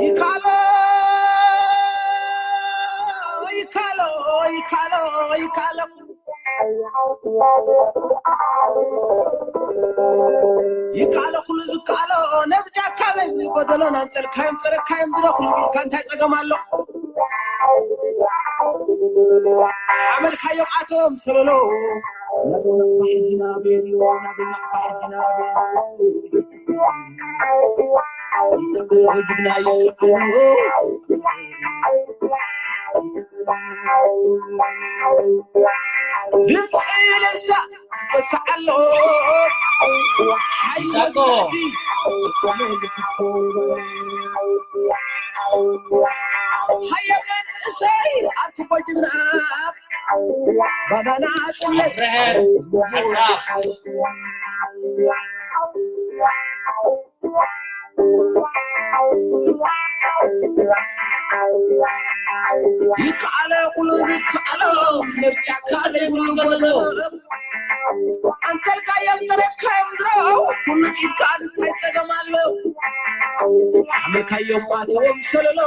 ይካሎ ይካሎ ይካሎ ይካሎ ይካሎ ኩሉ ዝካሎ ነብጃካ በል ጎደሎን ኣንጸልካዮም ጸረካዮም ድረኹሉ ኢልካ እንታይ ጸገም ኣሎ? ሓመልካዮም ኣቶም ሰለሎ ድምፂ እልልታ ይወስዕ ኣሎ። ሓይሊ ይሳቆ። መግዛእቲ። ሃየ መንእሰይ ኣርክቦ ጅግና ባናና ጽለት ርሕር ሓርጣፍ ይከኣለ ኩሉ ዝከኣሎ ምርጫካ ዘይብሉ ጎደሎ ኣንተልካዮም ተረካዮም ድሮ ኩሉ ይከኣል እንታይ ጸገም ኣሎ ሓመልካዮም ኣቶም ሰለሎ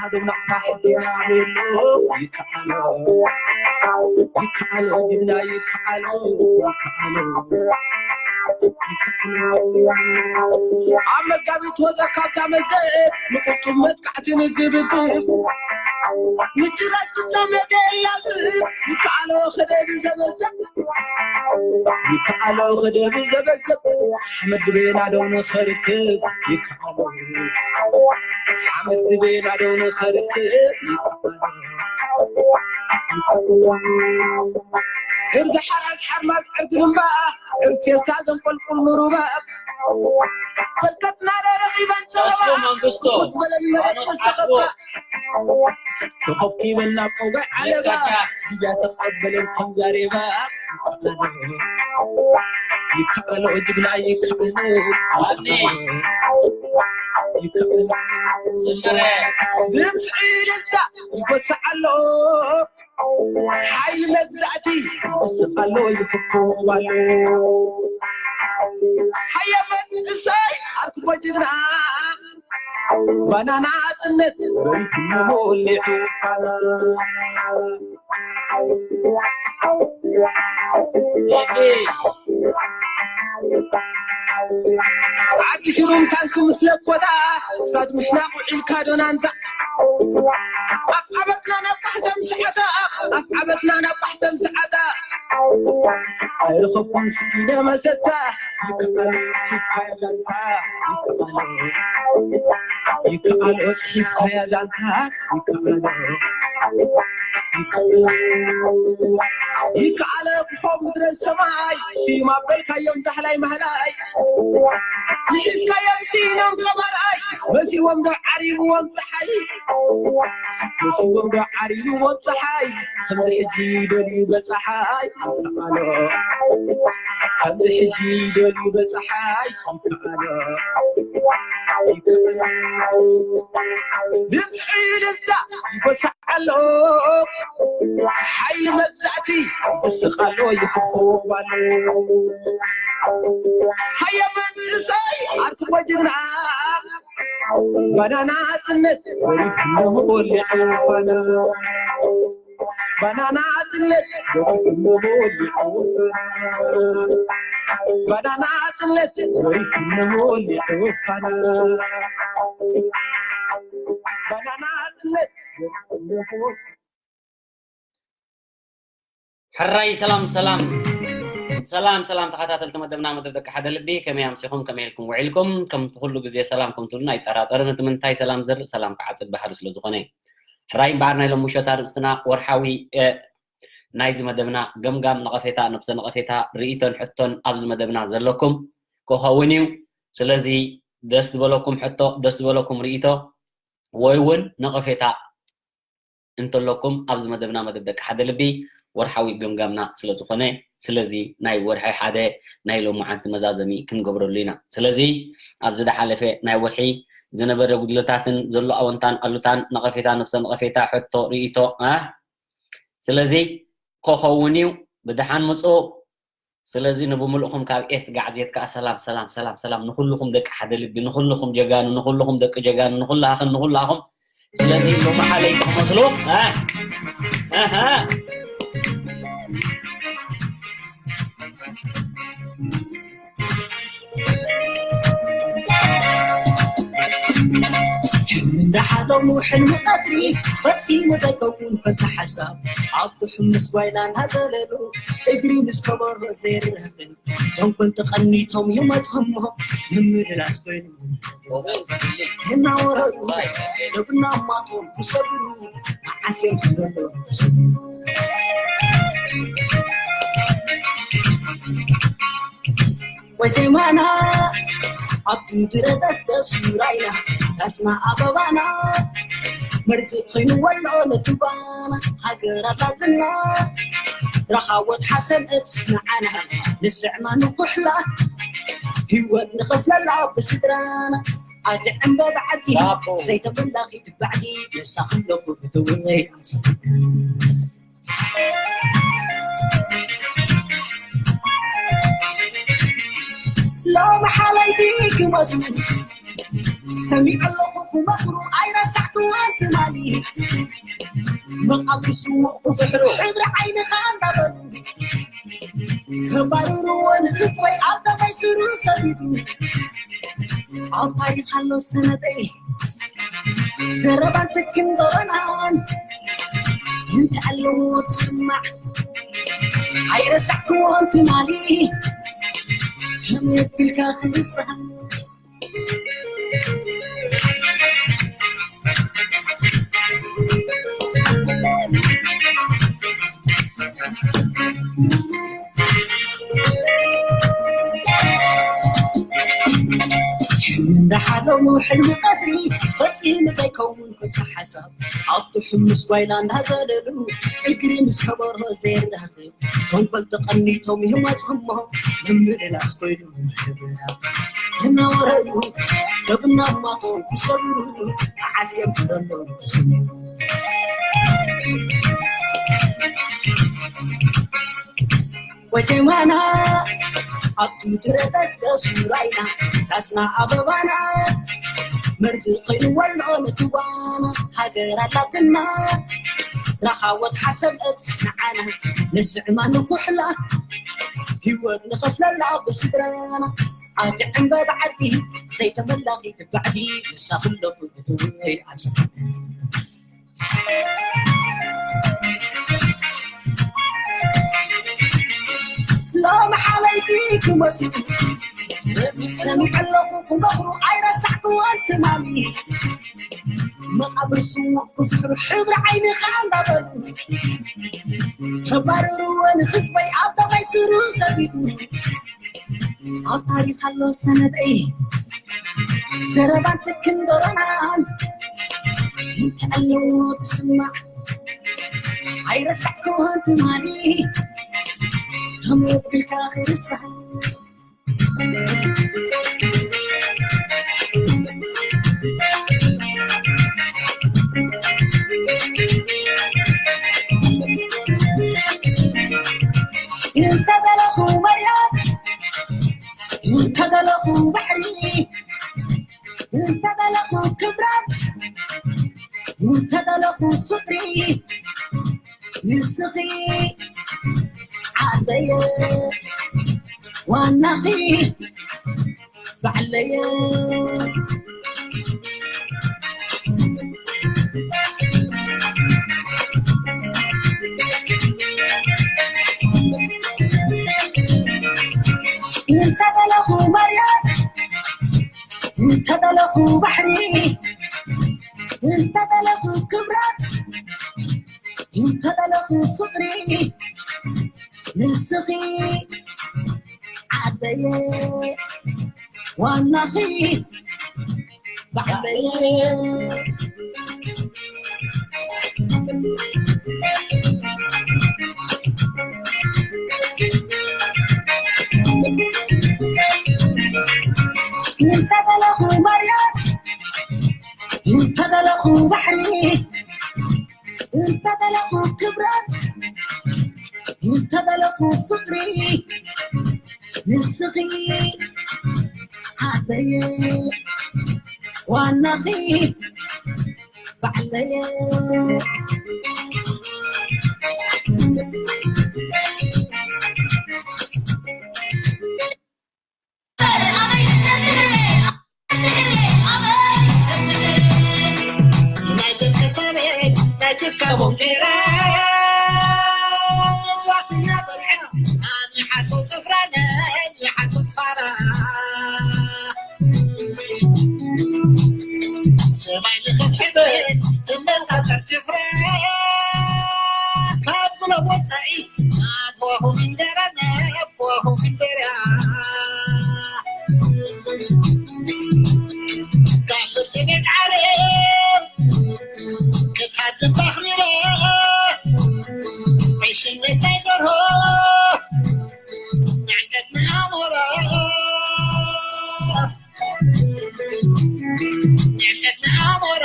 ኣዶም ናቕታ ሕድና ቤሎ ይከኣሎ ይከኣሎ ጅግና ይከኣሎ ይከኣሎ ኣብ መጋቢት ወፃ ካብታ መዝገብ ንቁጡብ መጥቃዕቲ ንግብግብ ምጭራሽ ፍጻሜ ገላዝብ ይከኣሎ ክደብ ዘበዘብ ይከኣሎ ክደብ ዘበዘብ ሓመድ ድቤና ደው ንኸርክብ ይከኣሎ ሓመድ ድቤና ደው ንኸርክብ ይከኣሎ ዕርዲ ሓራስ ሓርማዝ ዕርዲ ልምባ ዕርዲ ፌስታ ዘንቆልቁል ንሩባ በርከትና ረረኺበን ተስፉ ጸበባ መንግስቱ ቁጥበለን መለከስ ዮሐንስ ዓስቡ ተኸባ ተኸኪበን ናብ ቀውጋይ ዓለባ ለካካ እያተቐበለን ከም ዛሬባ ይከኣሎ ጅግና ይከኣሎ ዋኒ ይከኣሎ ስምረ ድምፂ እልልታ ይጎስዕ ኣሎ ሓይሊ መግዛእቲ ይወስኽ ኣሎ ይፍኮብ ኣሎ ሃየ መንእሰይ ኣርክቦ ጅግና ባናና ጽነት በሪቱ ሞሊዑ ኦኬ ዓዲ ሽሩም ታንክ ምስ ለኮታ ክሳድ ምሽናቕ ውዒልካ ዶናንታ ኣብ ዓበትና ናብ ባሕተም ሰዓታ ኣብ ዓበትና ናብ ባሕተም ሰዓታ ኣይረኸብኩን ስኢነ መሰታ ይከኣል ይካየላንታ ይከኣል ይከኣል ኦስሒብካያ ዛንታ ይከኣል ይከኣል ይከኣል ክኾም ምድረ ሰማይ ስዩም ኣበልካዮም ዳሕላይ ማህላይ ንሒዝካዮም ስኢኖም ገባርኣይ መሲዎም ዶ ዓሪብዎም ፀሓይ መሲዎም ዶ ዓሪብዎም ፀሓይ ከምዚ ሕጂ ደልዩ በፀሓይ ይከኣሎ ከምዚ ሕጂ ደልዩ በፀሓይ ይከኣሎ ድምፂ እልልታ ይጎስዕ ኣሎ ሓይሊ መግዛእቲ ይስቕ ኣሎ ይፍኮብ ኣሎ ሃየ መንእሰይ ኣርክቦ ጅግና ባናና ጽነት ወሊዕዎ ባና ባናና ጽነት ወሊዕዎ ባና ባናና ጽነት ወሊዕዎ ባና ባናና ጽነት ወሊዕዎ ሕራይ ሰላም ሰላም ሰላም ሰላም ተኸታተልቲ መደብና መደብ ደቂ ሓደ ልቢ ከመይ ኣምሲኹም ከመይ ኢልኩም ውዒልኩም ከምቲ ኩሉ ግዜ ሰላም ከም ትብሉና ኣይጠራጠርን እቲ ምንታይ ሰላም ዘርእ ሰላም ክዓጽድ ባህሪ ስለ ዝኾነ ሕራይ እምበኣር ናይ ሎም ምሸት ኣርእስትና ወርሓዊ እ፣ ናይዚ መደብና ገምጋም ነቐፌታ ነብሰ ነቐፌታ ርእይቶን ሕቶን ኣብዚ መደብና ዘለኩም ክኸውን እዩ ስለዚ ደስ ዝበለኩም ሕቶ ደስ ዝበለኩም ርእይቶ ወይ እውን ነቐፌታ እንተለኩም ኣብዚ መደብና መደብ ደቂ ሓደ ልቢ ወርሓዊ ገምጋምና ስለ ዝኾነ ስለዚ ናይ ወርሒ ሓደ ናይ ሎማዓንቲ መዛዘሚ ክንገብረሉ ኢና ስለዚ ኣብዚ ዝሓለፈ ናይ ወርሒ ዝነበረ ጉድለታትን ዘሎ ኣወንታን ኣሉታን ነቐፌታ ነብሰ ነቐፌታ ሕቶ ርእይቶ ኣ ስለዚ ክኸውን እዩ ብድሓን ምፁ ስለዚ ንብምልእኹም ካብ ኤስ ጋዕዜት ከኣ ሰላም ሰላም ሰላም ሰላም ንኹልኹም ደቂ ሓደ ልቢ ንኹልኹም ጀጋኑ ንኹልኹም ደቂ ጀጋኑ ንኹላኽን ንኹላኹም። ስለዚ ሎማሓለይ ትመስሉ ሕልሚ እንዳሓለሙ ሕልሚ ቀትሪ ፈፂሙ ዘይከውን ፈታ ሓሳብ ኣብቲ ሕሙስ ጓይላ እናዘለሉ እግሪ ምስ ከበሮ ዘይራኸብ ተንኮል ተቐኒቶም ይመፅሞ ምምልላስ ኮይኑ እናወረዱ ደብና ማጦም ክሰግሩ መዓስ እዮም ክበሉ ተስሙ ወዜማና ኣብቲ ድረተስ ተሱራይና ዳስና ኣበባና መርድእ ኮይኑ ወሎ ነቱባና ሃገር ኣላትና ረኻወት ሓሰን እትስንዓና ንስዕማ ንኩሕላ ህይወት ንኸፍለላ ብስድራና ኣድዕም በብዓዲ ዘይተበላኺ ትባዕዲ ንሳ ክለኹ ክትውይ ኣብሰ ሎሚ ሓለይቲ ክመስሉ ሰሚዐ ኣለኹ ክመኽሩ ኣይረሳዕክዋን ትማሊ መቓብር ስዉእ ክፍሕሩ ሕብሪ ዓይንኻ እንዳበሉ ከባርርዎ ንህዝበይ ኣብ ደመይ ስሩ ሰቢዱ ኣብ ታሪኽ ኣሎ ሰነደይ ዘረባን ትክን ዶሮናን እንተ ኣለዎ ትስማዕ ኣይረሳዕክዎን ትማሊ ከመይ ኣቢልካ ክርሳዕ ሕልሚ እንዳሓለሙ ሕልሚ ቀትሪ ፈፂሙ ዘይከውን ኩሉ ሓሳብ ኣብቲ ሕሙስ ጓይላ እንዳዘለሉ እግሪ ምስ ከበሮ ዘይራኸብ ተንኮል ተቐኒቶም ይመፅሞ ምምልላስ ኮይኑ እናወረዱ ደብና ማቶም ክሰብሩ ዓስዮም ክደሎም ተስሙ ወዜማና ኣብቲ ድረተስ ተሱራይና ዳስና ኣበባና መርድእ ኮይኑ ወሎ ነትዋና ሃገር ኣላትና ረኻወት ሓሰብ እትስንዓና ንስዕማ ንኩሕላ ህይወት ንኸፍለላ ብስድራና ኣትዕምበብ ዓዲ ዘይተመላኺት ባዕዲ ንሳ ክለኹ ክትውይ ኣብ ሰማይ ሎሚ ሓለይቲ ክመስሉ ሰሚዐ ኣለኹ ክመኽሩ ኣይረሳዕክዎን ትማሊ መቓብር ስዉእ ክፍሕሩ ሕብሪ ዓይንኻ እንዳበሉ ከባርርዎ ንህዝበይ ኣብ ተማይ ስሩ ሰቢዱ ኣብ ታሪኽ ኣሎ ሰነደይ ዘረባን ትክን ዶሮናን እንተ ኣለዎ ትስማዕ ኣይረሳዕክዎን ትማሊ ከመይ ኣቢልካ ክርሳዕ እንተበለኹ መርያት እንተበለኹ ባሕሪ እንተበለኹ ክብረት እንተበለኹ ፍቕሪ ንስኺ ዓደየ ዋናኺ ባዕለየ እንተደለኹ መርየት እንተደለኹ ባሕሪ እንተደለኹ ክብረት እንተደለኹ ፍቕሪ ንስኺ ዓደየ ዋናኺ ባዕለየ እንተደለኹ መርየት እንተደለኹ ባሕሪ እንተደለኹ ክብረት እንተደለኹ ፍቕሪ ዋናኺ ባዕለየ ናይ ደቂ ሰበይ ናይ ትካቦም ቢራ መጽዋዕትና በልዐት ኣንሓቶ ጥፍራነ ኣንሓቶ ጥፋራ ሰማይ ንኽትሕብር ትመጣጠር ጭፍራ ካብ ጉሎ ወፃኢ ኣብ ሆኹ እንጀራ ናብ ሆኹ እንጀራ ካብ ፍርዲ ቤት ዓለም ክትሓድም ባኽሪረ ዕሽነት ናይ ደርሆ ንዕቀት ንኣሞራ ንዕቀት ንኣሞራ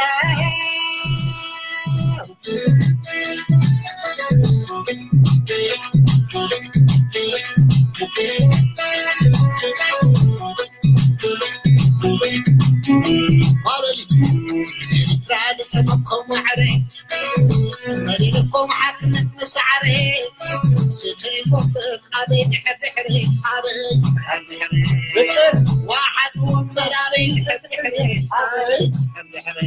ማለሊ ኤርትራ ዝጠመኮ ማዕረ መሪርኩም ሓቅነት መሳዕረ ስተይ ወንበር ኣበይ ድሕር ድሕሪ ኣበይ ድሕር ድሕሪ ዋሓት ወንበር ኣበይ ድሕር ድሕሪ ኣበይ ድሕር ድሕሪ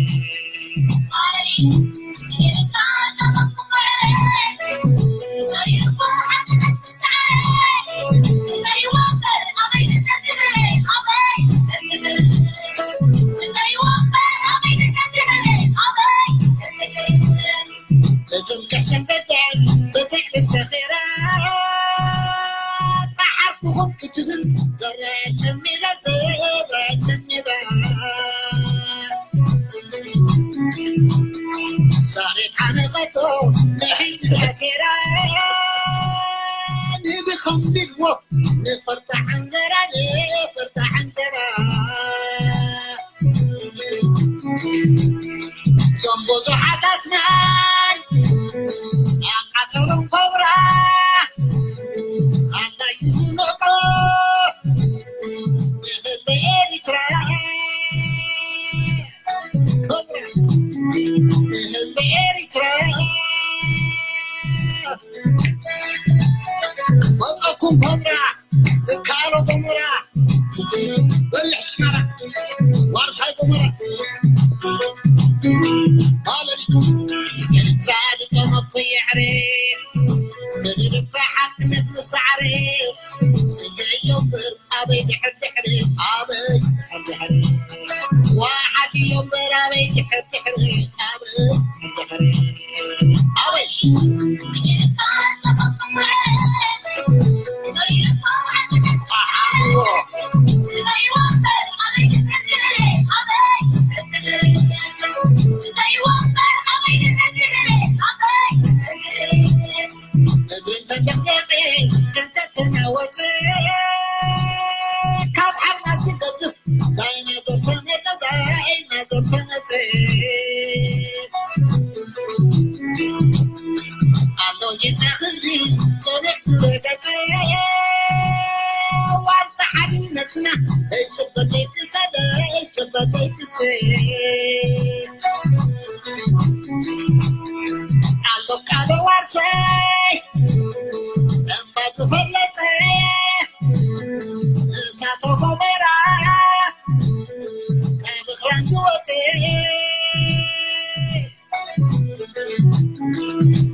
እቶም ክሕሰን በዳን በትሕቲ ሰኺራ ጸሓፍኩም ክትብል ዘረ ጀሚራ ዘረ ጀሚራ ሳሬት ሓነቐቶ ንሕጂ ተሴራ ንብኸም ቢልዎ ንፈርታ ዕንዘራ ንፈርታ ዕንዘራ እዞም ብዙሓት ኣትማን ኣቃተሎም ኮብራ ኣላዩ ዝንዕቆ ንህዝቢ ኤሪትራ ኮብራ ንህዝቢ ኤሪትራ መፀኩም ኮብራ ትካሎ ጎሞራ በልሕ ጭማራ ዋርሳይ ጎሞራ ባለሊት ኤርትራ ድጠመኩ የዕሬ በሊልባ ሓቅነት ንሳዕሬ ስገዮ እምበር ኣበይ ድሕር ድሕሪ ኣበይ ድሕር ድሕሪ ዋሓት እዮ እምበር ኣበይ ድሕር ድሕሪ ኣበይ ድሕር ድሕሪ ኣበይ ኣሓዎ ምድሪ እንተደቕደቐ እንተተናወፀ ካብ ሓርማዝ ዝገዝፍ ዳይናዞር ተመፀ ዳይናዞር ተመፀ ኣሎ ጅግና ህዝቢ ፅኑዕ ዝረገፀ ዋልታ ሓድነትና ደይስበር ዘይቅሰ ደይስበር ዘይቅሰ ኣሎ ቃሎ ዋርሰይ እምባ ዝፈለፀ እሳተ ኾመራ ካብ እኽራን ዝወፀ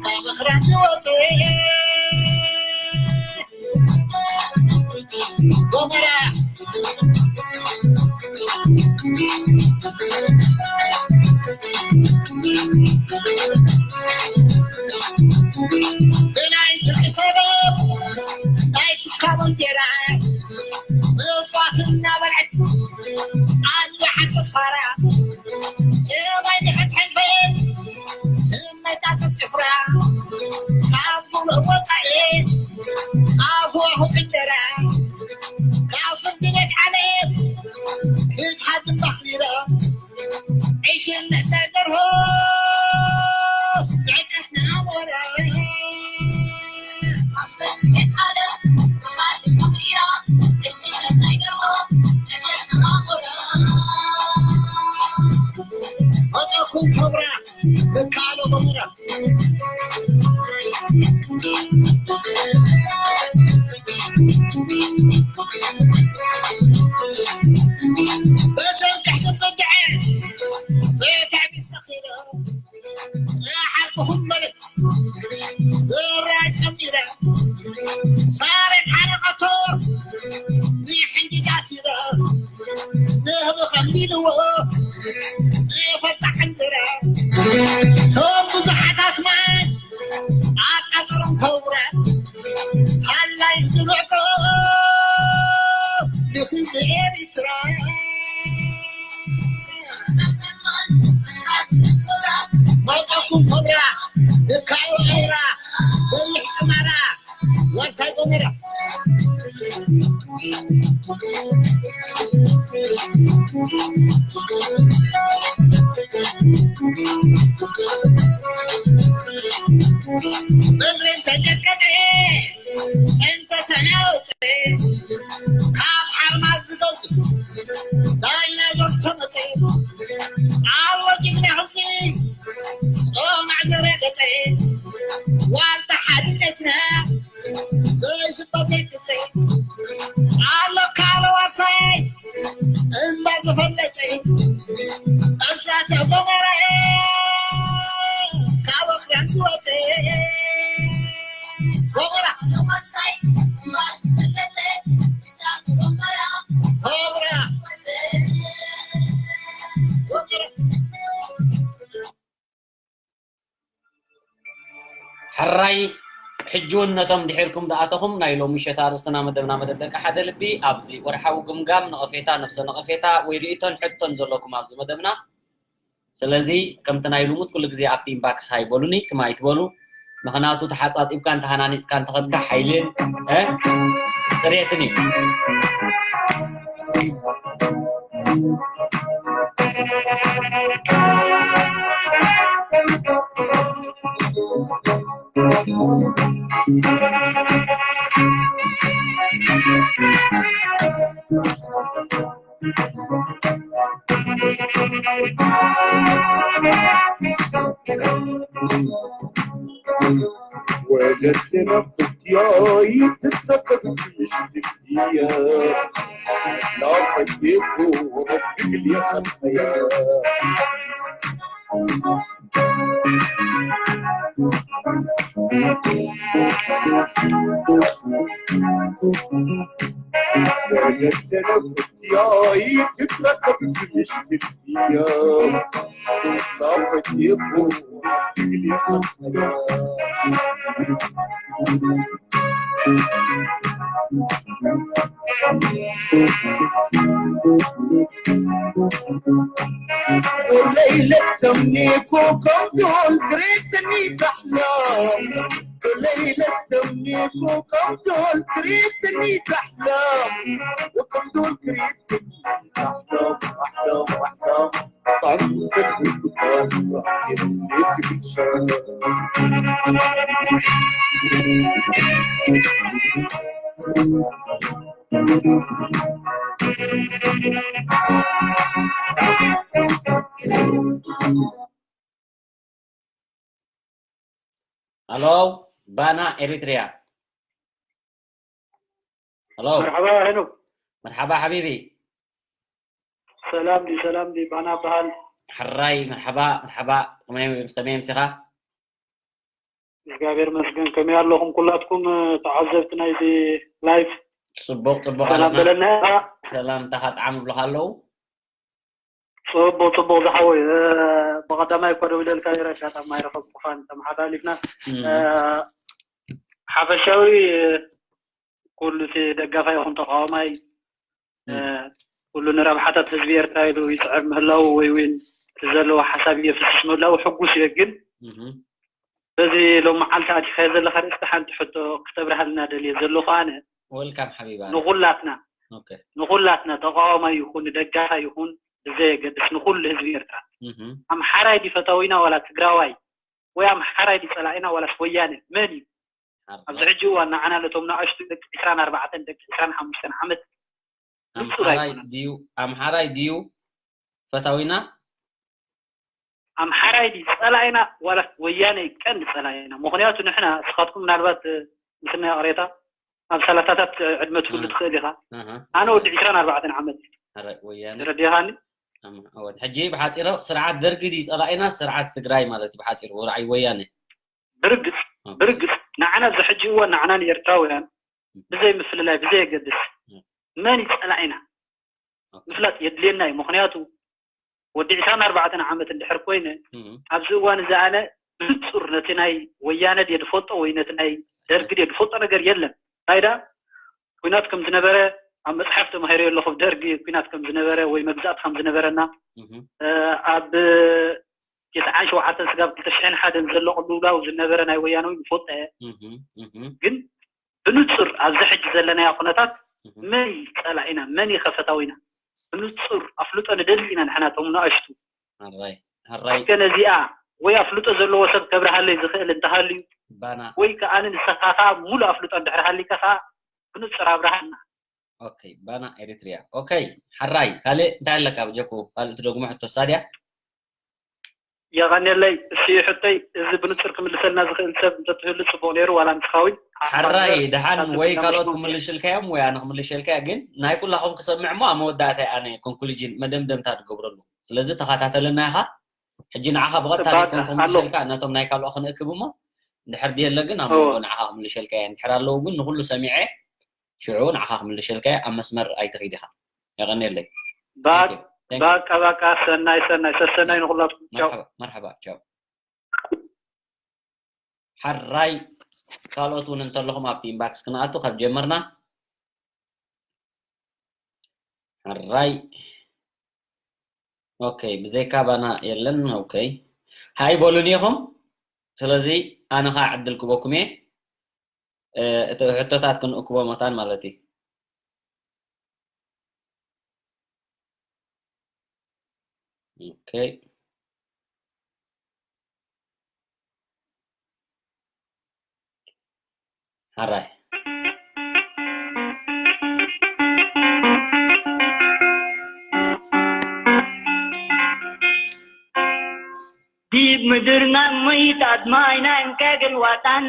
ካብ እኽራን ዝወፀ ጎመራ ብናይ ድርቂ ሰበብ ናይ ትካቦ እንጀራ ምፅዋት እናበልዐት ኣንያሓት ፋራ ሰማይ ድሕት ሕንፈት ትመጣጥር ጭፍራ ካብ ሙሉእ ወፃኢ ኣብ ዋሁ ዕደራ ካብ ፍርዲ ቤት ዓለም ክትሓድም ባኽቢራ ዕሽነት ናይ ደርሆ ንዕቀት ንኣሞራ ኣብ ፍርዲ ቤት ዓለም ክትሓድም ባኽቢራ ዕሽነት ናይ ደርሆ ንዕቀት ንኣሞራ ኮብራ፣ ደካሎ ጎመራ። በተም ክሕሰብ በድዐ፣ በተዕቢ ሰኺረ፣ ጸሓርኩኹም በለት፣ ዘራይ ጸሚረ፣ ሳሬት ሓረቐቶ፣ ንሕንጊጋ ሲረ፣ ንህቢ ኸሚልዎ፣ ንፈልጣ ሕንዝረ፣ ቶም ብዙሓት ኣስማት ኣቃጸሮም ከውረ፣ ሃላይ ዝብዕቆ ንህዝቢ ኤሪትራ። መጻኩም ኮብራ፣ ድካዮ ዒራ፣ በልሕ ጭማራ፣ ዋርሳይ ጎመራ። ምድሪ እንተንቀጥቀጠ፣ እንተተናወጸ፣ ካብ ሓርማዝ ዝገዝፍ ዳይናዞር ተመጸ። ኣወ ጅግና ህዝቢ፣ ጾማዕ ዘረገጸ፣ ዋልታ ሓድነትና፣ ዘይስበር ዘይግጸ፣ ኣሎ ካልእ ዋርሳይ፣ እምባ ዝፈለጸ፣ እሳተ ጎመራ፣ ካብ ኣኽራን ዝወጸ፣ ጎመራ። ኮብራ። ኮብራ። ሕራይ፣ ሕጂ እውን ነቶም ድሒርኩም ዝኣተኹም ናይ ሎሚ ምሸት ኣርእስትና መደብና መደብ ደቂ ሓደ ልቢ፣ ኣብዚ ወርሓዊ ግምጋም፣ ነቐፌታ፣ ነፍሰ ነቐፌታ ወይ ርእይቶን ሕቶን ዘለኩም ኣብዚ መደብና። ስለዚ ከምቲ ናይ ልሙድ ኩሉ ግዜ ኣብቲ ኢንባክስ ሃይ በሉኒ፣ ትም ኣይትበሉ። ምኽንያቱ ተሓጻጺብካን ተሃናኒጽካን ተኸድካ ሓይልን፣ እ፣ ጽሬትን እዩ። ወለድና ብትያይ ትጸበብ ምሽትያ ናብ ሕቤቱ መግግል የኸተያ። ወለድና ብትያይ ትጸበብ ምሽትያ وليلة تمنيكو كنتون كريتني تحلم. وليلة تمنيكو كنتون كريتني تحلم. وكنتون كريتني تحلم، تحلم، تحلم. ሃሎ፣ ባና ኤሪትሪያ። ሃሎ። መርሓባ ሄኖክ። መርሓባ ሓቢቢ። ሰላም ዲ፣ ሰላም ዲ፣ ባና በሃል። ሕራይ፣ መርሓባ፣ መርሓባ። ከመይ፣ ከመይ ኣምሲኻ? እግዚኣብሔር መስገን። ከመይ ኣለኹም ኩላትኩም፣ እ፣ ተዓዘብቲ ናይዚ ላይፍ? ጽቡቕ፣ ጽቡቕ ሰላም ኣለና። በለና። ሰላምታኻ ጥዓም ይብሉኻ ኣለዉ። ጽቡቕ፣ ጽቡቕ ዝሓወይ። እ፣ ብቐዳማይ እኳ ደው ኢለልካ ነይረ፣ ኣጋጣሚ ኣይረኸብኩኻን፣ ተመሓላሊፍና። እም። እ፣ ሓፈሻዊ፣ እ፣ ኩሉ እቲ ደጋፋይ ይኹን ተቃዋማይ፣ እ፣ እም። ኩሉ ንረብሓታት ህዝቢ ኤርትራ ኢሉ ይጽዕር ምህላው ወይ እውን እቲ ዘለዎ ሓሳብ የፍስስ ምህላው ሕጉስ እየ። ግን እም። በዚ ሎም መዓልቲ ኣቲኻዮ ዘለኻ ርእስቲ ሓንቲ ሕቶ ክተብርሃልና ደልየ ዘለኹ ኣነ። ወልካም ሓቢባ። ንኹላትና፣ ኦኬ። ንኹላትና ተቃዋማይ ይኹን ደጋፋይ ይኹን ብዘየገድስ ንኹሉ ህዝቢ ኤርትራ። እም። ኣምሓራይ ድዩ ፈታዊና ዋላ ትግራዋይ? ወይ ኣምሓራይ ድዩ ጸላኢና ዋላስ ወያነ? መን እዩ? ኣብዚ ሕጂ እዋን ንዓና ነቶም ንኣሽቱ ደቂ ዒስራን ኣርባዕተን ደቂ ዒስራን ሓሙሽተን ዓመት ንጹር ኣምሓራይ ኣይኮነን። ድዩ፣ ኣምሓራይ ድዩ ፈታዊና? ኣምሓራይ ድዩ ጸላኢና ዋላ ወያነ ቀንዲ ጸላኢና? ምኽንያቱ ንሕና፣ ንስኻትኩም ምናልባት ምስናይ ቅሬታ ኣብ ሰላሳታት ዕድመ ትህሉ ትኽእል ኢኻ። ኣነ ወዲ ዕስራን ኣርባዕተን ዓመት። ተረዲኻኒ? ሕጂ ብሓፂሮ ስርዓት ደርጊ ድዩ ፀላኢና? ስርዓት ትግራይ ማለት እዩ ብሓፂሩ፣ ራዕይ ወያነ። ብርግፅ ብርግፅ ንዓና ኣብዚ ሕጂ እዋን ንዓና ንኤርትራውያን ብዘይ ምፍልላይ ብዘይ የገድስ መን እዩ ፀላኢና ምፍላጥ የድልየና እዩ። ምኽንያቱ ወዲ ዕስራን ኣርባዕተን ዓመት እንድሕር ኮይነ ኣብዚ እዋን እዚ ኣነ ብንፁር ነቲ ናይ ወያነ ድየ ዝፈልጦ ወይ ነቲ ናይ ደርጊ ድየ ዝፈልጦ ነገር የለን። እንታይ ደኣ ኩናት ከም ዝነበረ ኣብ መፅሓፍ ተማሂረዮ ኣለኹ። ደርጊ ኩናት ከም ዝነበረ ወይ መግዛእቲ ከም ዝነበረና ኣብ ተስዓን ሸውዓተን ስጋብ ክልተ ሽሕን ሓደን ዘሎ ቅልውላው ዝነበረ ናይ ወያነ እውን ይፈልጦ እየ። ግን ብንፁር ኣብዚ ሕጂ ዘለናዮ ኩነታት መን እዩ ፀላኢና መን እዩ ከፈታዊና ብንፁር ኣፍልጦ ንደሊ ኢና ንሕና እቶም ንኣሽቱ። እስከ ነዚኣ ወይ ኣፍልጦ ዘለዎ ሰብ ከብርሃለይ ዝኽእል እንተሃልዩ ወይ ከዓ ንስኻ ከዓ ሙሉእ ኣፍልጦ እንድሕር ሃሊካ ከዓ ብንፁር ኣብርሃልና። ኦኬ ባና ኤሪትሪያ። ኦኬ ሓራይ ካልእ እንታይ ኣለካ? ብጀኩ ካልእ ትደግሞ ሕቶ ሳድያ? የቐንየለይ። እሺ ሕቶይ እዚ ብንፁር ክምልሰልና ዝኽእል ሰብ እንተትህሉ ፅቡቕ ነይሩ። ዋላ ንስኻ እውን ሓራይ ደሓን ወይ ካልኦት ክምልሽልካ እዮም ወይ ኣነ ክምልሸልካ እየ። ግን ናይ ኩላኹም ክሰምዕ እሞ ኣብ መወዳእታ ኣነ ኮንክሉጅን መደምደምታ ትገብረሉ። ስለዚ ተኸታተለና ኢኻ። ሕጂ ንዓኻ ብቐጥታ ዘይኮንኩ ክምልሸልካ ነቶም ናይ ካልኦ ክንእክብ እሞ እንድሕር ድየለ ግን ኣብ መንጎ ንዓኻ ክምልሸልካ እየ። እንድሕር ኣለዉ ግን ንኹሉ ሰሚዐ ሽዑ ንዓኻ ክምልሸልካ እየ። ኣብ መስመር ኣይትኺድ ኢኻ። የቐንየለይ። ባቃ ባቃ ሰናይ ሰናይ ሰሰናይ ንኹላትኩም ቻው። መርሓባ ቻው። ሓራይ ካልኦት እውን እንተለኹም ኣብቲ ኢንባክስ ክንኣቱ ካብ ጀመርና ሓራይ ኦኬ ብዘይካ ባና የለን። ኦኬ ሃይ በሉኒ ኢኹም። ስለዚ ኣነ ኸዓ ዕድል ክበኩም እየ። እቲ ሕቶታት ክንእክቦ መታን ማለት እዩ። ኦኬ ሓራይ ዲብ ምድርና መይት ኣድማይና እንከ ግልዋጣን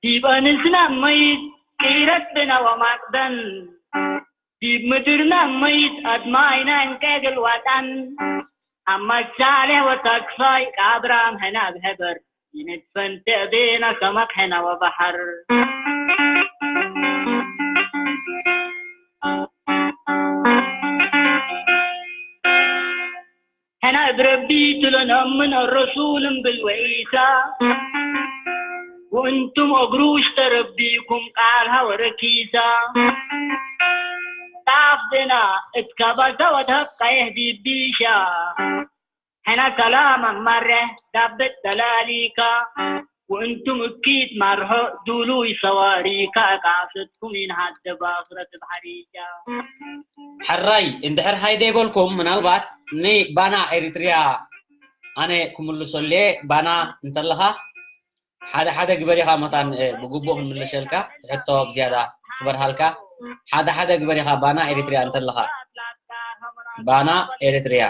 ዲብ ኣንስና መይት ቂረት ብና ወማቅደን ዲብ ምድርና መይት ኣድማይና እንከ ግልዋጣን ኣማሳሌ ወታክፋይ ቃብራም ሀናብ ሀበር ይንፈንተ ቤና ሰማክ ሀና ወባሐር ሀና እብረቢ ትለነምን ረሱልን ብልወኢሳ ወእንቱም እግሩ ውሽጠ ረቢኩም ቃል ሀወረኪሳ ጣፍ ቤና እትካባዛ ወተሀብ ቀየህ ዲቢሻ ሕና ሰላም ኣማረ ዳብት ደላሊካ ወእንቱም እኪት ማርሖ ዱሉይ ሰዋሪካ እቃፍትኩም ይንሃደ ባኽረት ብሓሪጃ ሕራይ እንድሕር ሃይደ ይበልኩም ምናልባት ንባና ኤሪትሪያ ኣነ ክምልሰሉ እየ ባና እንተለኻ ሓደ ሓደ ግበር ኢኻ መታን ብግቡእ ክንምልሸልካ ሕቶ ብዝያዳ ክበርሃልካ ሓደ ሓደ ግበር ኢኻ ባና ኤሪትሪያ እንተለኻ ባና ኤሪትሪያ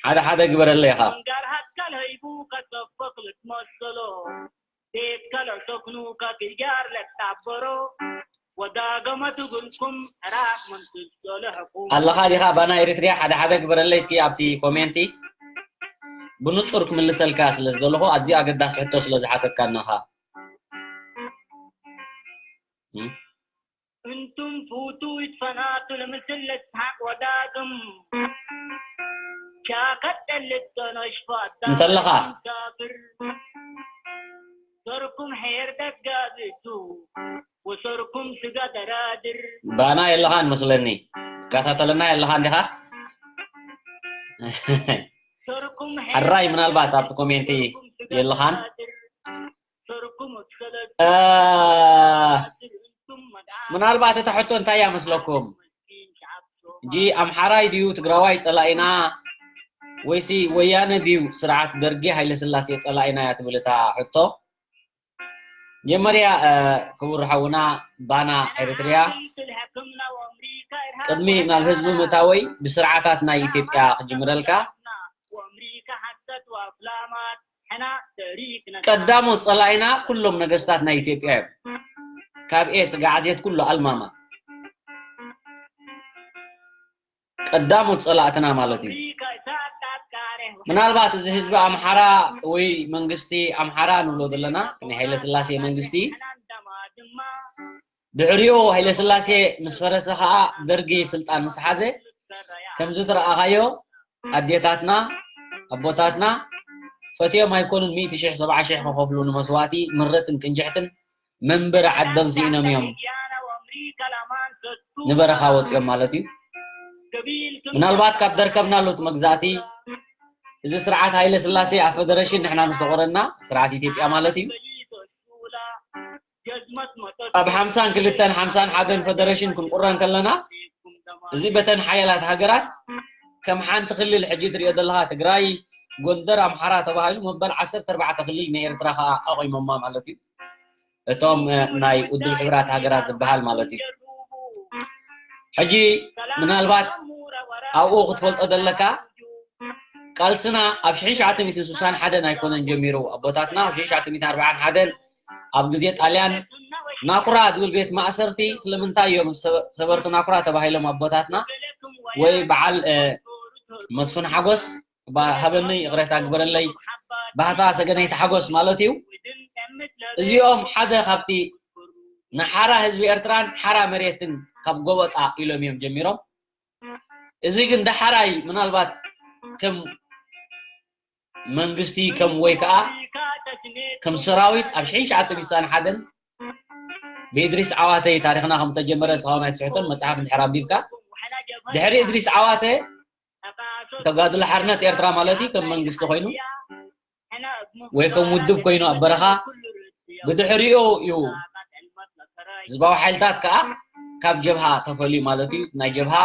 ሓደ ሓደ ግበረለ ኢኻ ኣለኻ ዲኻ ባና ኤሪትሪያ ሓደ ሓደ ግበረለይ እስኪ ኣብቲ ኮሜንቲ ብንጹር ክምልሰልካ ስለ ዝደለኹ ኣዝዩ ኣገዳሲ ሕቶ ስለ ዝሓተትካና ኸኣ እንቱም ፉቱ ይትፈናቱ ለምስል ለስሓቅ ወዳግም ሻከት ደልት ተነሽፋ እንተለኻ ሰርኩም ሄር ደጋዝቱ ወሰርኩም ስጋ ደራድር ባና የለኻን መስለኒ ትከታተለና የለኻን ዲኻ ሕራይ ምናልባት ኣብቲ ኮሜንቲ የለኻን ምናልባት እታ ሕቶ እንታይ እያ መስለኩም? ሕጂ ኣምሓራይ ድዩ ትግራዋይ ፀላኢና ወይሲ ወያነ ድዩ ስርዓት ደርጊ ሃይለስላሴ ፀላኢና እያ ትብል እታ ሕቶ? መጀመርያ ክቡር ሓውና ባና ኤሪትሪያ ቅድሚ ናብ ህዝቢ ምእታወይ ብስርዓታት ናይ ኢትዮጵያ ክጅምረልካ። ቀዳሞት ጸላኢና ኩሎም ነገስታት ናይ ኢትዮጵያ እዮም። ካብ ኤ ስጋዕ ዜት ኩሉ ኣልማማ ቀዳሞት ጸላእትና ማለት እዩ። ምናልባት እዚ ህዝቢ ኣምሓራ ወይ መንግስቲ ኣምሓራ ንብሎ ዘለና ናይ ሃይለ ስላሴ መንግስቲ ድሕሪኡ ሃይለ ስላሴ ምስ ፈረሰ ከዓ ደርጊ ስልጣን ምስ ሓዘ ከምዚ ትረኣኻዮ ኣዴታትና ኣቦታትና ፈትዮም ኣይኮኑን ሚእቲ ሽሕ ሰብዓ ሽሕ ክኸፍሉ ንመስዋእቲ ምረትን ቅንጅሕትን መንበሪ ዓዶም ስኢኖም እዮም ንበረኻ ወፂኦም ማለት እዩ። ምናልባት ካብ ደርከብናሉ እቲ መግዛእቲ እዚ ስርዓት ሃይለ ስላሴ ኣብ ፈደረሽን ንሕና ምስ ተቆረና ስርዓት ኢትዮጵያ ማለት እዩ። ኣብ ሓምሳን ክልተን ሓምሳን ሓደን ፈደረሽን ክንቁረ እንከለና እዚ በተን ሓያላት ሃገራት ከም ሓንቲ ክልል ሕጂ ትሪኦ ዘለኻ ትግራይ፣ ጎንደር፣ ኣምሓራ ተባሂሉ መበል ዓሰርተ ኣርባዕተ ክልል ናይ ኤርትራ ከዓ ኣቆይሞማ ማለት እዩ። እቶም ናይ ውድብ ሕብራት ሃገራት ዝበሃል ማለት እዩ። ሕጂ ምናልባት ኣብኡ ክትፈልጦ ዘለካ ቃልስና ኣብ ሽሕን ትሽዓተ ሚእትን ስሳን ሓደን ኣይኮነን ጀሚሩ ኣቦታትና ኣብ ሽሕን ትሽዓተ ሚእትን ኣርባዓን ሓደን ኣብ ግዜ ጣልያን ናኩራ ዝብል ቤት ማእሰርቲ ስለምንታይ እዮም ሰበርቲ ናኩራ ተባሂሎም ኣቦታትና ወይ በዓል መስፍን ሓጎስ ሃበኒ ይቕሬታ ግበረለይ ባህታ ሰገነይቲ ሓጎስ ማለት እዩ። እዚኦም ሓደ ካብቲ ንሓራ ህዝቢ ኤርትራን ሓራ መሬትን ካብ ጎበጣ ኢሎም እዮም ጀሚሮም። እዚ ግን ዳሕራይ ምናልባት ከም መንግስቲ ከም ወይ ከዓ ከም ሰራዊት ኣብ ሽሕን ትሽዓተ ሚእትን ሓደን ብእድሪስ ዓዋተ ታሪኽና ከም ተጀመረ እስኻውን ኣይትስሕቶን መፅሓፍ እንድሕር ኣንቢብካ ድሕሪ እድሪስ ዓዋተ ተጋድሎ ሓርነት ኤርትራ ማለት እዩ ከም መንግስቲ ኮይኑ ወይ ከም ውድብ ኮይኑ ኣብ በረኻ ብድሕሪኡ እዩ ህዝባዊ ሓይልታት ከዓ ካብ ጀብሃ ተፈልዩ ማለት እዩ ናይ ጀብሃ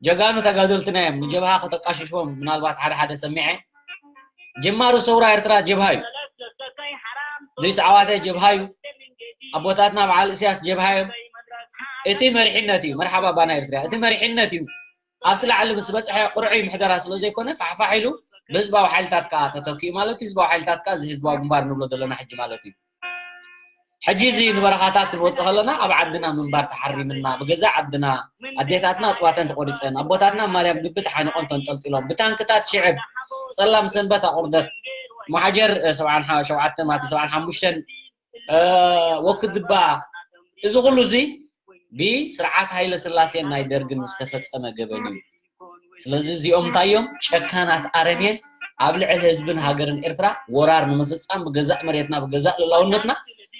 ጀጋኑ ተጋደልትና እዮም ንጀብሃ ከተቃሽሽዎም ምናልባት ሓደ ሓደ ሰሚዐ ጀማሩ ሰውራ ኤርትራ ጀብሃ እዩ ድሪስ ዓዋተ ጀብሃ እዩ ኣቦታትና በዓል እስያስ ጀብሃ እዮም እቲ መሪሕነት እዩ መርሓባ ባና ኤርትራ እቲ መሪሕነት እዩ ኣብቲ ላዕሊ ምስ በፅሐ ቁርዑይ ምሕደራ ስለ ዘይኮነ ፋሕፋሕ ኢሉ ብህዝባዊ ሓይልታት ከዓ ተተኪኡ ማለት እዩ ህዝባዊ ሓይልታት ከዓ እዚ ህዝባዊ ግንባር ንብሎ ዘለና ሕጂ ማለት እዩ ሕጂ እዚ ንበረኻታት ክንወፅእ ከለና ኣብ ዓድና ምንባር ተሓሪምና ብገዛእ ዓድና ኣዴታትና ኣጥዋተን ተቆሪፀን ኣቦታትና ማርያም ግቢ ተሓኒቆም ተንጠልጢሎም ብታንክታት ሽዕብ ፀላም ሰንበት ኣቁርደት መሓጀር ሰብዓን ሸውዓተ ማለት ሰብዓን ሓሙሽተን ወክድባ እዚ ኩሉ እዚ ብስርዓት ሃይለ ስላሴን ናይ ደርግን ዝተፈፀመ ገበን እዩ ስለዚ እዚኦም እንታይ እዮም ጨካናት ኣረሜን ኣብ ልዕሊ ህዝብን ሃገርን ኤርትራ ወራር ንምፍፃም ብገዛእ መሬትና ብገዛእ ልላውነትና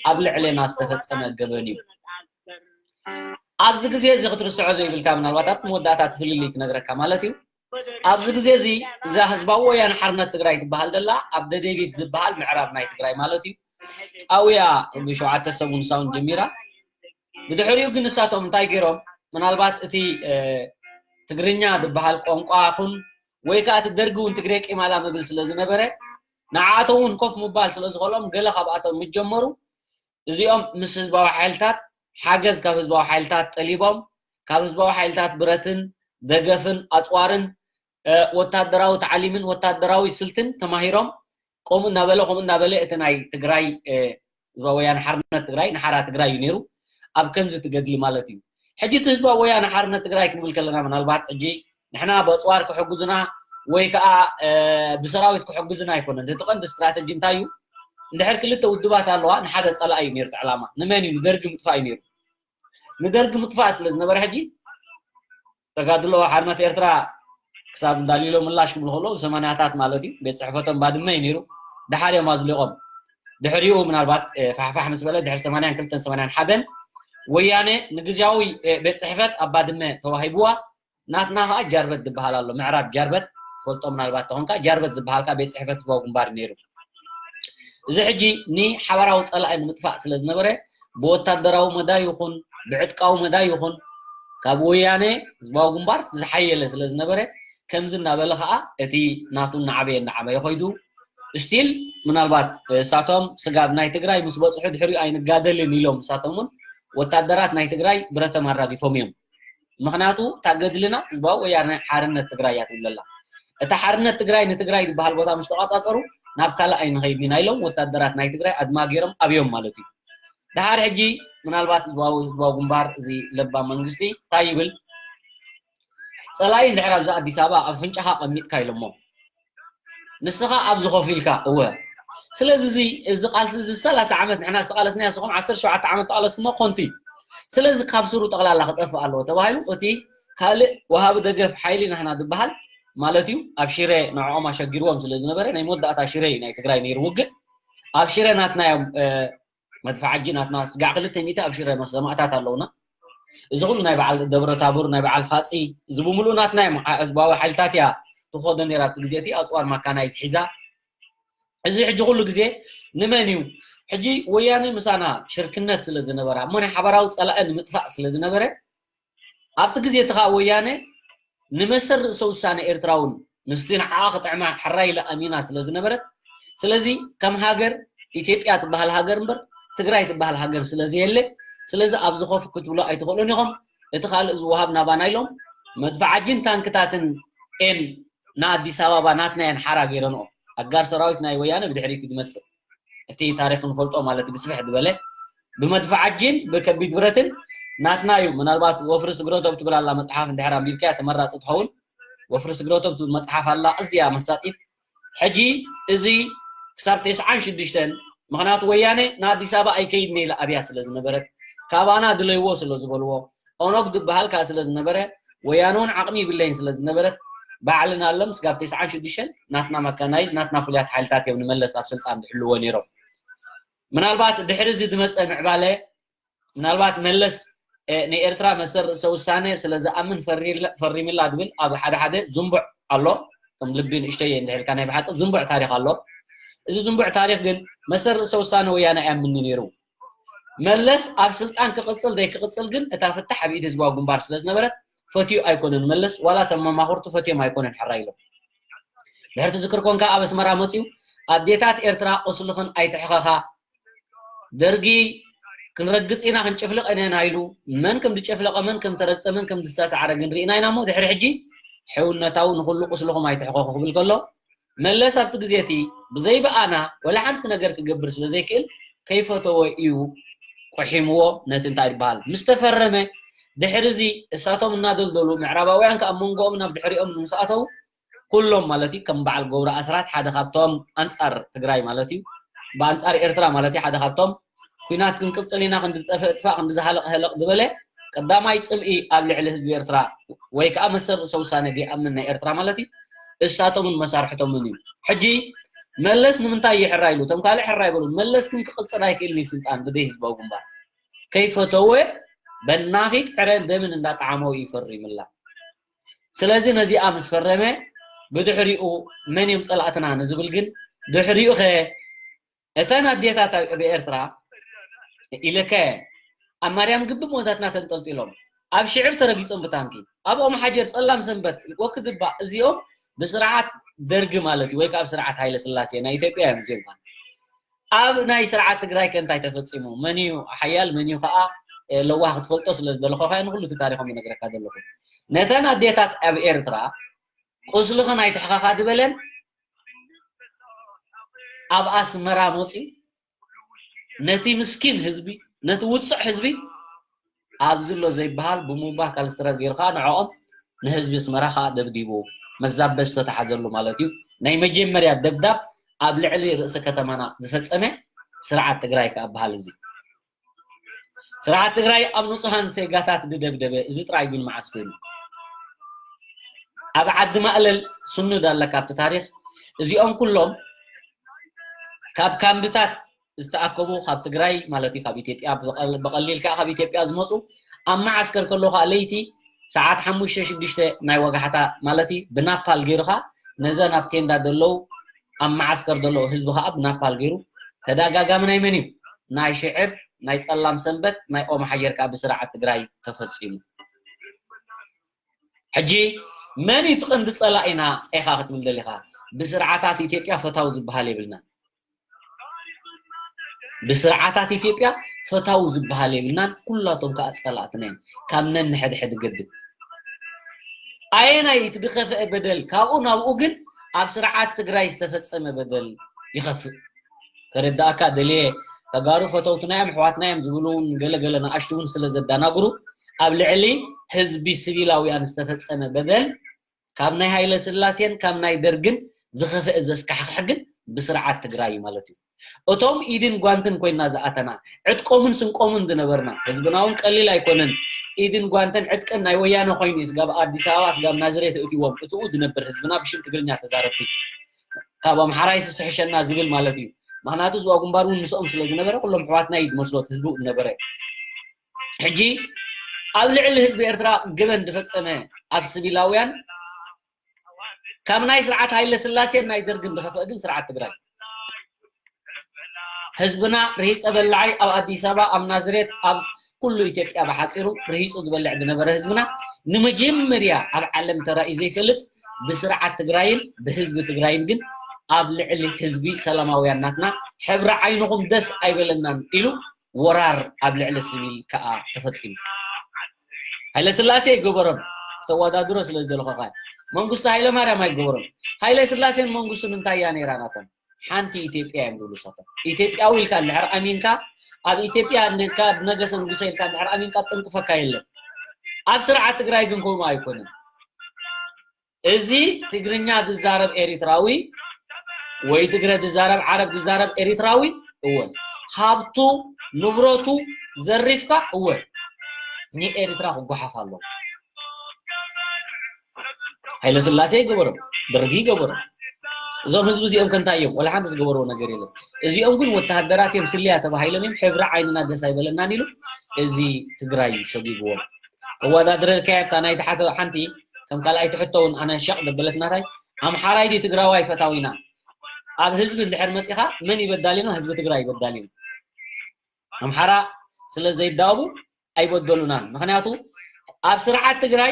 ኣብ ልዕሌና ዝተፈፀመ ገበን እዩ ኣብዚ ግዜ እዚ ክትርስዖ ዘይብልካ ምናልባት ኣብቲ መወዳእታ ትፍልልይ ክነግረካ ማለት እዩ ኣብዚ ግዜ እዚ እዛ ህዝባዊ ወያነ ሓርነት ትግራይ ትበሃል ዘላ ኣብ ደደቢት ዝበሃል ምዕራብ ናይ ትግራይ ማለት እዩ ጣውያ ብሸውዓተ ሰብ ንሳውን ጀሚራ ብድሕሪኡ ግን ንሳቶም እንታይ ገይሮም ምናልባት እቲ ትግርኛ ዝበሃል ቋንቋ ኹን ወይ ከዓ እቲ ደርጊ እውን ትግሬ ቂማላ ምብል ስለ ዝነበረ ንዓኣቶም እውን ኮፍ ምባል ስለ ዝኸሎም ገለ ካብኣቶም ምስ ጀመሩ እዚኦም ምስ ህዝባዊ ሓይልታት ሓገዝ ካብ ህዝባዊ ሓይልታት ጠሊቦም ካብ ህዝባዊ ሓይልታት ብረትን ደገፍን ኣፅዋርን ወታደራዊ ታዕሊምን ወታደራዊ ስልትን ተማሂሮም ከምኡ እናበለ ከምኡ እናበለ እቲ ናይ ትግራይ ህዝባዊ ወያነ ሓርነት ትግራይ ንሓራ ትግራይ እዩ ነይሩ ኣብ ከምዚ ትገድሊ ማለት እዩ ሕጂ እቲ ህዝባዊ ወያነ ሓርነት ትግራይ ክንብል ከለና ምናልባት ሕጂ ንሕና በፅዋር ክሕግዙና ወይ ከዓ ብሰራዊት ክሕግዙና ኣይኮነን እቲ ቀንዲ ስትራተጂ እንታይ እዩ እንድሕር ክልተ ውድባት ኣለዋ ንሓደ ፀላእ እዩ ነይሩ ዕላማ ንመን እዩ ንደርጊ ምጥፋእ እዩ ነይሩ ንደርጊ ምጥፋእ ስለ ዝነበረ ሕጂ ተጋድሎ ሓርነት ኤርትራ ክሳብ እንዳሊሎ ምላሽ ክብሉ ከለዉ ሰማንያታት ማለት እዩ ቤት ፅሕፈቶም ባድመ እዩ ነይሩ ድሓር እዮም ኣዝሊቖም ድሕሪኡ ምናልባት ፋሕፋሕ ምስ በለ ድሕሪ ሰማንያን ክልተን ሰማንያን ሓደን ወያነ ንግዝያዊ ቤት ፅሕፈት ኣብ ባድመ ተዋሂብዋ ናትና ከዓ ጃርበት ዝበሃል ኣሎ ምዕራብ ጃርበት ፈልጦ ምናልባት ተኾንካ ጃርበት ዝበሃል ከዓ ቤት ፅሕፈት ህዝባዊ ግንባር እዩ ነይሩ እዚ ሕጂ ንሓበራዊ ፀላኢ ንምጥፋእ ስለ ዝነበረ ብወታደራዊ መዳይ ይኹን ብዕጥቃዊ መዳይ ይኹን ካብ ወያነ ህዝባዊ ግንባር ዝሓየለ ስለ ዝነበረ ከምዚ እናበለ ከዓ እቲ ናቱ እናዓበየ እናዓበየ ኮይዱ ስቲል ምናልባት እሳቶም ስጋብ ናይ ትግራይ ምስ በፅሑ ድሕሪኡ ኣይንጋደልን ኢሎም እሳቶም እውን ወታደራት ናይ ትግራይ ብረቶም ኣራጊፎም እዮም ምኽንያቱ እታ ገድልና ህዝባዊ ወያነ ሓርነት ትግራይ እያ ትብል ዘላ። እታ ሓርነት ትግራይ ንትግራይ ዝበሃል ቦታ ምስ ተቋጻጸሩ ናብ ካልእ ኣይንኸይድን ኢና ኢሎም ወታደራት ናይ ትግራይ ኣድማ ገይሮም ኣብዮም ማለት እዩ። ደሓር ሕጂ ምናልባት ህዝባዊ ህዝባዊ ግንባር እዚ ለባም መንግስቲ እንታይ ይብል? ጸላኢ እንድሕር ኣብዚ ኣዲስ ኣበባ ኣብ ኣፍንጫኻ ቀሚጥካ ኢሎሞ ንስኻ ኣብዚ ኮፍ ኢልካ እወ። ስለዚ እዚ እዚ ቃልሲ እዚ ሰላሳ ዓመት ንሕና ዝተቃለስና ንስኹም ዓሰርተ ሸውዓተ ዓመት ተቃለስኩሞ ኮንቲ እዩ። ስለዚ ካብ ስሩ ጠቕላላ ክጠፍእ ኣለዎ ተባሂሉ እቲ ካልእ ወሃቢ ደገፍ ሓይሊ ናህና ዝበሃል ማለት እዩ ኣብ ሽረ ንዕኦም ኣሸጊርዎም ስለ ዝነበረ ናይ መወዳእታ ሽረ እዩ ናይ ትግራይ ነይሩ ውግእ ኣብ ሽረ ናትና እዮም መድፍዓጂ ናትና ስጋዕ ክልተ ሚእቲ ኣብ ሽረ ሰማእታት ኣለውና። እዚ ኩሉ ናይ በዓል ደብረ ታቦር ናይ በዓል ፋፂ እዚ ብምሉእ ናትና እዮም። ህዝባዊ ሓይልታት እያ ትኾዶ ነይራ ኣብቲ ግዜ እቲ ኣፅዋር ማካናይዝ ሒዛ። እዚ ሕጂ ኩሉ ግዜ ንመን እዩ? ሕጂ ወያነ ምሳና ሽርክነት ስለ ዝነበራ እሞ ናይ ሓበራዊ ፀላኢ ንምጥፋእ ስለ ዝነበረ ኣብቲ ግዜ እቲ ከዓ ወያነ ንመሰል ርእሰ ውሳነ ኤርትራ እውን ምስቲ ንዓኣ ክጥዕማ ሕራይ ኢላ ኣሚና ስለ ዝነበረት ስለዚ ከም ሃገር ኢትዮጵያ ትበሃል ሃገር እምበር ትግራይ ትበሃል ሃገር ስለ ዘየለ ስለዚ ኣብዚ ኮፍ ክትብሎ ኣይትኽእሉን ኢኹም እቲ ካልእ ዝወሃብ ናባና ኢሎም መድፍዓጅን ታንክታትን ኤን ንኣዲስ ኣበባ ናትና እየን ሓራ ገይረንኦ ኣጋር ሰራዊት ናይ ወያነ ብድሕሪት ዝመፅእ እቲ ታሪክ ንፈልጦ ማለት ብስፍሕ ዝበለ ብመድፍዓጅን ብከቢድ ብረትን ናትና እዩ ምናልባት ወፍሪ ስግረቶም ትብል ኣላ መፅሓፍ እንድሕር ኣንቢብካያ ተመራፂ ትኸውን ወፍሪ ስግረቶም ትብል መፅሓፍ ኣላ እዚያ መሳጢት ሕጂ እዚ ክሳብ ተስዓን ሽዱሽተን ምክንያቱ ወያነ ንኣዲስ ኣበባ ኣይከይድን ኢላ ኣብያ ስለ ዝነበረት ካባና ድለይዎ ስለ ዝበልዎ ኦኖግ ዝበሃል ከዓ ስለ ዝነበረ ወያነ እውን ዓቕሚ ይብለይን ስለ ዝነበረት ባዕልና ሎም ስጋብ ተስዓን ሽዱሽተን ናትና መካናይዝ ናትና ፍሉያት ሓይልታት እዮም ንመለስ ኣብ ስልጣን ዝሕልዎ ነይሮም ምናልባት ድሕሪ እዚ ዝመፀ ምዕባለ ምናልባት መለስ ንኤርትራ መሰል ርእሰ ውሳነ ስለ ዝኣምን ፈሪምላ ዝብል ኣብ ሓደ ሓደ ዝንቡዕ ኣሎ ከም ልቢ ንእሽተየ እንድሕልካ ናይ ብሓቂ ዝንቡዕ ታሪክ ኣሎ እዚ ዝንቡዕ ታሪክ ግን መሰል ርእሰ ውሳነ ወያነ ኣያምኒ ነይሩ መለስ ኣብ ስልጣን ክቕፅል ዘይክቕፅል ግን እታ ፍታሕ ኣብ ኢድ ህዝባዊ ግንባር ስለ ዝነበረት ፈትዩ ኣይኮነን መለስ ዋላ ተመማኽርቱ ፈትዮም ኣይኮነን ሕራ ኢሎም ድሕርቲ ዝክር ኮንካ ኣብ ኣስመራ መፅዩ ኣዴታት ኤርትራ ቁስልኽን ኣይትሕኸኻ ደርጊ ክንረግፅ ኢና ክንጭፍልቕ ኢና ኢሉ መን ከም ዝጨፍለቐ መን ከም ተረግፀ መን ከም ዝሳሳዓረ ግን ርኢና ኢና እሞ ድሕሪ ሕጂ ሕውነታዊ ንኩሉ ቁስልኹም ኣይትሕኸኹ ክብል ከሎ መለስ ኣብቲ ግዜ እቲ ብዘይ ብኣና ወላ ሓንቲ ነገር ክገብር ስለ ዘይክእል ከይፈተወ እዩ ቆሒምዎ ነቲ እንታይ ዝበሃል ምስ ተፈረመ ድሕሪ እዚ እሳቶም እናደልደሉ ምዕራባውያን ከኣ መንጎኦም ናብ ድሕሪኦም ምስ ኣተው ኩሎም ማለት እዩ ከም በዓል ገብሩ ኣስራት ሓደ ካብቶም ኣንፃር ትግራይ ማለት እዩ ብኣንፃር ኤርትራ ማለት እዩ ሓደ ካብቶም ኩናት ክንቅፅል ኢና ክንዲ ዝጠፍእ እጥፋእ ክንዲ ዝሃለቕ ህለቕ ዝበለ ቀዳማይ ፅልኢ ኣብ ልዕሊ ህዝቢ ኤርትራ ወይ ከዓ መሰል ርእሰ ውሳነ ዘይኣምን ናይ ኤርትራ ማለት እዩ እሳቶምን መሳርሕቶምን እዩ ሕጂ መለስ ንምንታይ እዩ ሕራ ኢሉ እቶም ካልእ ሕራ ይበሉ መለስ ግን ክቕፅል ኣይክእልን እዩ ስልጣን ብደይ ህዝባዊ ግንባር ከይፈተወ በናፊጥ ዕረን ደምን እንዳጣዓመው እዩ ፈሪምላ ስለዚ ነዚኣ ምስ ፈረመ ብድሕሪኡ መን እዮም ፀላእትና ንዝብል ግን ድሕሪኡ ከ እተን ኣዴታት ኣብ ኤርትራ ኢለከ ኣብ ማርያም ግቢ ሞታትና ተንጠልጢሎም ኣብ ሽዕብ ተረጊፆም ብታንኪ ኣብ ኦም ሓጀር ፀላም ሰንበት ወክድባ እዚኦም ብስርዓት ደርጊ ማለት እዩ ወይ ከዓ ስርዓት ሃይለ ስላሴ ናይ ኢትዮጵያ እዮም እዚኦም ኣብ ናይ ስርዓት ትግራይ ከ እንታይ ተፈፂሙ መን እዩ ሓያል መን እዩ ከዓ ለዋህ ክትፈልጦ ስለ ዝደለኹ ከዓ ንኩሉ እቲ ታሪኮም ይነግረካ ዘለኹ ነተን ኣዴታት ኣብ ኤርትራ ቁስልኽን ኣይትሕኸኻ ዝበለን ኣብ ኣስመራ መፂ ነቲ ምስኪን ህዝቢ ነቲ ውፅዕ ህዝቢ ኣብዚ ኣሎ ዘይበሃል ብሙባ ካልስትረር ገይሩ ከዓ ንዕኦም ንህዝቢ ኣስመራ ከዓ ደብዲቡ መዛበ ዝተተሓዘሉ ማለት እዩ ናይ መጀመርያ ደብዳብ ኣብ ልዕሊ ርእሲ ከተማና ዝፈፀመ ስርዓት ትግራይ ከዓ በሃል እዚ ስርዓት ትግራይ ኣብ ንፁሃን ዜጋታት ዝደብደበ እዚ ጥራይ ግን መዓስ ኮይኑ ኣብ ዓዲ ማእለል ስኑድ ኣለካ ኣብቲ ታሪክ እዚኦም ኩሎም ካብ ካምብታት ዝተኣከቡ ካብ ትግራይ ማለት እዩ ካብ ኢትዮጵያ ብቐሊል ከዓ ካብ ኢትዮጵያ ዝመፁ ኣብ መዓስከር ከሎ ከዓ ለይቲ ሰዓት ሓሙሽተ ሽዱሽተ ናይ ወጋሕታ ማለት እዩ ብናፓል ገይሩ ከዓ ነዘን ኣብ ቴንዳ ዘለዉ ኣብ መዓስከር ዘለዉ ህዝቢ ከዓ ብናፓል ገይሩ ተደጋጋሚ ናይ መን እዩ ናይ ሽዕብ ናይ ፀላም ሰንበት ናይ ኦም ሓጀር ከዓ ብስርዓት ትግራይ ተፈፂሙ ሕጂ መን እዩ ትቐንዲ ፀላኢና ኢኻ ክትብል ደሊኻ ብስርዓታት ኢትዮጵያ ፈታው ዝበሃል የብልናን ብስርዓታት ኢትዮጵያ ፈታው ዝበሃል የብልናን ኩላቶም ከዓ ፀላእትና እዮም ካብ ነንሕድሕድ ገድል ኣየናይ እቲ ዝኸፍአ በደል? ካብኡ ናብኡ ግን ኣብ ስርዓት ትግራይ ዝተፈጸመ በደል ይኸፍእ። ከረዳእካ ደልየ፣ ተጋሩ ፈተውትና እዮም፣ ኣሕዋትና እዮም ዝብሉ እውን ገለ ገለ ንኣሽቱ እውን ስለ ዘደናግሩ፣ ኣብ ልዕሊ ህዝቢ ሲቪላውያን ዝተፈጸመ በደል ካብ ናይ ሃይለ ስላሴን ካብ ናይ ደርግን ዝኸፍአ ዘስካሕክሕ ግን ብስርዓት ትግራይ እዩ ማለት እዩ። እቶም ኢድን ጓንትን ኮይና ዝኣተና፣ ዕጥቆምን ስንቆምን ዝነበርና፣ ህዝብና እውን ቀሊል ኣይኮነን። ኢድን ጓንትን ዕጥቅን ናይ ወያነ ኮይኑ እዩ። ስጋብ ኣዲስ ኣበባ፣ ስጋብ ናዝሬት እእትዎም እትኡ ዝነብር ህዝብና ብሽም ትግርኛ ተዛረብቲ፣ ካብ ኣምሓራይ ስስሕሸና ዝብል ማለት እዩ። ምክንያቱ ዝዋ ግንባር እውን ምስኦም ስለ ዝነበረ፣ ኩሎም ኣሕዋትና እዩ ዝመስሎት ህዝቡ ዝነበረ። ሕጂ ኣብ ልዕሊ ህዝቢ ኤርትራ ገበን ዝፈጸመ ኣብ ሲቪላውያን ካብ ናይ ስርዓት ሃይለ ስላሴን ናይ ደርግን ዝኸፍአ ግን ስርዓት ትግራይ። ህዝብና ርሂፀ በላዓይ ኣብ ኣዲስ ኣበባ፣ ኣብ ናዝሬት፣ ኣብ ኩሉ ኢትዮጵያ ብሓፂሩ ርሂፁ ዝበልዕ ዝነበረ ህዝብና ንመጀመርያ ኣብ ዓለም ተራእዩ ዘይፈልጥ ብስርዓት ትግራይን ብህዝቢ ትግራይን ግን ኣብ ልዕሊ ህዝቢ ሰላማውያን ናትና ሕብሪ ዓይንኹም ደስ ኣይበለናን ኢሉ ወራር ኣብ ልዕሊ ሲቪል ከዓ ተፈፂሙ። ሃይለ ስላሴ ይገበሮም፣ ክተወዳድሮ ስለ ዝደለኹ ከ መንግስቱ ሃይለ ማርያም ኣይገበሮም። ሃይለ ስላሴን መንግስቱን እንታይ እያ ነይራ ናቶም? ሓንቲ ኢትዮጵያ እዮም ዝብሉ እሳቶም። ኢትዮጵያዊ ኢልካ እንድሕር ኣሚንካ፣ ኣብ ኢትዮጵያ ንካ ነገሰ ንጉሰ ኢልካ እንድሕር ኣሚንካ ጠንቅፈካ የለን። ኣብ ስርዓት ትግራይ ግን ከምኡ ኣይኮነን። እዚ ትግርኛ ዝዛረብ ኤሪትራዊ ወይ ትግረ ዝዛረብ ዓረብ ዝዛረብ ኤሪትራዊ እወ ሃብቱ ንብረቱ ዘሪፍካ እወ ንኤሪትራ ክጓሓፍ ኣለዎ። ሃይለ ስላሴ ይገበሮም፣ ደርጊ ይገበሮም። እዞም ህዝቢ እዚኦም ከ እንታይ እዮም? ወላ ሓንቲ ዝገበርዎ ነገር የለን። እዚኦም ግን ወተሃደራት እዮም፣ ስልያ ተባሂሎም እዮም፣ ሕብሪ ዓይንና ደስ ኣይበለናን ኢሉ እዚ ትግራይ ሰጒግዎም። ከወዳድረልካ እያ እታ ናይ ተሓተ ሓንቲ ከም ካልኣይቲ ሕቶ እውን ኣነ ሸቕ ደበለት ናታይ ኣምሓራይ ድዩ ትግራዋይ ፈታዊና? ኣብ ህዝቢ እንድሕር መፂኻ መን ይበዳሊና? ህዝቢ ትግራይ ይበዳሊና። ኣምሓራ ስለ ዘይዳቡ ኣይበደሉናን። ምክንያቱ ኣብ ስርዓት ትግራይ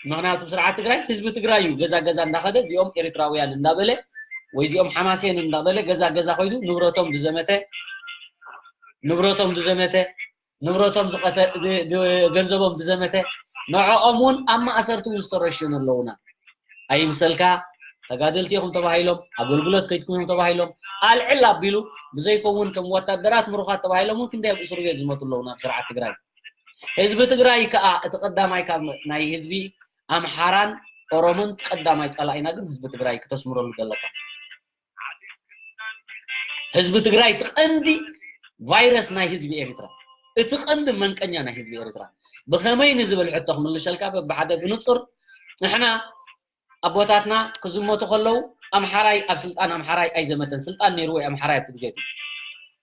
ምክንያቱ ስርዓት ትግራይ ህዝቢ ትግራይ እዩ ገዛ ገዛ እንዳኸደ እዚኦም ኤርትራውያን እንዳበለ ወይ እዚኦም ሓማሴን እንዳበለ ገዛ ገዛ ኮይዱ ንብረቶም ዝዘመተ ንብረቶም ዝዘመተ ንብረቶም ዝቐተ ዝ- ዝ- ገንዘቦም ዝዘመተ ንዕኦም እውን ኣብ ማእሰርቲ እውን ዝተረሸኑ ኣለውና። ኣይምሰልካ ተጋደልቲ ኢኹም ተባሂሎም ኣገልግሎት ከይድኩም እዮም ተባሂሎም ኣልዕል ኣቢሉ ብዘይከውን ከም ወታደራት ምሩኻት ተባሂሎም እውን ክንደይ ኣብ እስር ቤት ዝሞቱ ኣለውና ኣብ ስርዓት ትግራይ። ህዝቢ ትግራይ ከዓ እቲ ቀዳማይ ካብ ናይ ህዝቢ ኣምሓራን ኦሮሞን ቀዳማይ ፀላኢና ግን ህዝቢ ትግራይ ክተስምረሉ ዘለካ። ህዝቢ ትግራይ እቲ ቀንዲ ቫይረስ ናይ ህዝቢ ኤርትራ፣ እቲ ቀንዲ መንቀኛ ናይ ህዝቢ ኤርትራ ብኸመይ ንዝብል ሕቶ ክምልሸልካ በብሓደ ብንፁር ንሕና ኣቦታትና ክዝመቱ ከለዉ ኣምሓራይ ኣብ ስልጣን ኣምሓራይ ኣይዘመተን። ስልጣን ነይርዎ ኣምሓራይ ኣብቲ ግዜ እቲ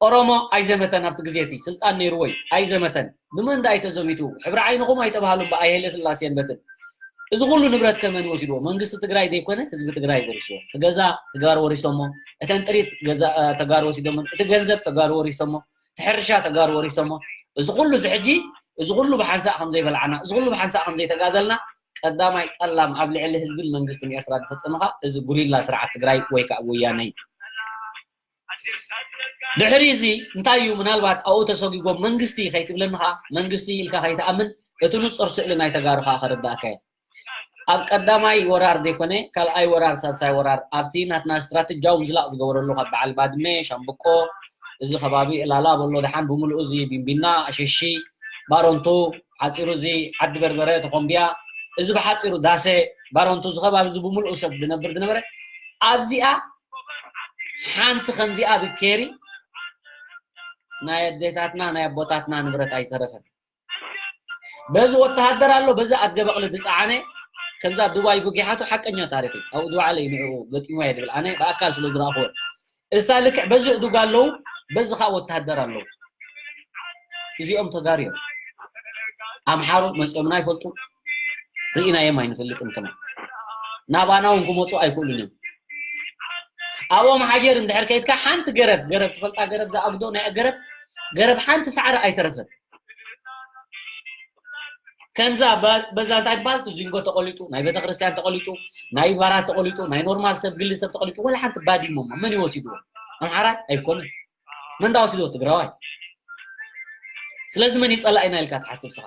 ኦሮሞ ኣይዘመተን። ኣብቲ ግዜ እቲ ስልጣን ነይርዎ ኣይዘመተን። ብመን ደኣ ኣይተዘሚቱ? ሕብሪ ዓይንኹም ኣይተባሃሉን ብኣይ ሃይለ ስላሴን በትን። እዚ ኩሉ ንብረት ከመን ወሲድዎ? መንግስቲ ትግራይ ዘይኮነ ህዝቢ ትግራይ ወሪስዎ። እቲ ገዛ ተጋሩ ወሪሶሞ፣ እተን ጥሪት ገዛ ተጋሩ ወሲዶሞ፣ እቲ ገንዘብ ተጋሩ ወሪሶሞ፣ እቲ ሕርሻ ተጋሩ ወሪሶሞ። እዚ ኩሉ እዚ ሕጂ እዚ ኩሉ ብሓንሳእ ከም ዘይበልዓና፣ እዚ ኩሉ ብሓንሳእ ከም ዘይተጋዘልና ቀዳማይ ጠላም ኣብ ልዕሊ ህዝብን መንግስትን ኤርትራ ዝፈጸመኻ እዚ ጉሪላ ስርዓት ትግራይ ወይ ከዓ ወያነ እዩ። ድሕሪ እዚ እንታይ እዩ ምናልባት ኣብኡ ተሰጒጎም መንግስቲ ከይትብለኒ ከዓ መንግስቲ ኢልካ ከይትኣምን እቲ ንፁር ስእሊ ናይ ተጋሩ ከዓ ከረዳእካ እየ። ኣብ ቀዳማይ ወራር ዘይኮነ ካልኣይ ወራር ሳልሳይ ወራር ኣብቲ ናትና ስትራተጂያዊ ምዝላቕ ዝገበረሉ ካብ በዓል ባድመ ሻምብቆ እዚ ከባቢ ዕላላ በሎ ደሓን ብምልኡ እዚ ቢንቢና ኣሸሺ ባረንቱ ሓፂሩ እዚ ዓዲ በርበረ ተኾምቢያ እዚ ብሓፂሩ ዳሴ ባረንቱ እዚ ከባቢ እዚ ብምልኡ ሰብ ዝነብር ዝነበረ ኣብዚኣ ሓንቲ ከምዚኣ ብኬሪ ናይ ኣዴታትና ናይ ኣቦታትና ንብረት ኣይተረፈን። በዚ ወተሃደር ኣሎ በዚ ኣድገ በቕሊ ዝፀዓነ ከምዛ ዱባይ ብጊሓቱ ሓቀኛ ታሪክ እዩ። ኣብኡ ዝወዓለ እዩ ንዕኡ ገጢሞ እየ ዝብል ኣነ ብኣካል ስለ ዝረኣኽዎ። እሳ ልክዕ በዚ እዱግ ኣለዉ በዚ ከዓ ወተሃደር ኣለዉ። እዚኦም ተጋሩ እዮም። ኣምሓሩ መፂኦምና ኣይፈልጡ ርኢናዮም ኣይንፈልጥን ከማን ናባና እውን ክመፁ ኣይክእሉን እዮም። ኣብኦም ሓጀር እንድሕር ከይድካ ሓንቲ ገረብ ገረብ ትፈልጣ ገረብ ዝኣግዶ ናይ ገረብ ገረብ ሓንቲ ሳዕሪ ኣይተረፈን። ከምዛ በዛ እንታይ ትበሃል እቲ ዚንጎ ተቆሊጡ ናይ ቤተክርስትያን ተቆሊጡ ናይ ባራት ተቆሊጡ ናይ ኖርማል ሰብ ግሊ ሰብ ተቆሊጡ ወላ ሓንቲ ባዲሞ መን ይወሲድዎ? ኣምሓራይ ኣይኮነን። መን ዳወሲድዎ? ትግራዋይ። ስለዚ መን ይፀላእ ኢና ኢልካ ትሓስብ ስኻ?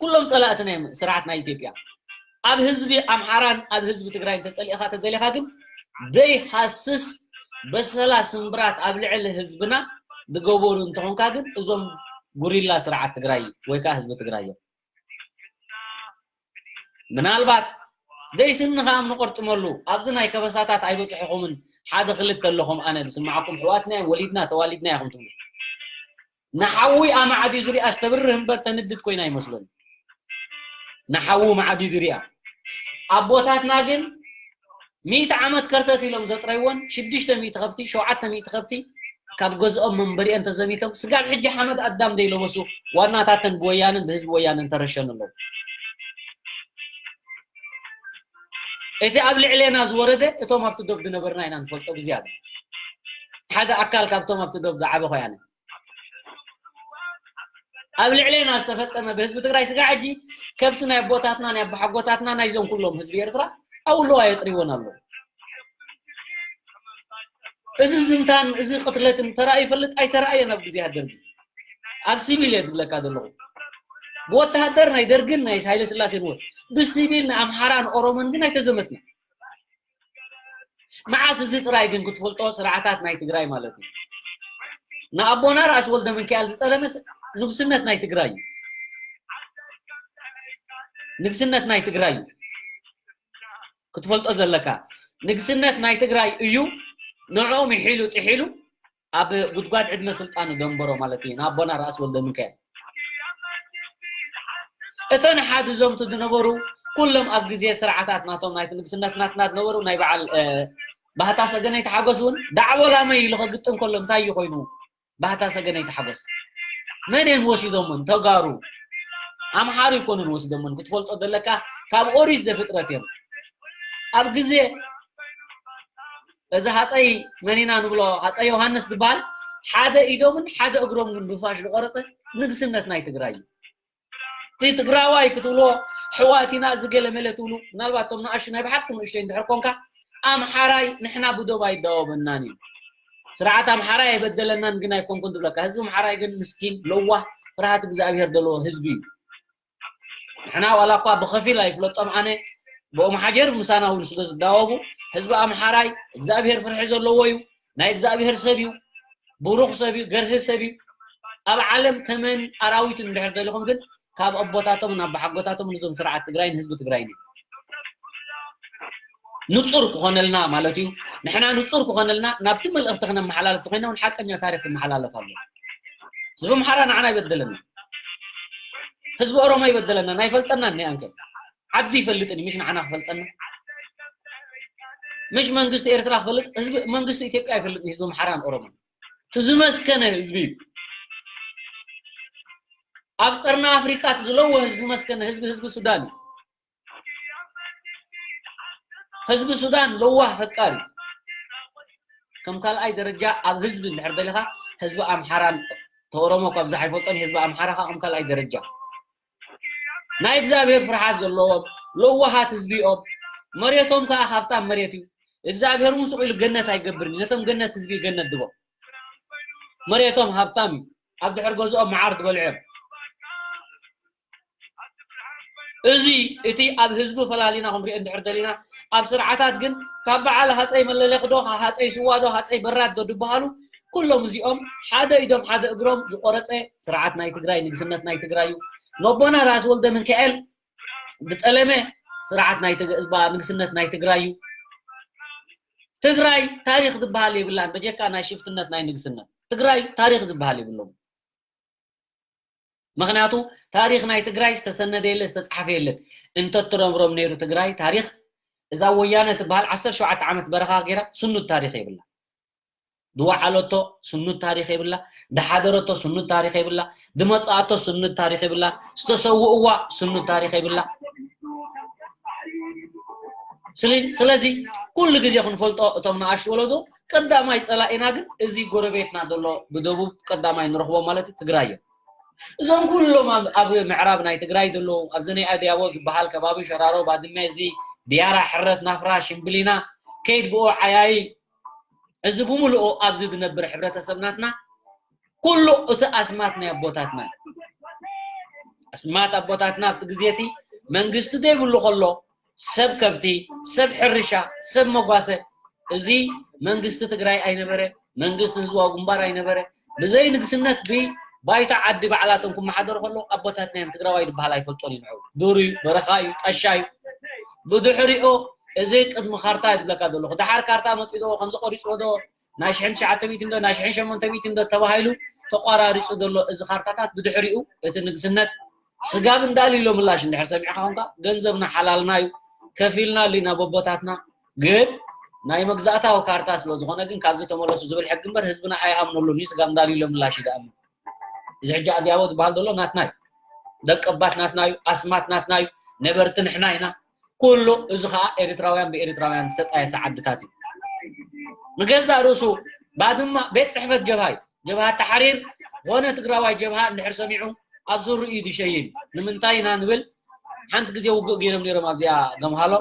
ኩሎም ፀላእቲ ናይ ስርዓት ናይ ኢትዮጵያ ኣብ ህዝቢ ኣምሓራን ኣብ ህዝቢ ትግራይ እንተፀሊእኻ ተደሊኻ ግን ዘይሃስስ በሰላ ስምብራት ኣብ ልዕሊ ህዝብና ዝገበሩ እንተኾንካ ግን እዞም ጉሪላ ስርዓት ትግራይ ወይ ከዓ ህዝቢ ትግራይ እዮም። ምናልባት ዘይስኒ ከዓ ንቆርጥመሉ ኣብዚ ናይ ከበሳታት ኣይበፅሕኹምን ሓደ ክልተ ኣለኹም ኣነ ዝስማዓኩም ሕዋትና እዮም ወሊድና ተዋሊድና ኢኹም ትብሉ ንሓዊ ኣማዕዲ ዙሪኣ ዝተብርህ እምበር ተንድድ ኮይና ኣይመስሎን ንሓዊ ማዕዲ ዙሪኣ ኣቦታትና ግን ሚእቲ ዓመት ከርተት ኢሎም ዘጥረይዎን ሽዱሽተ ሚእቲ ከብቲ ሸውዓተ ሚእቲ ከብቲ ካብ ገዝኦም መንበሪኦም ተዘሚቶም ስጋብ ሕጂ ሓመድ ኣዳም ዘይለበሱ ዋናታተን ብወያንን ብህዝቢ ወያንን ተረሸኑ ኣለዉ እቲ ኣብ ልዕሌና ዝወረደ እቶም ኣብቲ ዶብ ዝነበርና ኢና ንፈልጦ ብዝያዳ ሓደ ኣካል ካብቶም ኣብቲ ዶብ ዝዓበ ኮያነ ኣብ ልዕሌና ዝተፈፀመ ብህዝቢ ትግራይ ስጋ ሕጂ ከብቲ ናይ ኣቦታትና ናይ ኣቦሓጎታትና ናይዞም ኩሎም ህዝቢ ኤርትራ ኣውለዋ የጥሪዎን ኣለዉ እዚ ዝምታን እዚ ቅትለትን ተራእዩ ይፈልጥ ኣይተራእየን ኣብ ግዜ ደርጊ ኣብ ሲቪል እየ ዝብለካ ዘለኹ ብወተሃደር ናይ ደርግን ናይ ሃይለ ስላሴን ወ ብሲቪል ንኣምሓራን ኦሮሞን ግን ኣይተዘመትና መዓስ እዚ ጥራይ ግን ክትፈልጦ ስርዓታት ናይ ትግራይ ማለት እዩ ንኣቦና ራእሲ ወልደ ሚካኤል ዝጠለመ ንጉስነት ናይ ትግራይ እዩ ንግስነት ናይ ትግራይ እዩ ክትፈልጦ ዘለካ ንግስነት ናይ ትግራይ እዩ ንዕኦም ይሒሉ ጥሒሉ ኣብ ጉድጓድ ዕድመ ስልጣኑ ደንበሮ ማለት እዩ ንኣቦና ራእሲ ወልደ ሚካኤል እተን ሓዲዞም ዝነበሩ ኩሎም ኣብ ግዜ ስርዓታት ናቶም ናይቲ ንግስነት ናትና ዝነበሩ ናይ በዓል ባህታ ሰገነይ ተሓጎስ እውን ዳዕቦ ላመይ ኢሉ ከግጥም ከሎ እንታይ እዩ ኮይኑ ባህታ ሰገነይ ተሓጎስ መን እዮም ወሲዶምን ተጋሩ ኣምሓሩ ይኮኑን ወሲዶምን ክትፈልጦ ዘለካ ካብ ኦሪት ዘፍጥረት እዮም ኣብ ግዜ እዚ ሃፀይ መኒና ንብሎ ሃፀይ ዮሃንስ ዝበሃል ሓደ ኢዶምን ሓደ እግሮም ግን ብፋሽ ዝቆረፀ ንግስነት ናይ ትግራይ እዩ። እቲ ትግራዋይ ክትብሎ ሕዋት ኢና እዚ ገለ መለ ትብሉ ምናልባት ቶም ንኣሽ ናይ ብሓቂ ንእሽተይ እንድሕር ኮንካ ኣምሓራይ ንሕና ብዶብ ኣይዳወበናን እዩ። ስርዓት ኣምሓራይ ኣይበደለናን ግን ኣይኮንኩን ትብለካ ህዝቢ ኣምሓራይ ግን ምስኪን ለዋህ ፍርሃት እግዚኣብሄር ዘለዎ ህዝቢ እዩ። ንሕና ዋላ እኳ ብኸፊል ኣይፍለጦም ኣነ ብኦም ሓጀር ምሳና እውን ስለ ዝዳወቡ ህዝቢ ኣምሓራይ እግዚኣብሄር ፍርሒ ዘለዎ እዩ ናይ እግዚኣብሄር ሰብ እዩ ብሩኽ ሰብ እዩ ገርህ ሰብ እዩ ኣብ ዓለም ተመን ኣራዊት እንድሕር ደሊኹም ግን ካብ ኣቦታቶም ናብ ሓጎታቶም ንዞም ስርዓት ትግራይ ንህዝቢ ትግራይ እዩ ንፁር ክኾነልና ማለት እዩ ንሕና ንፁር ክኾነልና ናብቲ መልእኽቲ ክነመሓላለፍ ተኮይና እውን ሓቀኛ ታሪክ ክመሓላለፍ ኣሎ ህዝቢ ኣምሓራ ንዓና ይበደለና ህዝቢ ኦሮሞ ይበደለና ናይ ፈልጠና እኒ ኣንከ ዓዲ ይፈልጥ እዩ ምሽ ንዓና ክፈልጠና ምሽ መንግስቲ ኤርትራ ክፈልጥ ህዝቢ መንግስቲ ኢትዮጵያ ይፈልጥ ህዝቢ ኣምሓራን ኦሮሞን ትዝመስከነ ህዝቢ እዩ ኣብ ቀርኒ ኣፍሪቃ ዝለወ ህዝቢ መስከነ ህዝቢ ህዝቢ ሱዳን እዩ ህዝቢ ሱዳን ለዋህ ፈቃር እዩ ከም ካልኣይ ደረጃ ኣብ ህዝቢ እንድሕር ደሊኻ ህዝቢ ኣምሓራን ተኦሮሞ ካብ ዝሓይፈልጦን ህዝቢ ኣምሓራ ከዓ ከም ካልኣይ ደረጃ ናይ እግዚኣብሔር ፍርሓት ዘለዎም ለዋሃት ህዝቢ እዮም መሬቶም ከዓ ሃብታም መሬት እዩ እግዚኣብሔር እውን ስቕ ኢሉ ገነት ኣይገብርን እዩ ነቶም ገነት ህዝቢ ገነት ድቦም መሬቶም ሃብታም እዩ ኣብ ድሕር ገዝኦም መዓር ዝበልዑ እዮም እዚ እቲ ኣብ ህዝቢ ፈላሊና ክንሪኦ እንድሕር ደሊና ኣብ ስርዓታት ግን ካብ በዓል ሃፀይ መለለክ ዶ ሃፀይ ስዋ ዶ ሃፀይ በራድ ዶ ዝበሃሉ ኩሎም እዚኦም ሓደ ኢዶም ሓደ እግሮም ዝቆረፀ ስርዓት ናይ ትግራይ ንግስነት ናይ ትግራይ እዩ ነቦና ራስ ወልደ ምንካኤል ዝጠለመ ስርዓት ናይ ንግስነት ናይ ትግራይ እዩ ትግራይ ታሪክ ዝበሃል የብላን በጀካ ናይ ሽፍትነት ናይ ንግስነት ትግራይ ታሪክ ዝበሃል የብሎም ምክንያቱ ታሪክ ናይ ትግራይ ዝተሰነደ የለ ዝተፃሓፈ የለን እንተትረምሮም ነይሩ ትግራይ ታሪክ እዛ ወያነ ትበሃል ዓሰርተ ሸውዓተ ዓመት በረኻ ገይራ ስኑድ ታሪክ የብላ ዝወዓለቶ ስኑድ ታሪክ የብላ ዝሓደረቶ ስኑድ ታሪክ የብላ ዝመፅኣቶ ስኑድ ታሪክ የብላ ዝተሰውእዋ ስኑድ ታሪክ የብላ ስለዚ ኩሉ ግዜ ክንፈልጦ እቶም ንኣሽ ወለዶ ቀዳማይ ፀላኢና ግን እዚ ጎረቤትና ዘሎ ብደቡብ ቀዳማይ ንረኽቦ ማለት እዩ ትግራይ እዮም እዞም ኩሎም ኣብ ምዕራብ ናይ ትግራይ ዘለዉ ኣብዚ ናይ ኣድያቦ ዝበሃል ከባቢ ሸራሮ ባድመ እዚ ድያራ ሕረት ናፍራ ሽምብሊና ከይድ ብኦ ዓያይ እዚ ብምልኦ ኣብዚ ዝነብር ሕብረተሰብ ናትና ኩሉ እቲ ኣስማት ናይ ኣቦታትና ኣስማት ኣቦታትና ኣብቲ ግዜ እቲ መንግስቲ ዘይብሉ ከሎ ሰብ ከብቲ፣ ሰብ ሕርሻ፣ ሰብ መጓሰ። እዚ መንግስቲ ትግራይ ኣይነበረ፣ መንግስቲ ህዝባዊ ግንባር ኣይነበረ። ብዘይ ንግስነት ብባይታ ዓዲ ባዕላቶም ክመሓደሩ ከለዉ ኣቦታትና እዮም። ትግራዋይ ዝበሃል ኣይፈልጦን እዩ። ንዑ ዱር እዩ፣ በረኻ እዩ፣ ጠሻ እዩ። ብድሕሪኡ እዚ ቅድሚ ካርታ እዩ ዝብለካ ዘለኹ። ደሓር ካርታ መፂኡ ዶ፣ ከምዚ ቆሪፅዎ ዶ፣ ናይ ሽሕን ትሽዓተ ሚእትን ዶ፣ ናይ ሽሕን ሸሞንተ ሚእትን ዶ ተባሂሉ ተቋራሪፁ ዘሎ እዚ ካርታታት ብድሕሪኡ እቲ ንግስነት ስጋብ እንዳልዩሎ ምላሽ እንድሕር ሰሚዕካ ኮንካ፣ ገንዘብና ሓላልና እዩ፣ ከፊልና ኣሎ ኢና በቦታትና። ግን ናይ መግዛእታዊ ካርታ ስለ ዝኾነ ግን ካብዚ ተመለሱ ዝብል ሕጊ እምበር ህዝብና ኣይኣምነሉን እዩ። ስጋብ እንዳልዩሎ ምላሽ እዩ ዝኣምን። እዚ ሕጂ ኣድያቦ ዝበሃል ዘሎ ናትና እዩ። ደቂ ኣባት ናትና እዩ፣ ኣስማት ናትና እዩ፣ ነበርቲ ንሕና ኢና። ኩሉ እዚ ኸዓ ኤርትራውያን ብኤርትራውያን ዝተጣየሰ ዓድታት እዩ። ንገዛእ ርእሱ ባድማ ቤት ጽሕፈት ጀብሃ እዩ። ጀብሃ ተሓሪር ዝኾነ ትግራዋይ ጀብሃ እንድሕር ሰሚዑ ኣብ ሱሩ እዩ ዝሸይን። ንምንታይ ኢና ንብል፣ ሓንቲ ግዜ ውግእ ገይሮም ነይሮም ኣብዚኣ ገምሃሎ።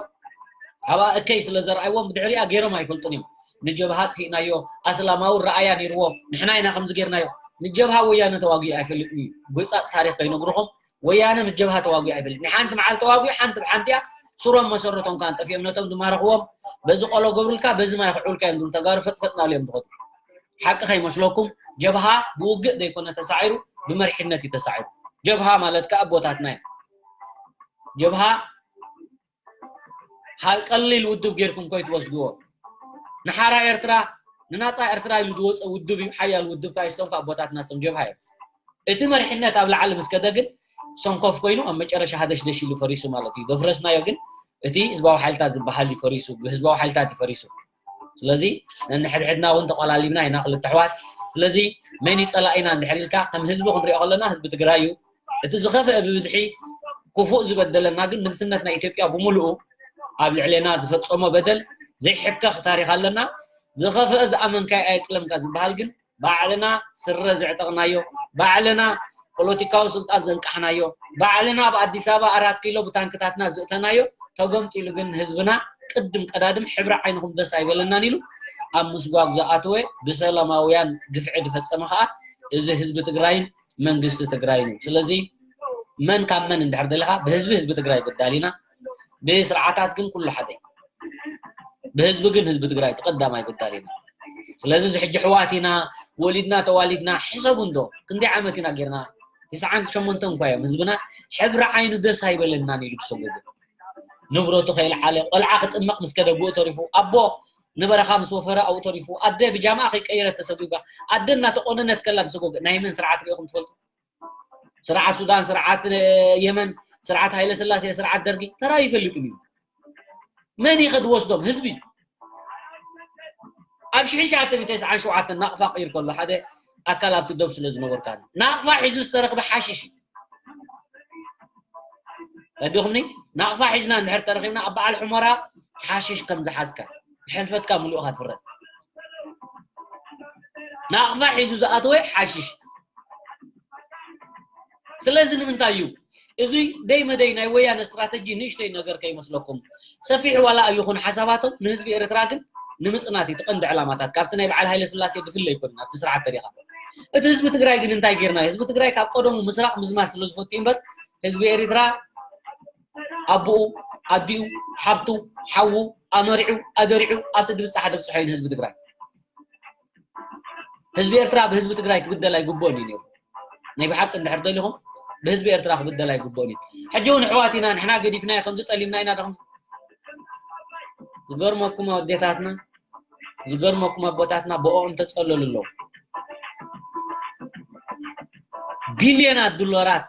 ኣብኣ እከይ ስለ ዘርኣይዎም ብድሕሪኣ ገይሮም ኣይፈልጡን እዮም። ንጀብሃ ኣጥፊእናዮ፣ ኣስላማዊ ረኣያ ነይርዎ፣ ንሕና ኢና ከምዚ ገይርናዮ። ንጀብሃ ወያነ ተዋጊኡ ኣይፈልጥን እዩ። ጎይፃ ታሪኽ ከይነግርኹም፣ ወያነ ምስ ጀብሃ ተዋጊኡ ኣይፈልጥን። ሓንቲ መዓልቲ ተዋጊኡ፣ ሓንቲ ብሓንቲኣ ሱሮም መሰረቶም ካን ጠፊኦም፣ ነቶም ዝማረኽዎም በዚ ቆሎ ገብሩልካ፣ በዚ ማይ ክዕውልካ እዮም ዝብሉ ተጋሩ ፈጥፈጥና ኢሎም ዝኸዱ። ሓቂ ከይመስለኩም፣ ጀብሃ ብውግእ ዘይኮነ ተሳዒሩ፣ ብመሪሕነት እዩ ተሳዒሩ። ጀብሃ ማለት ከኣ ኣቦታትና እዮም። ጀብሃ ሃ-፣ ቀሊል ውድብ ጌርኩም ኮይትወስድዎ። ንሓራ ኤርትራ፣ ንናጻ ኤርትራ ኢሉ ዝወጸ ውድብ እዩ፣ ሓያል ውድብ፣ ካብ እሶም ካብ ኣቦታትና እሶም ጀብሃ እዮም። እቲ መሪሕነት ኣብ ላዕሊ ምስ ከደ ግን ሰንኮፍ ኮይኑ ኣብ መጨረሻ ሃደሽደሽ ኢሉ ፈሪሱ ማለት እዩ። ዘፍረስናዮ ግን እቲ ህዝባዊ ሓይልታት ዝበሃል እዩ ፈሪሱ፣ ብህዝባዊ ሓይልታት እዩ ፈሪሱ። ስለዚ ነንሕድሕድና እውን ተቆላሊብና ኢና ክልተ ኣሕዋት። ስለዚ መን እዩ ጸላኢና እንድሕር ኢልካ ከም ህዝቢ ክንሪኦ ከለና ህዝቢ ትግራይ እዩ። እቲ ዝኸፍአ ብብዝሒ ክፉእ ዝበደለና ግን ንግስነት ናይ ኢትዮጵያ ብምሉኡ ኣብ ልዕሌና ዝፈጸሞ በደል ዘይሕከኽ ታሪኽ ኣለና። ዝኸፍአ ዝኣመንካዮ ኣየጥለምካ ዝበሃል ግን ባዕልና ስረ ዘዕጠቕናዮ፣ ባዕልና ፖለቲካዊ ስልጣን ዘንቃሕናዮ፣ ባዕልና ኣብ ኣዲስ ኣበባ ኣራት ኪሎ ብታንክታትና ዘእተናዮ ተገምጢሉ ግን ህዝብና ቅድም ቀዳድም ሕብሪ ዓይንኹም ደስ ኣይበለናን ኢሉ ኣብ ምስጓግ ዝኣተወ ብሰላማውያን ግፍዒ ዝፈጸመ ኸኣ እዚ ህዝቢ ትግራይን መንግስቲ ትግራይን እዩ። ስለዚ መን ካብ መን እንድሕር ደሊኻ ብህዝቢ ህዝቢ ትግራይ በዳሊና፣ ብስርዓታት ግን ኩሉ ሓደ እዩ። ብህዝቢ ግን ህዝቢ ትግራይ እቲ ቀዳማይ በዳሊና። ስለዚ እዚ ሕጂ ኣሕዋት ኢና ወሊድና ተዋሊድና ሕሰቡ እንዶ ክንደይ ዓመት ኢና ጌርና? ትስዓን ሸሞንተን እኳ እዮም። ህዝብና ሕብሪ ዓይኑ ደስ ኣይበለናን ኢሉ ብሰጎጉ ንብረቱ ከይልዓለ ቆልዓ ክጥመቕ ምስ ከደ ብኡ ተሪፉ ኣቦ ንበረኻ ምስ ወፈረ ኣብኡ ተሪፉ ኣደ ብጃማኣ ከይቀየረት ተሰጒጋ ኣደ እናተቆነነት ከላ ብሰጎጉ ናይ መን ስርዓት ሪኢኹም ትፈልጡ? ስርዓት ሱዳን፣ ስርዓት የመን፣ ስርዓት ሃይለ ስላሴ፣ ስርዓት ደርጊ ተራ ይፈልጥን እዩ። መን እዩ ከድወስዶም? ህዝቢ። ኣብ ሽሕን ትሽዓተ ሚእትን ተስዓን ሸውዓተን ናቕፋ ቅይር ከሎ ሓደ ኣካል ኣብቲ ዶብ ስለ ዝነበርካ ናቕፋ ሒዙ ዝተረኽበ ሓሽሽ እዩ። ረዲኹምኒ? ናቕፋ ሒዝና እንድሕር ተረኺብና ኣብ በዓል ሑመራ ሓሽሽ ከም ዝሓዝካ ሕልፈትካ ምሉእኻ ትፍረድ። ናቕፋ ሒዙ ዝኣተወ ሓሽሽ። ስለዚ ንምንታይ እዩ እዚ ደይ መደይ ናይ ወያነ ስትራተጂ ንእሽተይ ነገር ከይመስለኩም? ሰፊሕ ዋላ ይኹን ሓሳባቶም ንህዝቢ ኤርትራ ግን ንምጽናት እዩ። እቲ ቀንዲ ዕላማታት ካብቲ ናይ በዓል ሃይለ ስላሴ ዝፍለ ኣይኮነን። ኣብቲ ስርዓት ተሪኻ እቲ ህዝቢ ትግራይ ግን እንታይ ጌርና? ህዝቢ ትግራይ ካብ ቀደሙ ምስራቕ ምዝማት ስለ ዝፈቱ እምበር ህዝቢ ኤርትራ ኣቦኡ፣ ኣዲኡ፣ ሓብቱ፣ ሓዉ፣ ኣመሪዑ፣ ኣደሪዑ ኣብቲ ድብጻሕ ደብጽሖ እዩ ንህዝቢ ትግራይ። ህዝቢ ኤርትራ ብህዝቢ ትግራይ ክብደል ኣይግብኦን እዩ ነይሩ። ናይ ብሓቂ እንድሕር ደሊኹም ብህዝቢ ኤርትራ ክብደል ኣይግብኦን እዩ። ሕጂ እውን ኣሕዋት ኢና፣ ንሕና ገዲፍና ከምዚ ጠሊምና ኢና ዶ ከምዚ? ዝገርመኩም ኣዴታትና፣ ዝገርመኩም ኣቦታትና ብኦም ተጸለሉ ኣለዉ። ቢልዮናት ዶላራት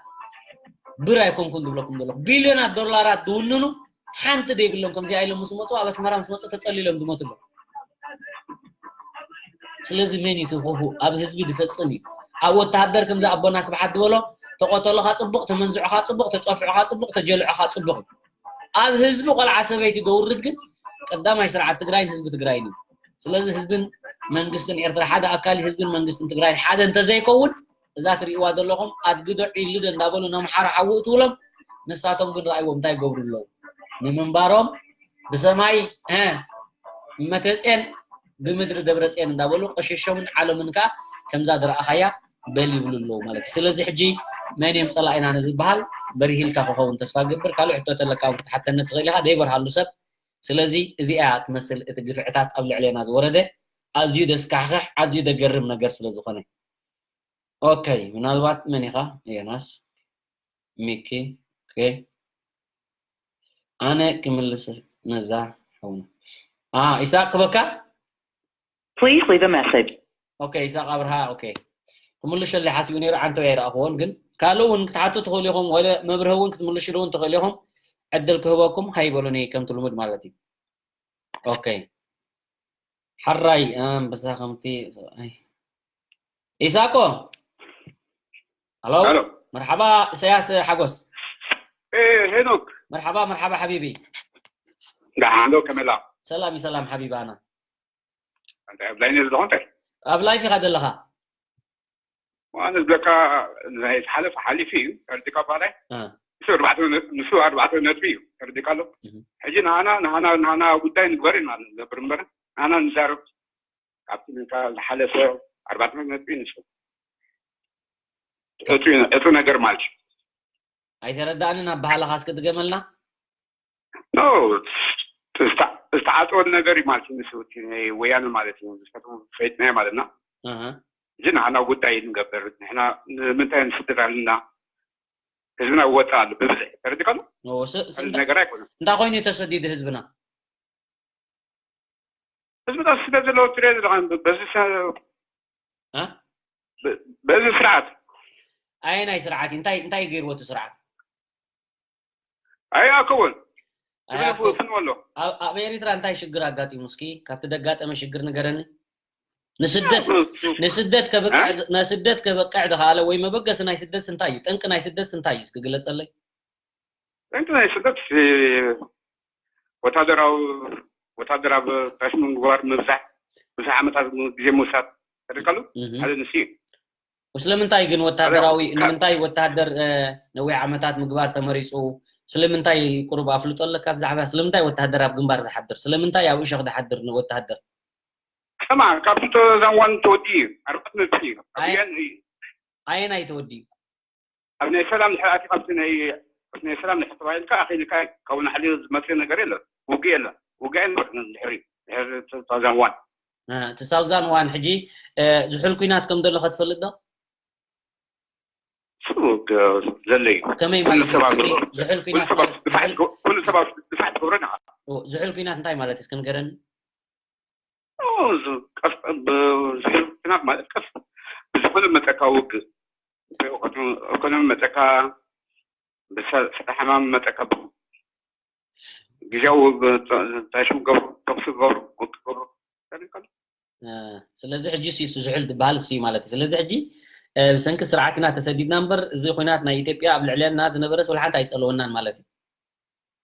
ብር ኣይኮንኩን ዝብለኩም ዘለኹ። ቢልዮናት ዶላራት ዝውንኑ ሓንቲ ዘይብሎም ከምዚኣ ኢሎም ምስ መፁ ኣብ ኣስመራ ምስ መፁ ተፀሊሎም ዝሞቱ ኣለዉ። ስለዚ መን እዩ እቲ ክፉእ? ኣብ ህዝቢ ዝፈፅም እዩ። ኣብ ወተሃደር ከምዚ ኣቦና ስብሓት ዝበሎ ተቆተሉኻ ፅቡቕ፣ ተመንዝዑኻ ፅቡቕ፣ ተፀፍዑኻ ፅቡቕ፣ ተጀልዑኻ ፅቡቕ እዩ። ኣብ ህዝቢ ቆልዓ ሰበይቲ ዘውርድ ግን ቀዳማይ ስርዓት ትግራይን ህዝቢ ትግራይን እዩ። ስለዚ ህዝብን መንግስትን ኤርትራ ሓደ ኣካል፣ ህዝብን መንግስትን ትግራይን ሓደ እንተዘይከውን እዛ ትርእይዋ ዘለኹም ኣድግዶ ዒልዶ እንዳበሉ ነምሓሩ ሓዊ እትብሎም ንሳቶም ግን ረኣይዎም እንታይ ይገብሩ ኣለዉ? ንምንባሮም ብሰማይ እ መተጼን ብምድሪ ደብረጼን እንዳበሉ ቀሸሾምን ዓለምን ከኣ ከምዛ ዝረኣኻያ በል ይብሉ ኣለዉ ማለት እዩ። ስለዚ ሕጂ መን እዮም ጸላኢና ንዝበሃል በሪህ ኢልካ ክኸውን ተስፋ እገብር። ካልእ ሕቶ ተለካ እውን ክትሓተኒ ትኽእል ኢኻ፣ ዘይበርሃሉ ሰብ። ስለዚ እዚኣ እያ ትመስል እቲ ግፍዕታት ኣብ ልዕሌና ዝወረደ። ኣዝዩ ደስካሕክሕ፣ ኣዝዩ ደገርም ነገር ስለ ዝኾነ። ኦኬ፣ ምናልባት መን ኢኻ? ዮናስ፣ ሚኪ፣ ኦኬ። ኣነ ክምልስ ነዛ ሓውና። አ፣ ኢሳቅ ክበካ? Please leave a message. ኦኬ፣ ኢሳቅ ኣብርሃ፣ ኦኬ። ክምልሸለይ ሓሲቡ ነይሩ፣ ዓንተው ኣይረኣኽዎን፣ ግን ካልእ እውን ክትሓቱ ትኽእሉ ኢኹም፣ ወለ መብርሂ እውን ክትምልሽሉ እውን ትኽእሉ ኢኹም። ዕድል ክህበኩም፣ ሃይ በሉኒ፣ ከምቲ ልሙድ ማለት እዩ። ኦኬ። ሓራይ፣ ኣንበሳ ከምቲ፣ ኣይ። ኢሳቆ። ሃሎ። ሃሎ። መርሓባ፣ ኢሳያስ ሓጎስ። ኤ፣ ሄኖክ። መርሓባ፣ መርሓባ ሓቢቢ። ደሓን ዶ፣ ከመይ ኣላ? ሰላም፣ ሰላም ሓቢቢ ኣና። እንታይ ኣብ ላይን ዘለኹ እንታይ? ኣብ ላይፍ ኢኻ ዘለኻ። ኣነ ዝብለካ ናይ ዝሓለፈ ሓሊፉ እዩ፣ ተረዲእካ በሃላይ። እ። ንሱ ኣርባዕተ ነ-፣ ንሱ ኣርባዕተ ነጥቢ እዩ፣ ተረዲእካ ኣሎ። እህ። ሕጂ ንሃና፣ ንሃና፣ ንሃና ጉዳይ ንግበር ኢና ንነብር እምበር፣ ንሃና ንዛረብ። ካብቲ ነታ ዝሓለፈ ኣርባዕተ ነጥቢ ንሱ። እቱ፣ እቱ ነገር ማለት እዩ። ኣይተረዳእንን ኣበሃላኻ እስኪ ድገመልና። ኖ፣ ዝተ-፣ ዝተዓጸወ ነገር እዩ ማለት እዩ፣ ንሱ እቲ ናይ ወያነ ማለት እዩ፣ ዝፈትዎ ፈይጥናዮ ማለትና። ኣሃ። እዚ ንሕና ጉዳይ ንገብር፣ ንሕና ንምንታይ ንስደድ ኣለና? ህዝብና ይወጽእ ኣሎ ብብዝሒ፣ ተረዲእካ ኣሎ? ኦ፣ ስ-፣ ስ-፣ እዚ እንታይ፣ ነገር ኣይኮነን። እንታይ ኮይኑ እዩ ተሰዲዱ ህዝብና? ህዝብና ስደት ዘለዎ ትሪኦ ዘለኻ፣ በዚ ሰ-፣ እ? በ-፣ በዚ ስርዓት። ኣየናይ ስርዓት እዩ? እንታይ፣ እንታይ ገይርዎ እቲ ስርዓት? ኣይኣከቦን። ኣይኣከቦን። ይፍንዎ ኣሎ። ኣብ፣ ኣብ ኤሪትራ እንታይ ሽግር ኣጋጢሙ? እስኪ ካብቲ ደጋጠመ ሽግር ንገረኒ። ንስደት፣ ንስደት ከብቅዕ፣ እ? ንስደት ከብቅዕ ዝኸኣለ ወይ መበገሲ ናይ ስደት እንታይ እዩ? ጠንቂ ናይ ስደት እንታይ እዩ? እስኪ ግለጸለይ። ጠንቂ ናይ ስደት፣ እ፣ ወታደራዊ፣ ወታደር ኣብ ታሽሙ ምግባር ምብዛሕ፣ ብዙሕ ዓመታት ም-፣ ግዜ ምውሳድ፣ ተደቀሉ? እህ። ሓደ ንሱ እዩ። ስለምንታይ ግን ወታደራዊ፣ ወታደር ካብ ንምንታይ ወታደር፣ እ፣ ነዊሕ ዓመታት ምግባር ተመሪጹ? ስለምንታይ ቁሩብ ኣፍልጦ ኣለካ ብዛዕባ ስለምንታይ ወታደር ኣብ ግንባር ዝሓድር? ስለምንታይ ኣብ እሾኽ ዝሓድር ንወታደር? ከማ፣ ካብ ቱዛን ዋን ተወዲኡ እዩ። ኣርባዕተ ነጥቢ እዩ። ካብ ኣይ-፣ ወያነ እዩ። ኣየናይ ተወዲኡ? ኣብ ናይ ሰላም ድሕሪ ኣትዩ፣ ካብቲ ናይ፣ ካብቲ ናይ ሰላም ድሕሪ ተባሂልካ ኣኺልካ ካብኡ ንላዕሊ ዝመጽእ ነገር የለን። ውግእ የለን። ውግእ ኣይነበረን ድሕሪ፣ ድሕሪ ቱ ታውዛንድ ዋን። እ፣ ቱ ታውዛንድ ዋን ሕጂ፣ እ፣ ዝሑል ኲናት ከም ዘሎ ከ ትፈልጥ ዶ? እሱ ግ-፣ ዘሎ እዩ። ከመይ ኩሉ ማለት እዩ? ሰብ ኣብ፣ እስኪ ዝሑል ኩሉ ኲናት ሰብ ኣብ ማለት፣ ድፋዕ ዝሑል ዝገ-፣ ኩሉ ሰብ ኣብ ድፋዕ ትገብሮ ኣለኻ። ኦ፣ ዝሑል ኲናት እንታይ ማለት እዩ? እስኪ ንገረኒ። ኦ፣ ዝ-፣ ቀስ-፣ ብ-፣ ዝሑል ኲናት ማለት ቀስ ብዝኾነ መጸካ ውግእ፣ ብኢኮኖሚ መጸካ፣ ብሰ-፣ ስራሕ ሕማም መጸካ፣ ግዜያዊ ብ-፣ ተ-፣ ታሽሙ ገብሩ፣ ተኩሲ ገብሩ፣ ውግእ ገብሩ፣ ተሪቀሉ። እ፣ ስለዚ ሕጂ እሱ፣ እሱ ዝሑል ዝበሃል እሱ እዩ ማለት እዩ። ስለዚ ሕጂ፣ እ፣ ብሰንኪ ስርዓት ኢና ተሰዲድና እምበር፣ እዚ ኹናት ናይ ኢትዮጵያ ኣብ ልዕሌና ዝነበረት ወላ ሓንቲ ኣይጸለወናን ማለት እዩ።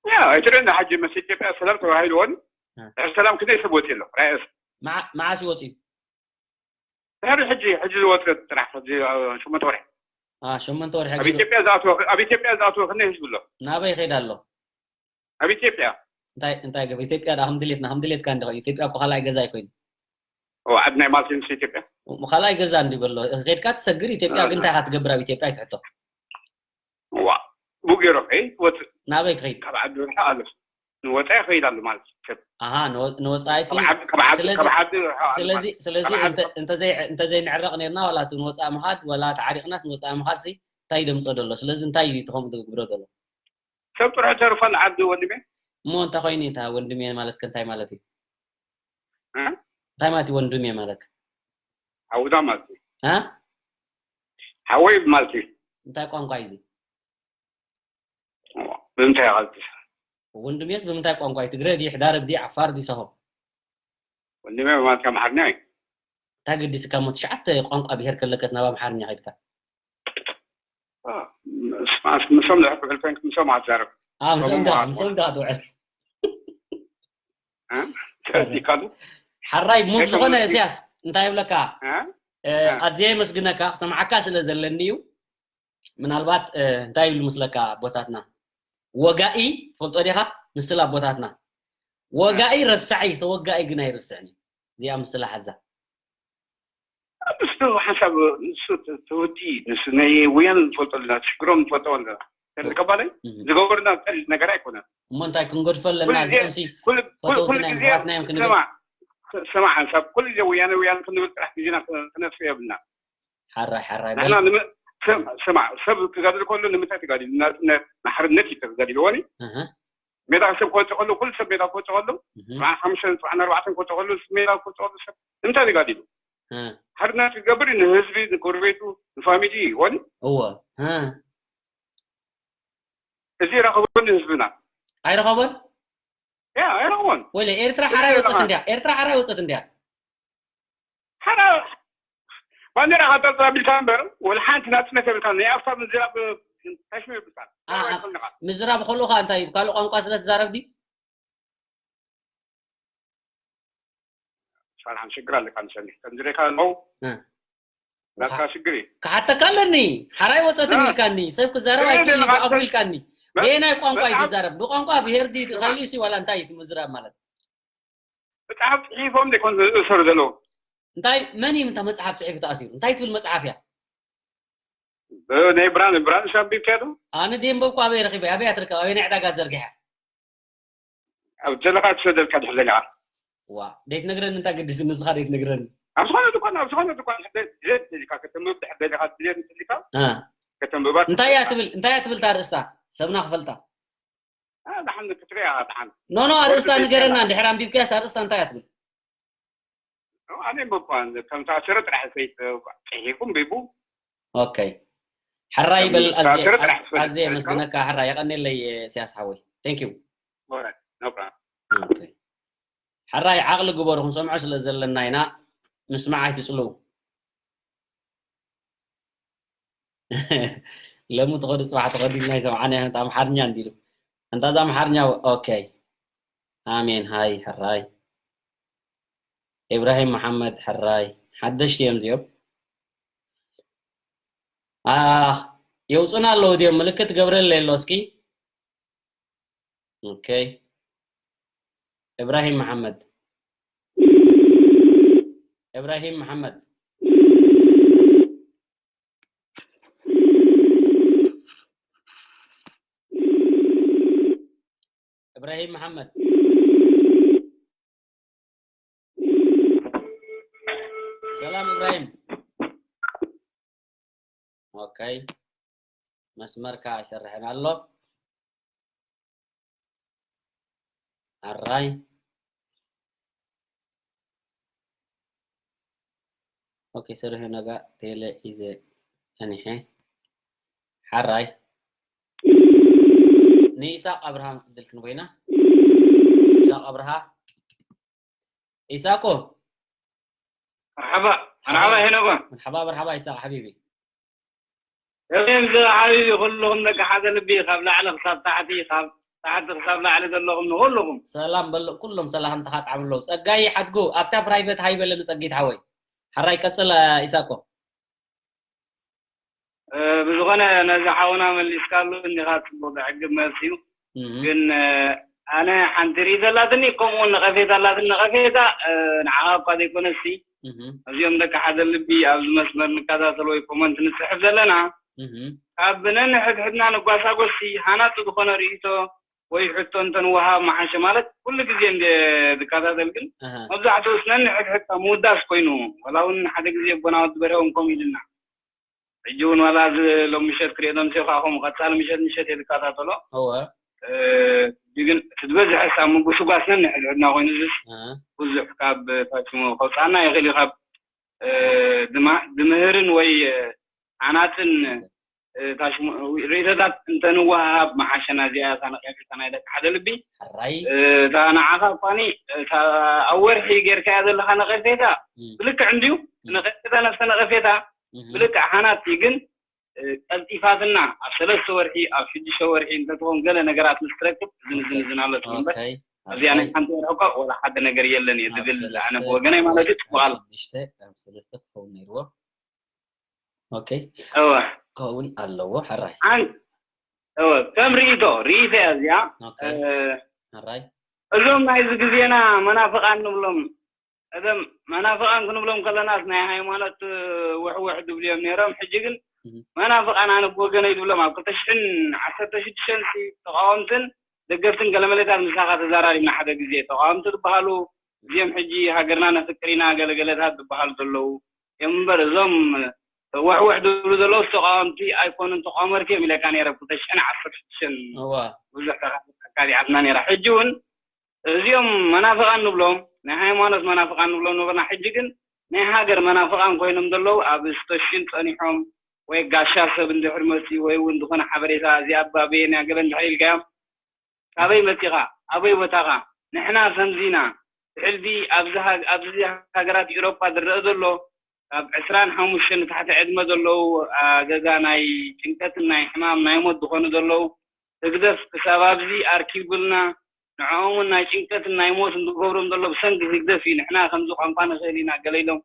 ያ፣ ኣይትርእን ሕጂ መስ ኢትዮጵያ ሰላም ተባሂልዎን፣ እ። ድሕሪ ሰላም ክንደይ ሰብ ወፂኡ ኣሎ? ራእስ። መዓ-፣ መዓስ ይወፅኡ? ድሕሪ ሕጂ፣ ሕጂ ዝወፀ ጥራሕ፣ ሕጂ፣ አ፣ ሸሞንተ ወርሒ። አ፣ ሸሞንተ ወርሒ ኣብ ኣጊዱ። ኢትዮጵያ ዝኣተወ፣ ኣብ ኢትዮጵያ ዝኣተወ ክንደይ ህዝቢ ኣሎ? ናበይ ይኸይድ ኣሎ? ኣብ ኢትዮጵያ። እንታይ፣ እንታይ ገብ-፣ ኢትዮጵያ ደኣ ከም ድሌትና፣ ከም ድሌትካ እንዲኸ? ኢትዮጵያ እኮ ካልኣይ ገዛ ኣይኮይኑ። ኦ፣ ዓዲ ናይ ማልቲ ምስ ኢትዮጵያ? ም-፣ ካልኣይ ገዛ እንዲ በሎ። ኸይድካ ትሰግር ኢትዮጵያ፣ አ፣ ግን እንታይ ኢኻ ትገብር ኣብ ኢትዮጵያ? ኣይትሕቶ። ዋ፣ ብኡ ገይሩ፣ እ፣ ትወፅእ። ናበይ ክኸይድ? ካብ ዓዲ ርሕቕ ኣሎ። ንወፃኢ ይኸይድ ኣሎ ማለት እዩ፣ ሰብ። ኣሃ፣ ንወ-፣ ንወፃኢ ሲ-፣ ካብ ዓዲ፣ ካብ ዓዲ፣ ስለዚ፣ ካብ ዓዲ ርሕቕ ኣሎ ስለዚ፣ ማለት እዩ። ስለዚ ካብ ዓዲ እንተ-፣ እንተዘይ-፣ እንተዘይንዕረቕ ነይርና፣ ዋላ እቲ ንወፃኢ ምኻድ፣ ዋላ ተዓሪቕናስ ንወፃኢ ምኻድ ሲ፣ እንታይ እዩ ደምፆ ዘሎ? ስለዚ እንታይ እዩ እቲ ከምኡ ዝግብሮ ዘሎ? ሰብ ጥርሑ ተርፋል ዓዲ ወንድሜ። እሞ እንታይ ኮይኑ እዩ እታ ወንድሜ ማለት ከ እንታይ ማለት እዩ? እ? እንታይ ማለት እዩ ወንድሜ ማለት? ሓውዛ ማለት እዩ። እ? ሓወይ ማለት እዩ። እንታይ ቋንቋ እዩ እዚ? ብምንታይ ይቐልጥፍ? ወንድሜስ ብምንታይ ቋንቋ እዩ? ትግረ ድዩ? ሕዳርብ ድዩ? ዓፋር ድዩ? ሰሆ? ወንድሜ ማለት ኣምሓርኛ እዩ። እንታይ ገዲስካ እሞ ትሽዓተ ቋንቋ ብሄር ከለከስ ናብ ኣምሓርኛ ከይድካ? አ፣ ምስ፣ ምስ፣ ምስኦም ድሕር ትውዕል ኮንክ ምስኦም ኣትዛረብ። አ፣ ምስኦም ምስኦም ዳ-፣ ኣትዋ-፣ ምስኦም ዳ ትውዕል። እ? ተረዲእካሉ? ሓራይ ሙድ እንታይ ዝኾነ ከምዚ እስያስ እንታይ ይብለካ? እ? እ፣ እ። ኣዝየ የመስግነካ፣ ክሰምዓካ ስለ ዘለኒ እዩ። ምናልባት፣ እ፣ እንታይ ይብሉ ምስለካ ኣቦታትና? ወጋኢ ትፈልጦ ዲኻ? ምስላ ኣቦታትና። ወጋኢ እ። ረሳዒ፣ ተወጋኢ ግን ኣይርስዕን እዩ። እዚኣ ምስላ ሓዛ። ንሱ ሓንሳብ ንሱ ትውቲ ንሱ ናይ ውያን ንፈልጦ ኣለና፣ ሽግሮም ንፈልጦ ኣለና። ተልቀባላይ ዝገበሩና ቀልድ ነገር ኣይኮነን። እሞ እንታይ ክንገድፎ ኣለና? እዚኦምሲ ፈተውትና እዮም ኣሕዋትና እዮም ክንብል። ስማዕ ሓንሳብ ኩሉ ግዜ ውያነ ውያነ ክንብል ጥራሕ ግዜና ክነጥፍ የብልና። ሓራይ ሓራይ ንሕና ስማዕ ሰብ ክጋድል ከሎ ንምንታይ ተጋዲሉ? ናፅነት ንሓርነት እዩ ተጋዲልዎ። ሜዳ ሰብ ክወፅእ ከሎ ኩሉ ሰብ ሜዳ ክወፅእ ከሎ ሓሙሽተ ኣርባዕተ ክወፅእ ከሎ ሜዳ ክወፅእ ከሎ ሰብ ንምንታይ ተጋዲሉ? ሓርነት ክገብር ንህዝቢ ንጎረቤቱ ንፋሚሊ ይኮን እዎ እዚ ረኸቦን ህዝብና ኣይረኸቦን ያ ኣይረኸቦን ወለ ኤርትራ ሓራይ ወፀት እንዲያ ኤርትራ ሓራይ ወፀት እንዲያ ሓራ ባንዴራ ካጠርጥራ ቢልካ እምበር ወላ ሓንቲ ናፅነት የብልካ ናይ ኣፍታ ምዝራብ ታሽሙ የብልካ ምዝራብ ከልኡ ከዓ እንታይ ካልእ ቋንቋ ስለ ትዛረብ ድዩ ሰላም ሽግር ኣለካ ምሰኒ ከምዝሬካ ነው ናትካ ሽግር እዩ ክሓተካ ኣለኒ ሓራይ ወፀትን ኢልካኒ ሰብ ክዛረብ ኣይክእል ብኣፉ ኢልካኒ በየናይ ቋንቋ እዩ ትዛረብ ብቋንቋ ብሄር ድዩ ካልእ ሲ ዋላ እንታይ እዩ ምዝራብ ማለት መፅሓፍ ፅሒፎም ዘይኮን ዝእሰሩ ዘለዉ እንታይ መን እዩ ምታ መፅሓፍ ፅሒፉ ተኣሲሩ እንታይ ትብል መፅሓፍ እያ ናይ ብራን ብራን ሻምቢብ ከዱ ኣነ ደንበብኩ ኣበይ ረኺበ ኣበይ ኣትርከብ ኣበይ ናይ ዕዳጋ ዘርጊሐ ኣብ ዘለካ ትሰደልካ ድሕር ዘለካ ዋ ደይትነግረኒ እንታይ ገዲስ ንስኻ ደይትነግረኒ ኣብ ዝኾነ ድኳን ኣብ ዝኾነ ድኳን ድሕር ደሊካ ከተንብብ ድሕር ደሊካ ድሌት እንተሊካ ከተንብባ እንታይ እያ ትብል እንታይ እያ ትብል ታርእስታ ሰብና ክፈልጣ ደሓን ክትሪያ ደሓን ኖ ኖ ኣርእስታ ንገረና ድሕር ኣንቢብካያስ ኣርእስታ እንታይ እያ ትብል ኣነ በኳን ከም ታሰረ ጥራሕ ሰይት ጽሒፉ ኣንቢቡ ኦኬ ሕራይ በል ኣዝየ መስግነካ ሕራይ የቐኔለይ ስያስ ሓወይ thank you no problem ሕራይ ዓቕሊ ግበሩ ክንሰምዖ ስለ ዘለና ኢና ምስማዕ ኣይትፅልው ለሙ ትኸዱ ፅባሕ ትኸዱ ኢልና ይሰምዓና ኢና ኣምሓርኛ እንዲሉ እንታዛ ኣምሓርኛ ኦኬ ኣሜን ሃይ ሕራይ ኢብራሂም መሓመድ ሕራይ ሓደሽቲ እዮም እዚኦም የውፁና ኣለዉ ድዮም ምልክት ገብረለ የሎ እስኪ ኦኬ ኢብራሂም መሓመድ ኢብራሂም መሓመድ ኢብራሂም መሓመድ ሰላም ኢብራሂም ኦኬ መስመርካ ኣይሰርሕን ኣሎ ኣራይ ኦኬ ስርህ ነጋ ቴለ ኢዘ ጸኒሐ ሓራይ ንኢሳቅ ኣብርሃ ዕድል ክንቦይና ኢሳቅ ኣብርሃ ኢሳቆ መርሓባ መርሓባ ሄኖጎ መርሓባ መርሓባ ኢሳቅ ሓቢቢ እም ዝሓቢቢ ኩልኹም ደቂ ሓደ ልቢ ካብ ላዕሊ ክሳብ ታሕቲ ካብ ታሕቲ ክሳብ ላዕሊ ዘለኹም ንኩልኹም ሰላም በል ኩሎም ሰላምታኻ ጣዕምሎም ጸጋይ ሓድጉ ኣብታ ፕራይቨት ሃይ በለኒ ጸጊት ሓወይ ሓራይ ቀጽል ኢሳቆ ብዝኾነ ነዚ ሓውና መሊስካሉ እንዲኻ ጽቡቕ ዘዕግብ መልሲ እዩ ግን ኣነ ሓንቲ ርኢ ዘላትኒ ከምኡ እውን ነቐፌታ ኣላትኒ ነቐፌታ ንዓኻ እኳ ዘይኮነሲ እዚኦም ደቂ ሓደ ልቢ ኣብዚ መስመር ንከታተል ወይ ኮመንት ንፅሕፍ ዘለና ካብ ነንሕድሕድና ንጓሳጎሲ ሃናፂ ዝኾነ ርእይቶ ወይ ሕቶ እንተንወሃብ መሓሸ ማለት ኩሉ ግዜ እንደ ዝከታተል ግን መብዛሕትኡ ስነኒ ሕድሕድካ ምውዳስ ኮይኑ ወላ እውን ሓደ ግዜ ኣቦና ወዲ በርሀ እውን ከምኡ ኢልና ሕጂ እውን ዋላ እዚ ሎም ምሸት ክሪኦ ደምሴ ከዓ ከምኡ ቀፃሊ ምሸት ምሸት እየ ዝከታተሎ እወ ግን እቲ ዝበዝሐ ሳብ ምጉስጓስ ነኒ ሕድሕድና ኮይኑ ዝስ ብዙሕ ካብ ታሽሞ ከውፃና ይኽእል እዩ ካብ ድምህርን ወይ ዓናፅን ርእቶታት እንተንወሃሃብ መሓሸና እዚኣ እታ ነቐፌታ ናይ ደቂ ሓደ ልቢ ሕራይ እታ ንዓኻ እኳኒ እታ ኣብ ወርሒ ጌርካያ ዘለኻ ነቐፌታ ብልክዕ እንድዩ ነቐፌታ ነፍሰ ነቐፌታ ብልክዕ ሓናት እዩ ግን ቀልጢፋትና ኣብ ሰለስተ ወርሒ ኣብ ሽዱሽተ ወርሒ እንተትኾን ገለ ነገራት ምስ ትረክብ ዝንዝንዝን ኣለትም እምበር እዚኣ ናይ ሓንቲ ወርሒ እኳ ወላ ሓደ ነገር የለን እየ ዝብል ኣነ ብወገነይ ማለት እዩ ፅቡቅ ኣሎ ሰለስተ ክኸውን ነይርዎ ኦኬ እወ ክኸውን ኣለዎ ሕራይ ሓን እወ ከም ርእይቶ ርእይቶ እያ እዚኣ ኦኬ ሕራይ እዞም ናይዚ ግዜና መናፍቃን ንብሎም ቀደም መናፍቃን ክንብሎም ከለናስ ናይ ሃይማኖት ውሕውሕ ድብሉ እዮም ነይሮም። ሕጂ ግን መናፍቃን ኣነ ብወገነይ ዝብሎም ኣብ ክልተ ሽሕን ዓሰርተ ሽዱሽተን ተቃወምትን ደገፍትን ገለመለታት ምሳኻ ተዘራሪብና ሓደ ግዜ። ተቃወምቲ ዝበሃሉ እዚኦም ሕጂ ሃገርና ነፍቅር ኢና ገለገለታት ዝበሃሉ ዘለዉ እዮም እምበር እዞም ወሕወሕ ዝብሉ ዘለዉ ተቃወምቲ ኣይኮኑን። ተቃወመርቲ እዮም ኢለካ ነይረ ክልተ ሽሕን ዓሰርተ ሽዱሽተን ብዙሕ ተቃወምቲ ኣካቢዓትና ነይራ። ሕጂ እውን እዚኦም መናፍቃን ንብሎም ናይ ሃይማኖት መናፍቃን ንብሎም ነበርና። ሕጂ ግን ናይ ሃገር መናፍቃን ኮይኖም ዘለዉ ኣብ ስቶሽን ጸኒሖም ወይ ጋሻ ሰብ እንድሕር መፅዩ ወይ እውን ዝኾነ ሓበሬታ እዚኣ ኣባበየን ያገበ እንድሕር ኢልካዮም ካበይ መፂኻ ኣበይ ቦታኻ ንሕና ከምዚና ብሕልፊ ኣብዚ ሃገራት ኤሮፓ ዝረአ ዘሎ ካብ ዕስራን ሓሙሽተን ንታሕቲ ዕድመ ዘለዉ ኣገዛ ናይ ጭንቀትን ናይ ሕማም ናይ ሞት ዝኾኑ ዘለዉ ህግደፍ ክሳብ ኣብዚ ኣርኪቡልና ንዕኦም እውን ናይ ጭንቀትን ናይ ሞትን ዝገብሮም ዘሎ ብሰንኪ ህግደፍ እዩ። ንሕና ከምዚ ቋንቋ ንኽእል ኢና ገለ ኢሎም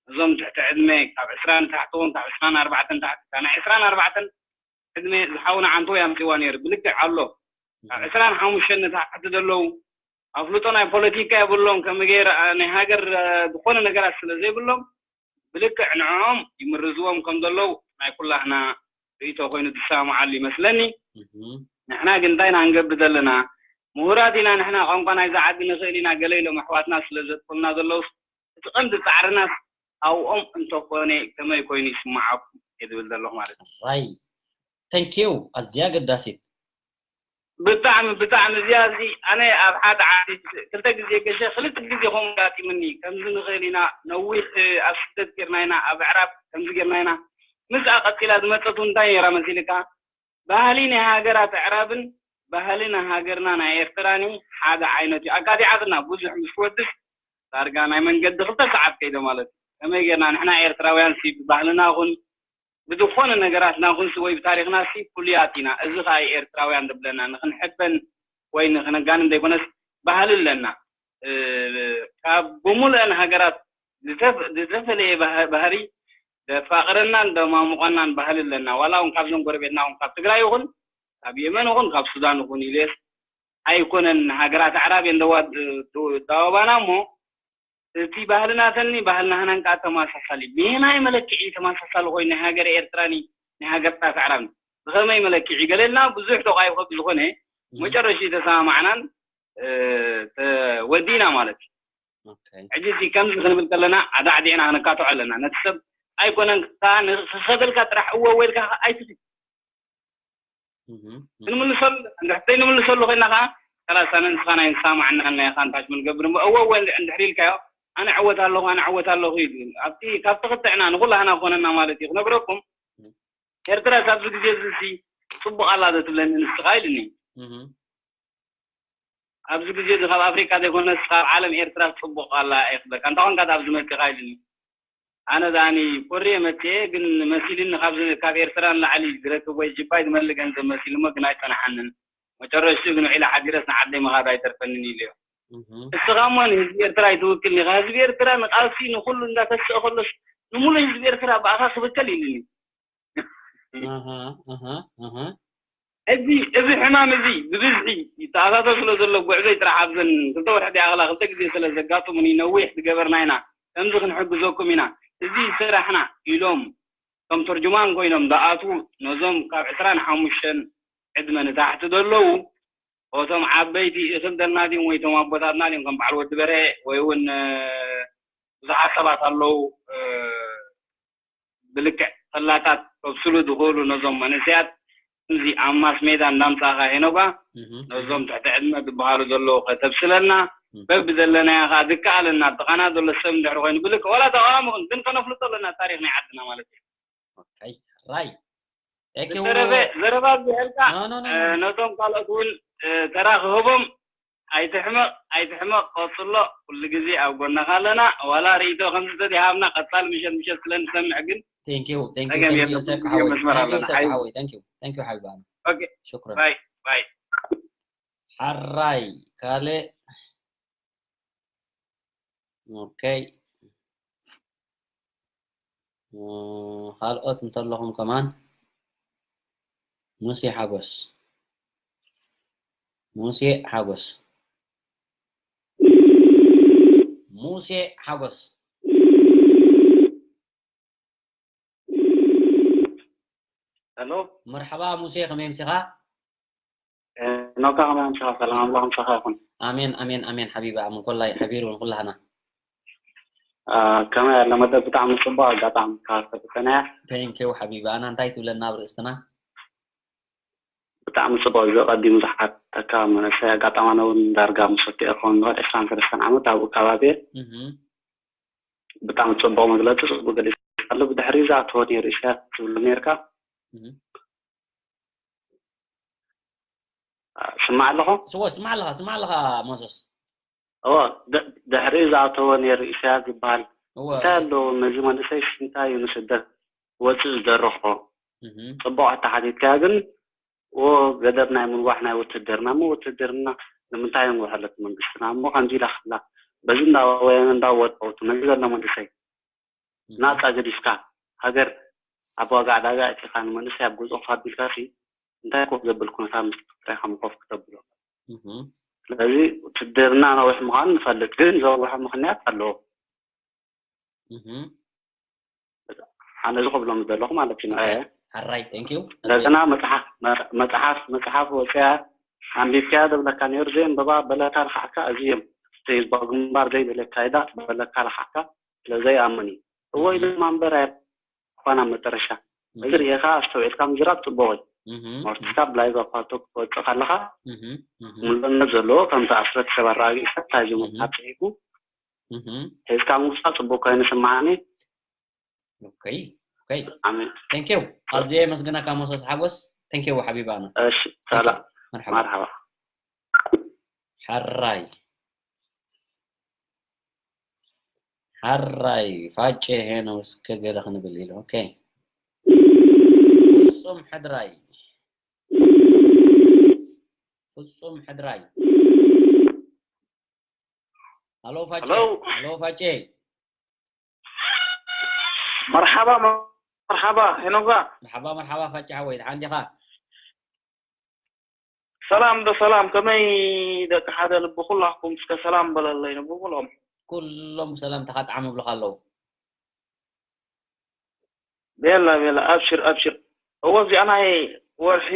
እዞም ትሕቲ ዕድመ ካብ ዕስራ ንታሕቲ እውን ካብ ዕስራን ኣርባዕተን ታሕቲ ናይ ዕስራን ኣርባዕተን ዕድመ ዝሓውና ዓንተወይ ኣምፅዋ ነይሩ ብልክዕ ኣሎ። ካብ ዕስራን ሓሙሽተን ንታሕቲ ዘለዉ ኣፍልጦ ናይ ፖለቲካ የብሎም። ከመይ ገይረ ናይ ሃገር ዝኾነ ነገራት ስለ ዘይብሎም ብልክዕ ንዕኦም ይምርዝዎም ከም ዘለዉ ናይ ኩላህና ርእቶ ኮይኑ ዝሰማማዓሉ ይመስለኒ። ንሕና ግን እንታይ ኢና ክንገብር ዘለና? ምሁራት ኢና ንሕና፣ ቋንቋ ናይዛ ዓዲ ንኽእል ኢና ገለ ኢሎም ኣሕዋትና ስለ ዘጥፉልና ዘለዉ እቲ ቀንዲ ፃዕርናስ ኣብኦም እንተኾነ ከመይ ኮይኑ ይስምዓኩም እየ ዝብል ዘለኹ ማለት እዩ። ራይ thank you ኣዝያ ኣገዳሲት። ብጣዕሚ ብጣዕሚ እዚኣ እዚ ኣነ ኣብ ሓደ ዓዲ ክልተ ግዜ ገሸ ክልተ ግዜ ከምኡ ኣጋጢምኒ። ከምዚ ንኽእል ኢና ነዊሕ ኣብ ስደት ጌርና ኢና ኣብ ኣዕራብ ከምዚ ጌርና ኢና ምስኣ ቀፂላ ዝመፀት እንታይ ነይራ መሲልካ? ባህሊ ናይ ሃገራት ኣዕራብን ባህሊ ናይ ሃገርና ናይ ኤርትራን ሓደ ዓይነት እዩ። ኣጋዲዓትና ብዙሕ ምስ ወድስ ዳርጋ ናይ መንገዲ ክልተ ሰዓት ከይደ ማለት እዩ። ከመይ ጌርና ንሕና ኤርትራውያን ሲ ብባህልና ኹን ብዝኾነ ነገራትና ኹንሲ ወይ ብታሪኽና ሲ ፍሉያት ኢና። እዚ ኸዓ እዩ ኤርትራውያን ዝብለና ንኽንሕበን ወይ ንኽነጋንን ዘይኮነስ ባህሊ ኣለና። ካብ ብምሉአን ሃገራት ዝተፈለየ ባህሪ ዘፋቕረናን ዘማሙቐናን ባህሊ ኣለና። ዋላ እውን ካብዞም ጎረቤትና እውን ካብ ትግራይ ይኹን ካብ የመን ይኹን ካብ ሱዳን ይኹን ኢለስ ኣይኮነን ሃገራት ኣዕራብ እየን ዘዋባና እሞ እቲ ባህልናተኒ ባህልናህናን ከዓ ተመሳሳሊ ብናይ መለክዒ ተመሳሳሊ ኮይኑ ናይ ሃገረ ኤርትራኒ ናይ ሃገርታት ኣዕራብኒ ብኸመይ መለክዒ ገለልና ብዙሕ ተቋይብ ከብ ዝኾነ መጨረሽ ተሰማማዕናን ወዲና ማለት እዩ። ሕጂ እዚ ከምዚ ክንብል ከለና ኣዳዕዲዕና ክንካትዖ ኣለና። ነቲ ሰብ ኣይኮነን ከዓ ንክኸደልካ ጥራሕ እወ ወልካ ኣይትፊ ክንምልሰሉ እንድሕተይ ንምልሰሉ ኮይና ከዓ ከላስ ኣነ ንስኻ ናይ ንሰማማዕና ናይ ካንታች ምንገብር እሞ እወ እወ እንድሕር ኢልካዮ ኣነ ዕወት ኣለኹ ኣነ ዕወት ኣለኹ እዩ ዝብል። ኣብቲ ካብ ተኽትዕና ንኩላህና ክኾነና ማለት እዩ ክነግረኩም። ኤርትራ ኣብዚ ግዜ እዚ ጽቡቕ ኣላ ዶ ትብለኒ ንስኻ ኢልኒ። ኣብዚ ግዜ እዚ ካብ ኣፍሪቃ ዘይኮነስ ካብ ዓለም ኤርትራ ጽቡቕ ኣላ እየ ክብለካ። እንታይ ኮንካ ኣብዚ መጺኻ ኢልኒ። ኣነ ዳኒ ኮርየ መጽኤ ግን መሲልኒ ካብ ካብ ኤርትራ ንላዕሊ ዝረክብ ወይ ጅባይ ዝመልእ ገንዘብ መሲሉ እሞ ግን ኣይጸናሓንን። መጨረሽቱ ግን ውዒለ ሓዲረስ ንዓደይ ምኻድ ኣይተርፈንን ኢለዮ። እስኻ እሞ ንህዝቢ ኤርትራ ኣይትውክልን ኢኻ። ህዝቢ ኤርትራ ንቃልሲ ንኹሉ እንዳተስእ ከሎስ ንሙሉእ ህዝቢ ኤርትራ ብኣኻ ክብከል ኢሉኒ። እዚ እዚ ሕማም እዚ ብብዝሒ ይተኣሳሰር ስለ ዘሎ ጉዕዞይ ጥራሕ ኣብዘን ክልተ ወርሒ ዲኣኽላ ክልተ ግዜ ስለ ዘጋጥሙኒ ነዊሕ ዝገበርና ኢና ከምዚ ክንሕግዘኩም ኢና እዚ ስራሕና ኢሎም ከም ተርጅማን ኮይኖም ዝኣትዉ ነዞም ካብ ዕስራን ሓሙሽተን ዕድመ ንታሕቲ ዘለዉ እቶም ዓበይቲ እኽል ደና ድዮም ወይ እቶም ኣቦታትና ድዮም ከም በዓል ወዲ በርሀ ወይ እውን ብዙሓት ሰባት ኣለዉ ብልክዕ ፈላጣት ከብስሉ ዝኽእሉ ነዞም መንእሰያት እዚ ኣብ ማስ ሜዳ እንዳምፃእኻ ሄኖጋ ነዞም ትሕቲ ዕድመ ዝበሃሉ ዘለዉ ከተብስለና በቢ ዘለናዮ ከዓ ዝከኣለና ጥቓና ዘሎ ሰብ እንድሕር ኮይኑ ብልክዕ ዋላ ተቃዋሚ ግን ግን ከነፍልጦ ኣለና ታሪክ ናይ ዓድና ማለት እዩ። ራይ ዘረባ ዝሕልካ ነቶም ካልኦት እውን ተራ ክህቦም ኣይትሕመቕ ኣይትሕመቕ ቀፅሎ ኩሉ ግዜ ኣብ ጎንኻ ኣለና ዋላ ርእይቶ ከምዚ ተዘይሃብና ቀፃሊ ምሸት ምሸት ስለ ንሰምዕ ግን መስመር ኣለና ሓወይ ባይ ባይ ሓራይ ካልእ ኦኬ ካልኦት እንተለኹም ከማን ሙሴ ሓጎስ ሙሴ ሓጎስ ሙሴ ሓጎስ። ሄሎ። መርሓባ ሙሴ፣ ከመይ ኣምሲኻ? ኖካ ከመይ ኣምሲኻ? ሰላም ኣምላኽ ምሳኻ ይኹን። ኣሜን ኣሜን ኣሜን። ሓቢቢ ኣምን ኮላይ ሓቢሩ ንኩላህና። ከመይ ኣሎ መደብ? ብጣዕሚ ጽቡቕ ኣጋጣሚ ካብ ሰብሰናያ። Thank you ሓቢቢ። ኣና እንታይ ትብለና ኣብ ርእስትና? ብጣዕሚ ጽቡቕ። እዚ ቀዲሙ ዝሓተካ መንእሰይ ኣጋጣሚ ኣነ እውን ዳርጋ ምስ ወዲኤ ክኸውን ዝኽእል ዕስራን ሰለስተን ዓመት ኣብኡ ከባቢ እየ። እህ ብጣዕሚ ጽቡቕ መግለጺ፣ ጽቡቕ ገሊጽካሉ። ብድሕሪ ዝኣተወ ነይሩ ኢሳያስ ትብሎ ነይርካ። እህ ስማዕ ኣለኹ። ስወ ስማዕ ኣለኻ፣ ስማዕ ኣለኻ ሞሶስ። እወ፣ ድ- ድሕሪ ዝኣተወ ነይሩ ኢሳያስ ዝበሃል እወ እንታይ ኣሎ? ነዚ መንእሰይ እንታይ እዩ ንስደት ወፅእ ዝደረኾ? እህ ጽቡቕ ኣተሓቲትካያ፣ ግን ዎ ገደብ ናይ ምንዋሕ ናይ ውትድርና እሞ ውትድርና ንምንታይ እንውሐለት መንግስትና እሞ ከምዚ ኢላ ክብላ በዚ እንዳወየነ እንዳወጠውቱ ነዚ ዘሎ መንእሰይ ናፃ ገዲፍካ ሃገር ኣብ ዋጋ ዕዳጋ ኣእቲኻ ንመንእሰይ ኣብ ገዝኡ ኮፍ ኣቢልካ ሲ እንታይ ኮፍ ዘብል ኩነታት ምስ ተፈጠረ ኢኻ ኮፍ ክተብሎ? እህ ስለዚ ውትድርና ነዊሕ ምዃኑ ንፈልጥ፣ ግን ዘውርሖ ምኽንያት ኣለዎ። እህ ኣነ እዚ ክብሎም ዝደለኹ ማለት እዩ። ንዐ ሓራይ thank you። እንደገና መጽሓፍ መጽ- መጽሓፍ መጽሓፍ ወፅያ ኣንቢብካያ ዝብለካ ነይሩ፣ ዘየንበባ በለካ ልካዕካ። እዚ እዮም እቲ ህዝባዊ ግንባር ዘይብል ኣካይዳ በለካ ልካዕካ ስለ ዘይኣምን እዩ። እዎ ኢሎማ እምበር ኣየ- ኳና መጠረሻ እዚ ርእኻ ኣስተውዒልካ ምዝራብ ጽቡቕ እዩ። ሞርትካ ብላይ ጓኳቶ ክትወጽእ ከለኻ ምሉእነት ዘለዎ ከም ተኣስረ ሰብ ኣረጋጊእካ እንታይ ዝመጽእ ጽሒፉ ሒዝካ ምውጻእ ጽቡቕ ኮይኑ ይስምዓኒ። Okay okay ኣሜን። Thank you ኣዝየ የመስግነካ ሞሶስ ሓጎስ። Thank you ሓቢቢ ኣና። እሺ ሰላም መርሓባ። መርሓባ። ሓራይ ሓራይ ፋጨ ሄኖስ ከገለ ክንብል ኢሉ። Okay ፍጹም ሕድራይ ፍጹም ሕድራይ። ሃሎ ፋጨ። ሃሎ። ሃሎ ፋጨ። መርሓባ መርሓባ ሄኖጋ። መርሓባ መርሓባ ፋጨ ሓወይ፣ ደሓን ዲኻ? ሰላም ዶ ሰላም፣ ከመይ ደቂ ሓደ ልቢ ኩላኩም እስከ ሰላም በለለይ ንብሎም። ኩሎም ሰላምታኻ ጣዕም ይብሉኻ ኣለዉ። ቤላ ቤላ ኣብሽር ኣብሽር። እወ እዚኣ ናይ ወርሒ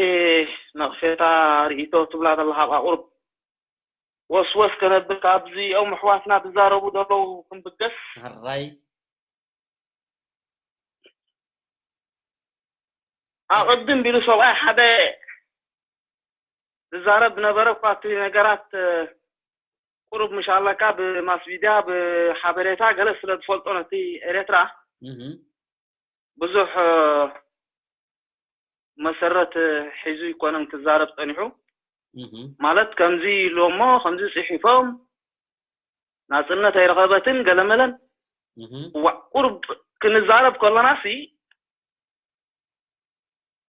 ነቕፌታ ርእይቶ ትብላ ዘለኻ ኣብኣ ቁሩብ ወስወስ ከነብል ካብዚኦም ኣሕዋትና ዝዛረቡ ዘለዉ ክንብገስ። ሕራይ ኣቐድም ቢሉ ሰብኣይ ሓደ ዝዛረብ ዝነበረ እኳ እቲ ነገራት ቁሩብ ምሽ ኣለካ ብማስሚድያ ብሓበሬታ ገለ ስለ ዝፈልጦ ነቲ ኤርትራ ብዙሕ መሰረት ሒዙ ይኮነን ክዛረብ ጸኒሑ። ማለት ከምዚ ኢሉ እሞ ከምዚ ጽሒፎም ናጽነት ኣይረኸበትን ገለመለን። እዋ ቁሩብ ክንዛረብ ከሎና ሲ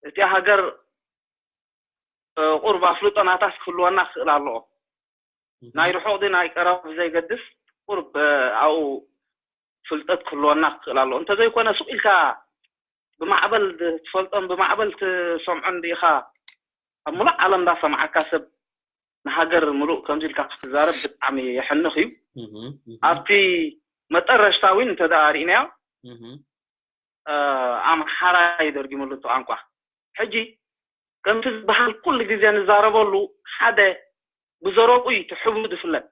እቲ ሃገር ቁሩብ ኣፍልጦ ናታስ ክህልወና ክኽእል ኣለዎ። ናይ ርሑቕ ድዩ ናይ ቀረባ ብዘይገድስ ቁሩብ ኣብኡ ፍልጠት ክህልወና ክኽእል ኣለዎ። እንተዘይኮነ ሱቕ ኢልካ ብማዕበል ትፈልጦን ብማዕበል ትሰምዖን ዲኻ ኣብ ሙሉእ ዓለም እንዳሰምዓካ ሰብ ንሃገር ሙሉእ ከምዚ ኢልካ ክትዛረብ ብጣዕሚ የሕንኽ እዩ። ኣብቲ መጠረሽታ እውን እንተ ደኣ ርኢናዮ ኣምሓራ እዩ ደርጊምሉ እቲ ቋንቋ። ሕጂ ከምቲ ዝበሃል ኩሉ ግዜ ንዛረበሉ ሓደ ብዘረብኡ እዩ እቲ ሕብሩ ዝፍለጥ።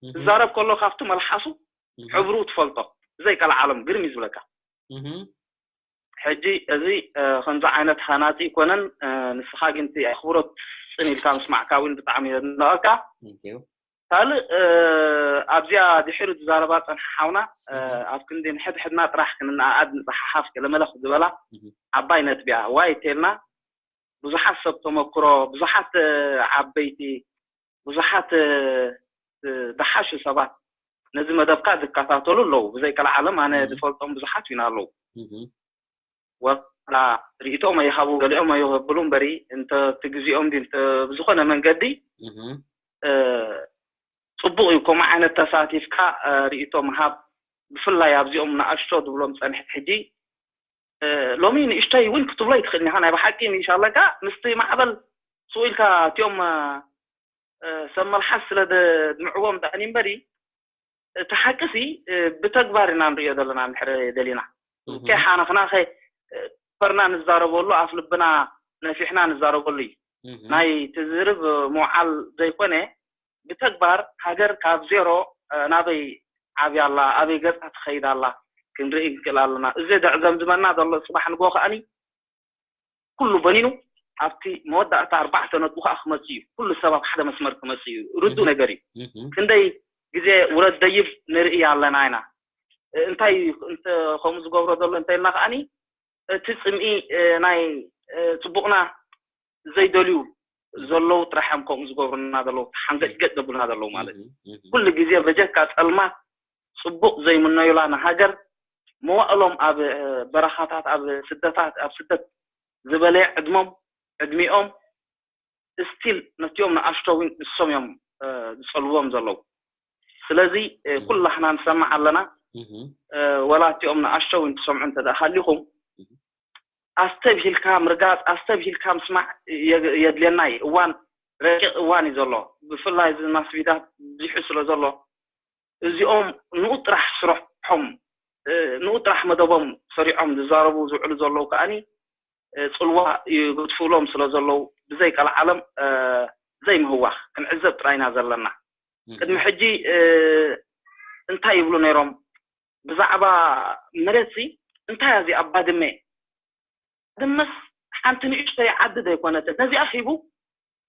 ዝዛረብ ከሎ ካብቲ መልሓሱ ሕብሩ ትፈልጦ። ብዘይ ቀልዓለም ግርም እዩ ዝብለካ። ሕጂ እዚ ከምዚ ዓይነት ሃናፂ ይኮነን። ንስኻ ግን እቲ ኣኽብሮት ፅን ኢልካ ምስማዕካ እውን ብጣዕሚ የድንቐካ። ካልእ ኣብዚኣ ድሒሩ ዝዛረባ ፀንሐ ሓውና ኣብ ክንዲ ንሕድሕድና ጥራሕ ክንነኣኣድ ንፀሓሓፍ ገለመለ ዝበላ ዓባይ ነጥቢ እያ። ዋይ እንተልና ብዙሓት ሰብ ተመክሮ ብዙሓት ዓበይቲ ብዙሓት ዝሓሹ ሰባት ነዚ መደብካ ዝከታተሉ ኣለዉ። ብዘይ ቀልዓለም ኣነ ዝፈልጦም ብዙሓት ኢና ኣለዉ። ወላ ርእይቶኦም ኣይሃቡ ገሊኦም ኣይብሉ እምበሪ እንተ እቲ ግዜኦም ድዩ እንተ ብዝኾነ መንገዲ ጽቡቕ እዩ ከምኡ ዓይነት ተሳቲፍካ ርእይቶ ምሃብ። ብፍላይ ኣብዚኦም ንኣሽቶ ዝብሎም ጸኒሐ ሕጂ ሎሚ ንእሽተይ እውን ክትብሎ ኣይትኽእልን ኢኻ። ናይ ብሓቂ ንእሽ ኣለካ ምስቲ ማዕበል ስቕ ኢልካ እቲኦም ሰብ መልሓስ ስለ ዘድምዕዎም ዳእኒ እምበሪ እቲ ሓቂ ሲ ብተግባር ኢና ንሪኦ ዘለና። እንድሕር ደሊና ከይሓነኽና ከይፈርና ንዛረበሉ፣ ኣፍ ልብና ነፊሕና ንዛረበሉ እዩ። ናይ ትዝርብ ምውዓል ዘይኮነ፣ ብተግባር ሃገር ካብ ዜሮ ናበይ ዓብያ ኣላ፣ ኣበይ ገፃ ትኸይድ ኣላ ክንርኢ ንክእል ኣለና። እዚ ደዕዘምዝመና ዘሎ፣ ፅባሕ ንጎ ከኣኒ ኩሉ በኒኑ ኣብቲ መወዳእታ ኣርባዕተ ነጥቡ ከዓ ክመፅእ እዩ። ኩሉ ሰብ ኣብ ሓደ መስመር ክመፅእ እዩ። ርዱ ነገር እዩ። ክንደይ ግዜ ውረድ ደይብ ንርኢ ኣለና ኢና። እንታይ ከምኡ ዝገብሮ ዘሎ እንተይልና ከዓኒ፣ እቲ ፅምኢ ናይ ፅቡቕና ዘይደልዩ ዘለዉ ጥራሕ እዮም ከምኡ ዝገብሩና ዘለዉ፣ ሓንገጭገጭ ዘብሉና ዘለዉ ማለት እዩ። ኩሉ ግዜ በጀካ ፀልማት ፅቡቕ ዘይምነዩላ ንሃገር፣ መዋእሎም ኣብ በረኻታት፣ ኣብ ስደታት፣ ኣብ ስደት ዝበለየ ዕድሞም ዕድሚኦም ስቲል ነቲኦም ንኣሽቶ እውን ንሶም እዮም ዝፀልዎም ዘለዉ። ስለዚ ኩላህና ንሰማዕ ኣለና። ወላ እቲኦም ንኣሽቶ እውን ትሰምዑ እንተ ሃሊኹም፣ ኣስተብሂልካ ምርጋፅ፣ ኣስተብሂልካ ምስማዕ የድልየና እዩ። እዋን ረቂቕ እዋን እዩ ዘሎ። ብፍላይ እዚ ማስሚድያ ብዚሑ ስለ ዘሎ፣ እዚኦም ንኡ ጥራሕ ስርሖም፣ ንኡ ጥራሕ መደቦም ሰሪዖም ዝዛረቡ ዝውዕሉ ዘለዉ ከዓኒ፣ ፅልዋ ይገድፉሎም ስለ ዘለዉ፣ ብዘይ ቀልዓለም ዘይምህዋኽ ክንዕዘብ ጥራይ ኢና ዘለና። ቅድሚ ሕጂ እንታይ ይብሉ ነይሮም? ብዛዕባ መሬት ሲ እንታይ እያ እዚኣ ባድመ? ባድመስ ሓንቲ ንእሽተይ ዓዲ ዘይኮነትን። ነዚኣ ሂቡ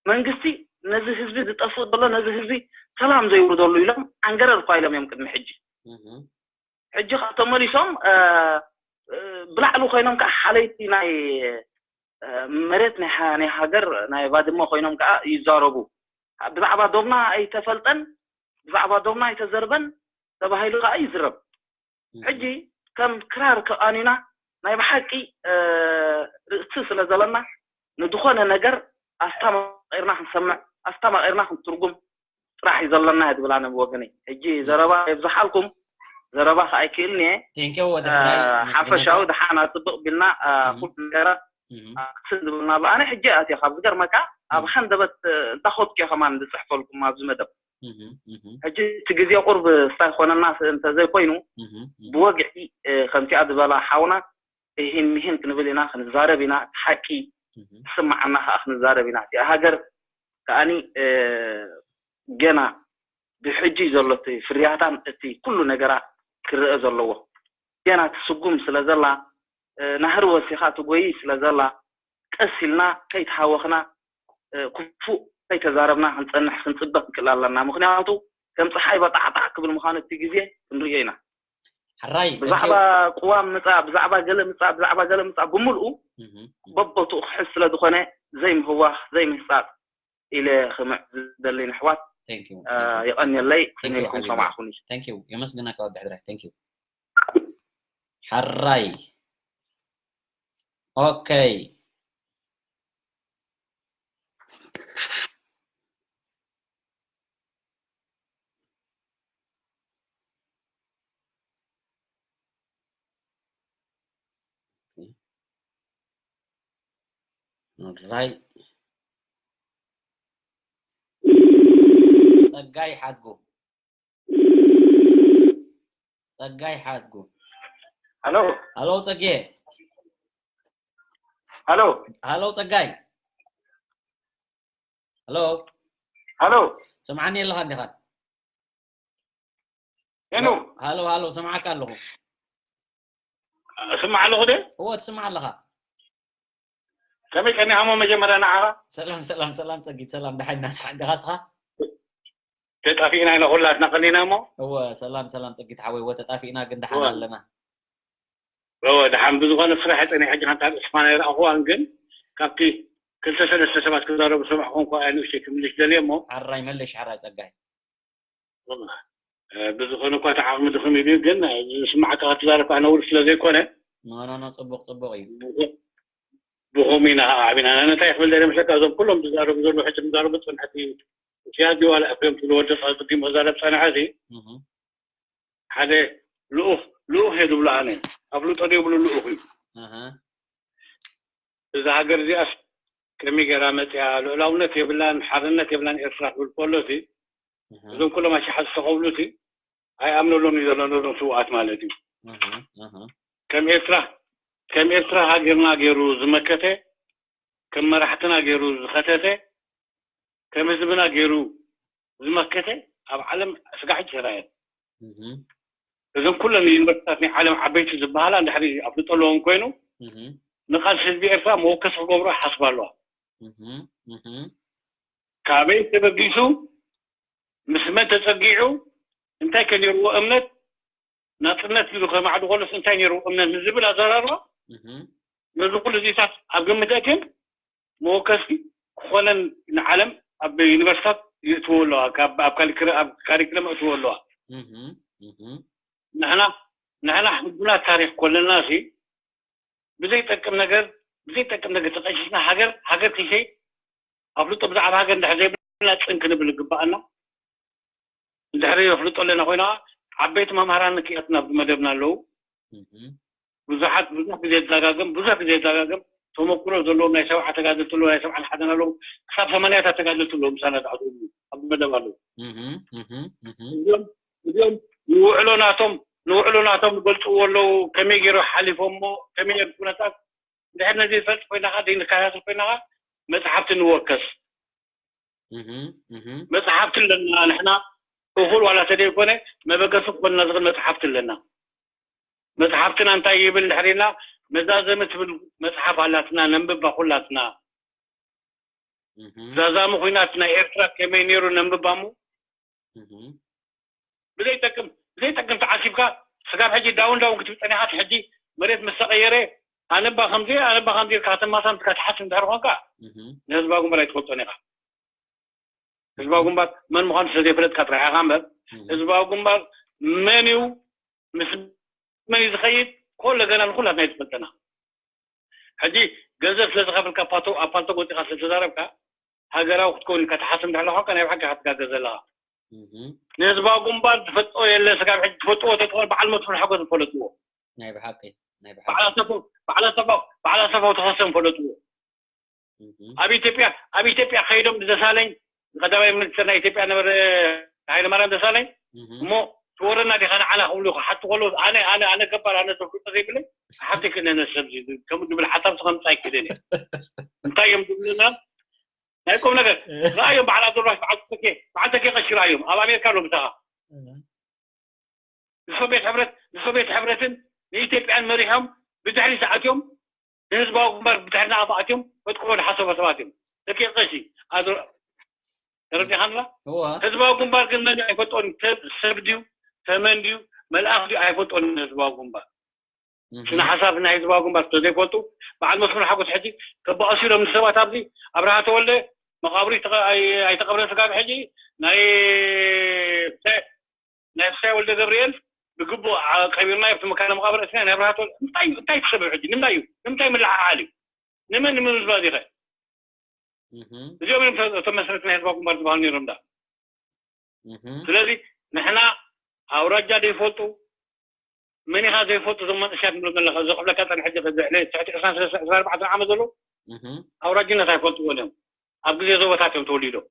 መንግስቲ ነዚ ህዝቢ ዝጠፍእ ዘሎ፣ ነዚ ህዝቢ ሰላም ዘየውርደሉ ኢሎም ዓንገረር እኳ ኢሎም እዮም ቅድሚ ሕጂ። ሕጂ ካብ ተመሊሶም ብላዕሊ ኮይኖም ከዓ ሓለይቲ ናይ መሬት ናይ ሃገር ናይ ባድመ ኮይኖም ከዓ ይዛረቡ። ብዛዕባ ዶብና ኣይተፈልጠን፣ ብዛዕባ ዶብና ኣይተዘርበን ተባሂሉ ከዓ ይዝረብ። ሕጂ ከም ክራር ከቃኒና ናይ ብሓቂ ርእሲ ስለ ዘለና ንድኾነ ነገር ኣስታማቂርና ክንሰምዕ ኣስታማቂርና ክንትርጉም ጥራሕ እዩ ዘለና እየ ዝብል ኣነ ብወገነይ። ሕጂ ዘረባ የብዝሓልኩም፣ ዘረባ ከዓ ኣይክእልን እየ። ሓፈሻዊ ድሓን ኣፅብቕ ቢልና ኩሉ ነገራት ኣክስን ዝብልና ኣሎ። ኣነ ሕጂ ኣትየ ካብ ዝገርመካ ኣብ ሃንደበት እንዳኸድኩ እየ ከማን ዝፅሕፈልኩም ኣብዚ መደብ። ሕጂ እቲ ግዜ ቁርብ ስታይ ኮነና እንተዘይኮይኑ ብወግዒ ከምቲኣ ዝበላ ሓውና ይህን ምሂን ክንብል ኢና፣ ክንዛረብ ኢና፣ እቲ ሓቂ ዝስማዓና ከዓ ክንዛረብ ኢና። እቲኣ ሃገር ከዓኒ ገና ብሕጂ ዘሎ እቲ ፍርያታን እቲ ኩሉ ነገራ ክረአ ዘለዎ ገና ትስጉም ስለ ዘላ፣ ናህሪ ወሲኻ ትጎይ ስለ ዘላ፣ ቀስ ኢልና ከይተሃወኽና፣ ክፉእ ከይተዛረብና ክንጸንሕ ክንጽበ ክንክእል ኣለና። ምኽንያቱ ከም ጸሓይ በጣዕጣዕ ክብል ምዃኑ እቲ ግዜ ክንርእዮ ኢና። ሕራይ ብዛዕባ ቅዋም ምጻእ፣ ብዛዕባ ገለ ምጻእ፣ ብዛዕባ ገለ ምጻእ ብምልኡ በቦትኡ ክሕዝ ስለ ዝኾነ ዘይምህዋኽ ዘይምህጻጽ ኢለ ክምዕ ዝደሊ ንሕዋት። የቐንየለይ። ክንልኩም ሰማዕኹኒ። የመስግነካ ወዲ ሕድራይ። ሕራይ ኦኬ። ራይ ጸጋይ ሓድጉ ጸጋይ ሓድጉ ሀሎ ሀሎ ጸጌ ሀሎ ሀሎ ጸጋይ ሀሎ ሀሎ ሰምዓኒ ኣለኻ እንዲኻ ሄኖ ሀሎ ሀሎ ሰምዓካ ኣለኹ ስማዕ ኣለኹ ደ እወ ትስማዕ ኣለኻ ከመይ ቀኒኻ እሞ መጀመርያ ንዓኻ ሰላም ሰላም ሰላም ጸጊት ሰላም ደሓን ኢና ደሓን ዲኻ ስኻ ተጣፊእና ኢና ኩላትና ቀኒና እሞ እወ ሰላም ሰላም ጸጊት ሓወይ እወ ተጣፊእና ግን ደሓን ኣለና እወ ደሓን ብዝኾነ ስራሕ ፀኒሐ ሕጂ ሓንቲ ኣርእስቲ ፋና ይረኣኹዋን ግን ካብቲ ክልተ ሰለስተ ሰባት ክዛረቡ ሰማዕኹም ከኣ ንእሽተይ ክምልሽ ደልየ እሞ ሓራይ መልሽ ሓራይ ጸጋይ ብዝኾነ እኳ እቲ ዓቕሚ ድኽም ኢሉ ግን ዝስማዓካ ክትዛረብ ከዓ ነውሪ ስለ ዘይኮነ ኖ ኖ ኖ ጽቡቕ ጽቡቕ እዩ ብኹም ኢና ከዓ ዓቢና ኣነ እንታይ ክብል ደለ መስለካ እዞም ኩሎም ዝዛረቡ ዘለዉ ሕጂ ዝዛረቡ ዝፀንሐቲ ሲያዲ ዋላ ኤፍሬም ትብሉ ወዲ ዲሞ ክዛረብ ፀንሐቲ ሓደ ልኡኽ ልኡኽ እየ ዝብሎ ኣነ ኣፍልጦ ዘይብሉ ልኡኽ እዩ እዛ ሃገር እዚኣስ ከመይ ገይራ መፅያ ልኡላውነት የብላን ሓርነት የብላን ኤርትራ ክብል ከሎ እቲ እዞም ኩሎም ኣሽሓት ዝተኸብሉ እቲ ኣይኣምነሎም እዩ ዘሎ ነዞም ስውኣት ማለት እዩ። ከም ኤርትራ ከም ኤርትራ ሃገርና ገይሩ ዝመከተ፣ ከም መራሕትና ገይሩ ዝኸተተ፣ ከም ህዝብና ገይሩ ዝመከተ ኣብ ዓለም ስጋዕ ሕጂ ተራእየን። እዘን ኩለን ዩኒቨርሲታት ናይ ዓለም ዓበይቲ ዝበሃላ እንድሕሪ ኣፍልጦ ኣለዎም ኮይኑ ንቃልሲ ህዝቢ ኤርትራ መወከሲ ክገብሮ ይሓስባ ኣለዋ። ካበይ ተበጊሱ፣ ምስ መን ተጸጊዑ፣ እንታይ ከ ነይርዎ እምነት፣ ናጽነት ኢሉ ከማዕዱ ከሎስ እንታይ ነይርዎ እምነት ንዝብል ኣዘራርባ ነዚ ኩሉ እዚታት ኣብ ግምት ኣእትየን መወከሲ ክኾነን ንዓለም ኣብ ዩኒቨርሲታት ይእትዎ ኣለዋ፣ ካብ ኣብ ካሪክለ- ኣብ ካሪክለም ይእትዎ ኣለዋ። ንሕና ንሕና ሕቡናት ታሪኽ ኮለና ሲ ብዘይጠቅም ነገር ብዘይጠቅም ነገር ተቐሽሽና ሃገር ሃገር ክሸይ ኣፍልጦ ብዛዕባ ሃገር እንድሕር ዘይብልና ጽን ክንብል ይግባኣና። እንድሕር የፍልጦ ኣለና ኮይና ዓበይቲ መምህራን ክያትና ኣብዚ መደብና ኣለዉ። ብዙሓት ብዙሕ ግዜ ይዛጋገም ብዙሕ ግዜ ይዛጋገም ተመክሮ ዘለዎም ናይ ሰብዓ ተጋደልቲ ኣለዉ፣ ናይ ሰብዓ ሓደን ኣለዉ፣ ክሳብ ሰማንያታት ተጋደልቲ ኣለዉ። ምሳና ዝኣትዉ ኣብዚ መደብ ኣለዉ። እዚኦም እዚኦም ንውዕሎ ናቶም ንውዕሎ ናቶም ይገልፅዎ ኣለዉ። ከመይ ገይሮም ሓሊፎሞ ከመይ ነቲ ኩነታት እንድሕር ነዚ ንፈልጥ ኮይና ከዓ ዘይንከታተል ኮይና ከዓ መፅሓፍቲ ንወከስ። መፅሓፍቲ ኣለና ንሕና እኹል ዋላ ተደይኮነ መበገሲ ክኾንና ዝኽእል መፅሓፍቲ ኣለና። መፅሓፍትና እንታይ ይብል እንድሕር ኢልና መዛዘሚ ትብል መፅሓፍ ኣላትና ነንብባ ኩላትና። ዛዛሚ ኩናት ናይ ኤርትራ ከመይ ነይሩ ነንብባ እሞ ብዘይጠቅም ብዘይጠቅም ተዓሲብካ ስጋብ ሕጂ ዳውን ዳውን ክትብል ፀኒኻ እቲ ሕጂ መሬት ምስ ተቐየረ ኣነባ ከምዚ ኣነባ ከምዚ ኢልካ ከተማሳምትካ ትሓስብ እንድሕር ኮንካ ንህዝባዊ ግንባር ኣይትፈልጦን ኢኻ። ህዝባዊ ግንባር መን ምዃኑ ስለዘይፈለጥካ ጥራሕ ኢኻ እምበር ህዝባዊ ግንባር መን እዩ ምስ መን እዩ ዝኸይድ ኮሎ ገና ንኩላትና እዩ ዝፈልጠና። ሕጂ ገንዘብ ስለ ዝኸፈልካ ፓቶ ኣብ ፓልቶ ወፂኻ ስለ ተዛረብካ ሃገራዊ ክትከውን ኢልካ ትሓስብ እንድሕር ኮንካ ናይ ብሓቂ ኢኻ ትጋገ ዘለኻ። ንህዝባዊ ግንባር ዝፈልጦ የለ ስጋብ ሕጂ ትፈልጥዎ ተትኾን በዓል መስፍን ሓጎስ ዝፈለጥዎ ናይ ብሓቂ ናይ ብሓቂ በዓል ኣሰፋ በዓል ኣሰፋ በዓል ኣሰፋ ተኸሰ ዝፈለጥዎ ኣብ ኢትዮጵያ ኣብ ኢትዮጵያ ከይዶም ንደሳለኝ ንቀዳማይ ሚኒስትር ናይ ኢትዮጵያ ነበረ ሃይለማርያም ደሳለኝ እሞ ትወረና ዲኻ ንዓና ክብሉ ክሓቱ ከለዉ ኣነ ኣነ ኣነ ገባር ኣነ ዘፍልጦ ዘይብለይ ሓፍቲ ክነነ ሰብ ከምኡ ዝብል ሓሳብ ከምፃ ኣይክእልን እየ እንታይ እዮም ዝብሉና ናይ ቁም ነገር ረኣዮም በዓል ኣዶራሽ በዓል ተኬ በዓል ተኬ ቀሺ ረኣዮም ኣብ ኣሜሪካ ኣሎ ምሳኻ ንሶቤት ሕብረት ንሶቤት ሕብረትን ንኢትዮጵያን መሪሖም ብድሕሪ ሰዓት እዮም ንህዝባዊ ግንባር ብድሕሪ ንኣም ኣትዮም ፈጥቅቦ ዝሓሰቦ ሰባት እዮም። ደቂ ቀሺ ተረዲኻንላ? ህዝባዊ ግንባር ግን መን ኣይፈልጦን ሰብ ድዩ ተመን ድዩ መልኣኽ ድዩ ኣይፈልጦን ህዝባዊ ግንባር ስነ ሓሳብ ናይ ህዝባዊ ግንባር ስለዘይፈልጡ በዓል መስፍን ሓጎስ ሕጂ ከበኣሱ ኢሎም ንሰባት ኣብዚ ኣብርሃ ተወልደ መቃብሩ ኣይተቐብረ ስጋብ ሕጂ ናይ ናይ ፍሳይ ወልደ ገብርኤል ብግቡእ ቀቢርና ኣብቲ መካነ መቃብር እትና ናይ ኣብርሃ ተወልደ እንታይ እንታይ ትሰብብ ሕጂ ንምንታይ እዩ ንምንታይ ምልዓዓል እዩ ንመን ንምምዝባዝ ኢኸ እዚኦም እዮም እቶም መስረት ናይ ህዝባዊ ግንባር ዝበሃሉ ነይሮም ዳ ስለዚ ንሕና ኣውራጃ ዘይፈልጡ መን ኢኻ ዘይፈልጡ እዞም መንእሰያት ንብሎም ዘለኻ እዞ ክብለካ ፀንሐ ሕጂ ልዕሊ ትሕቲ ዕስራን ሰለስተ ዕስራን ኣርባዕተን ዓመት ዘለዉ ኣውራጅነት ኣይፈልጥዎን እዮም ኣብ ግዜ ዞቦታት እዮም ተወሊዶም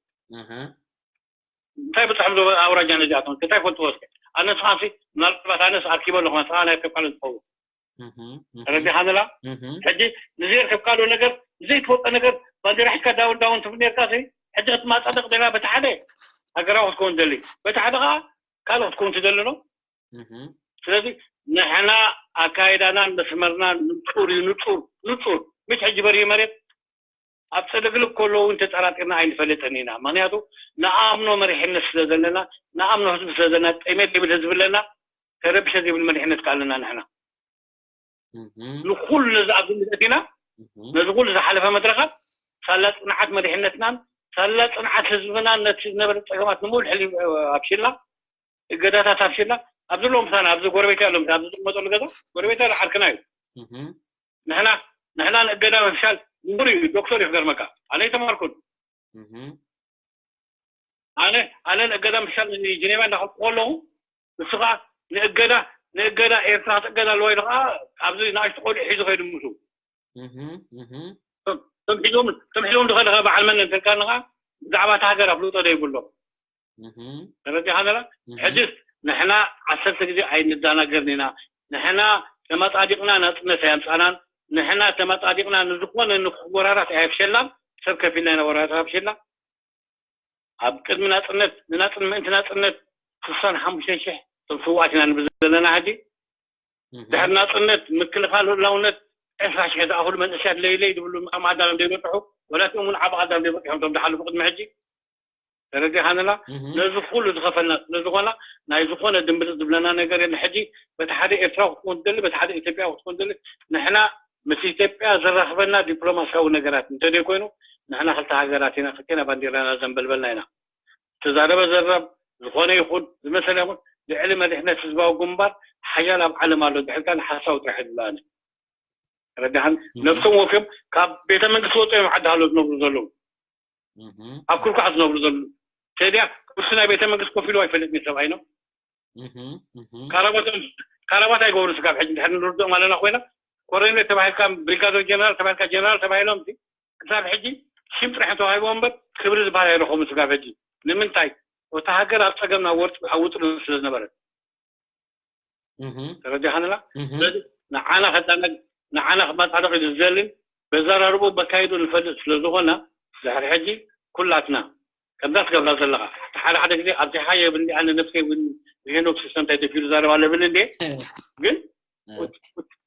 እንታይ ብፅሖም ዞቦ ኣውራጃ ነዚኣቶም እንታይ ፈልጥዎ እስከ ኣነስ ኻንሲ ምናልባት ኣነስ ኣርኪበ ኣለኹ መስኻ ናይ ከፋለ ዝኸውን ተረዲኻ ዘላ ሕጂ ንዘየርከብካሉ ነገር ንዘይትፈልጦ ነገር ባንዴራ ሒዝካ ዳውን ዳውን ትብል ነርካ ሕጂ ክትማፀደቕ ደላ በቲ ሓደ ሃገራዊ ክትከውን ደሊ በቲ ሓደ ከዓ ካልእ ክትከውን ትደሊ ዶ ስለዚ ንሕና ኣካይዳናን መስመርናን ንፁር እዩ ንፁር ንፁር ምሽ ሕጂ በርሂ መሬት ኣብ ፀለግልግ ከለዉ እውን ተጠራጢርና ኣይንፈልጥን ኢና ምክንያቱ ንኣምኖ መሪሕነት ስለ ዘለና ንኣምኖ ህዝቢ ስለ ዘለና ጠሜት ዘይብል ህዝቢ ኣለና ተረብሸ ዘይብል መሪሕነት ከኣለና ንሕና ንኩሉ ነዚ ኣብ ግምት ኣቲና ነዚ ኩሉ ዝሓለፈ መድረኻት ሳላ ፅንዓት መሪሕነትናን ሳላ ፅንዓት ህዝብናን ነቲ ዝነበረ ፀገማት ንምሉእ ሕሊ ኣብሽልና እገዳታት ኣብሽልና ኣብ ዘለዎ ምሳና ኣብዚ ጎረቤት ኣሎ ኣብዚ ዝመጠሉ ገዛ ጎረቤት ኣሎ ዓርክና እዩ ንሕና ንሕና ንእገዳ ምፍሻል ምሁር እዩ ዶክተር እዩ ክገርመካ ኣነ ይተማርኩን ኣነ ኣነ ንእገዳ ምፍሻል ንጀኔቫ እንዳኸድኩ ከለኹ ንሱ ከዓ ንእገዳ ንእገዳ ኤርትራ ክትእገዳ ኣለዋ ኢሉ ከዓ ኣብዚ ንኣሽቱ ቆልዑ ሒዙ ከይዱ ምሱ ተምሒዞም ተምሒዞም ዝኸደ ከዓ በዓል መን እንተልካ ከዓ ብዛዕባ እቲ ሃገር ኣፍልጦ ዘይብሎም ተረዲኻ ነላ ሕጅስ ንሕና ዓሰርተ ግዜ ኣይንዳናገርን ኢና። ንሕና ተመጻዲቕና ናጽነት ኣየምጻናን። ንሕና ተመጻዲቕና ንዝኾነ ንክወራራት ኣየፍሸልናን። ሰብ ከፊልና ኢና ወራራት ኣፍሸልና። ኣብ ቅድሚ ናጽነት ንናጽን ምእንቲ ናጽነት ስሳን ሓሙሽተ ሽሕ ሰብ ስውኣት ኢና ንብል ዘለና ሕጂ። ድሕሪ ናጽነት ምክልኻል ህላውነት ዕስራ ሽሕ ዝኣኽሉ መንእሰያት ለይለይ ዝብሉ ኣብ ማእዳሎም ዘይበጽሑ፣ ወላ እቲኦም እውን ዓቢ ቀዳም ዘይበጽሖም እቶም ዝሓለፉ ቅድሚ ሕጂ። ተረዲኻንና? ነዚ ኩሉ ዝኸፈልና ስለ ዝኾና፣ ናይ ዝኾነ ድምብልጽ ዝብለና ነገር የለ። ሕጂ በቲ ሓደ ኤርትራዊ ክትኮን ትደሊ፣ በቲ ሓደ ኢትዮጵያዊ ክትኮን ትደሊ፣ ንሕና ምስ ኢትዮጵያ ዘራኽበና ዲፕሎማስያዊ ነገራት እንተደይ ኮይኑ፣ ንሕና ክልተ ሃገራት ኢና፣ ክልቴና ባንዲራና ዘንበልበልና ኢና። ዝተዛረበ ዘረብ፣ ዝኾነ ይኹን ዝመሰለ ይኹን፣ ልዕሊ መሪሕነት ህዝባዊ ግንባር ሓያል ኣብ ዓለም ኣሎ፣ ድሕሪታ ንሓሳዊ ጥራሕ እዩ ዝለኣለ። ረዳሃን ነብሶም ወፍዮም ካብ ቤተ መንግስቲ ወፂኦም ዓዲ ሃሎ ዝነብሩ ዘለዉ፣ ኣብ ኩርኳዕ ዝነብሩ ዘለዉ። ቴድያ እሱ ናይ ቤተ መንግስቲ ኮፍ ኢሉ ኣይፈልጥን እዩ ሰብኣይ ነው። ካራባቶም ካራባት ኣይገብሩ ስጋብ ሕጂ ድሕሪ ንርድኦም ኣለና ኮይና ኮረኔል ተባሂልካ ብሪጋደር ጀነራል ተባሂልካ ጀነራል ተባሂሎም ክሳብ ሕጂ ሽም ጥራሕ ተዋሂቦም እምበር ክብሪ ዝበሃል ኣይረኸሙ ስጋብ ሕጂ። ንምንታይ? እታ ሃገር ኣብ ፀገም ናብ ወርጢ ኣብ ውጥር ስለ ዝነበረት። ተረዲኻንላ? ስለዚ ንዓና ከዳና ንዓና ክመጻደቕ እዩ ዝደልን በዘራርቦ በካይዱ ንፈልጥ ስለ ዝኾና ድሕሪ ሕጂ ኩላትና ከምዛ ትገብራ ዘለኻ እቲ ሓደ ሓደ ግዜ ኣብዚሓ የብኒ ኣነ ነብሰይ እውን ብሄኖክ ሲስተም እንታይ ደፊሩ ዛረብ ኣለብል እንዴ ግን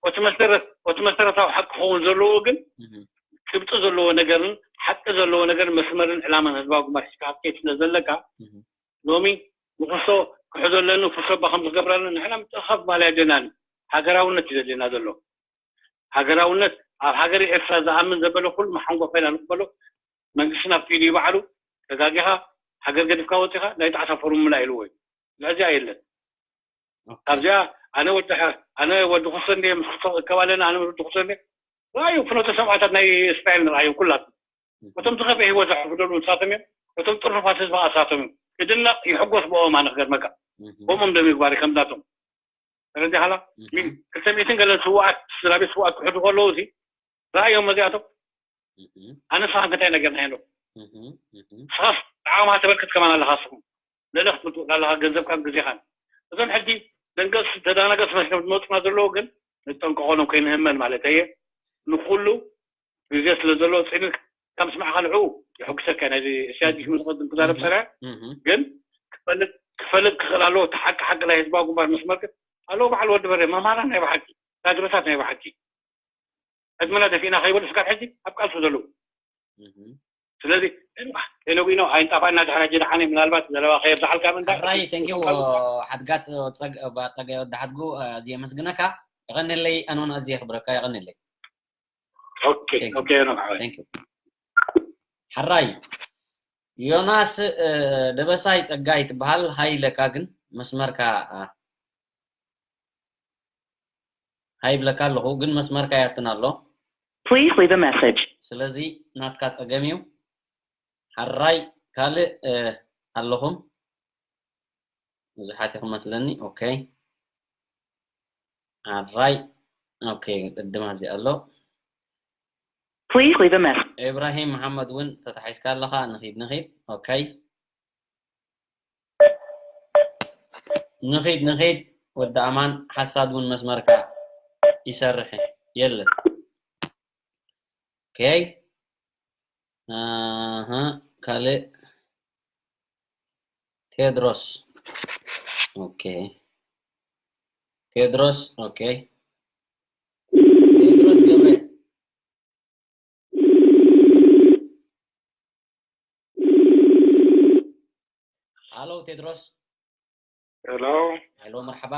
እቲ መሰረት እቲ መሰረታዊ ሓቂ ክኸውን ዘለዎ ግን ጭብጢ ዘለዎ ነገርን ሓቂ ዘለዎ ነገርን መስመርን ዕላማን ህዝባዊ ግንባር ሒዝካ ክትከይድ ስለ ዘለካ ሎሚ ንክሶ ክሕዞ ኣለኒ ክሶ ባ ከም ዝገብረኒ ንሕና ምጥኻፍ ባህሊ ኣይደናን ሃገራውነት እዩ ዘድልየና ዘሎ ሃገራውነት ኣብ ሃገር ኤርትራ ዝኣምን ዘበለ ኩሉ መሓንጎፋ ኢና ንቅበሎ መንግስትና ፍትዩ ባዕሉ ተጋጊኻ ሃገር ገዲፍካ ወፂኻ ናይ ጣዕሳ ፎርሙላ ኢልዎ እዩ ስለዚኣ የለን ኣብዚኣ ኣነ ወዲ ኣነ ወዲ ክሶ እንደ ምስ ክሶ እከብ ኣለና ኣነ ወዲ ክሶ እንደ ራእዩ ፍኖተ ሰማዕታት ናይ እስራኤል ንርኣዮም ኩላቱ እቶም ዝኸፍአ ህይወት ዘሕፍደሉ ንሳቶም እዮም እቶም ጥርፋት ህዝቢ ኣሳቶም እዮም ክድነቕ ይሕጎስ ብኦም ኣነ ክገርመካ ከምኦም ዶ ምግባር ከምዛቶም ስለዚ ሀላ ክልተ ሚእትን ገለን ስውኣት ስድራ ቤት ስውኣት ክሕዱ ከለዉ እዚ ራእዮም መዚኣቶም ኣነ ስኻ እንታይ ነገር ናይ ኣሎ ስኻስ ጣዕማ ተበልክት ከማን ኣለኻ ስኹም ልእለ ክትምልጡ ኣለኻ ገንዘብካን ግዜኻን እዞም ሕጂ ደንገስ ተዳናገስ መስሎም ዝመፁና ዘለዉ ግን ንጠንቀቆሎም ከይንህመል ማለት እየ ንኩሉ ግዜ ስለ ዘሎ ፅን ካብ ስማዕካ ንዕኡ የሐጉሰካ ናይዚ እስያድ ሽሙ ዝቐድም ክዛረብ ሰሪዐ ግን ክፈልጥ ክፈልጥ ክኽእል ኣለዎ እቲ ሓቂ ሓቂ ናይ ህዝባዊ ግንባር ምስ መልክት ኣለዎ በዓል ወዲ በሬ መማራ ናይ ብሓቂ ካድረታት ናይ ብሓቂ ዕድመና ደፊእና ከይበሉ ስጋብ ሕጂ ኣብ ቃልሱ ዘለዉ ስለዚ ቴኖጊኖ ኣይንጣፋእና ድሕራ ጀድሓነ ምናልባት ዘለባ ከየብዝሓልካ ምንዳ ራይ ቴንኪው ሓድጋት ጸገ ወዲ ሓድጉ ኣዝየ የመስግነካ የቐንለይ ኣነውን ኣዝየ የኽብረካ የቐንለይ ሓራይ ዮናስ ደበሳይ ጸጋይ ትበሃል ሃይ ኢለካ ግን መስመርካ ሃይ ብለካ ኣለኹ ግን መስመርካ ያትን ኣሎ ስለዚ ናትካ ጸገም እዩ ሓራይ ካልእ ኣለኹም ብዙሓት ኢኹም መስለኒ ኦኬ ሓራይ ኦኬ ቅድም ኣብዚ ኣሎ Please leave a message. ኢብራሂም መሓመድ እውን ተታሒዝካ ኣለኻ ንኺድ ንኺድ ኦኬ ንኺድ ንኺድ ወዲ ኣማን ሓሳድ እውን መስመርካ ይሰርሕ የለን ኦኬ ካልእ ቴድሮስ ኦኬ ቴድሮስ ኦኬ ቴድሮስ ገብረ ሃሎ ቴድሮስ ሄሎ ሄሎ መርሓባ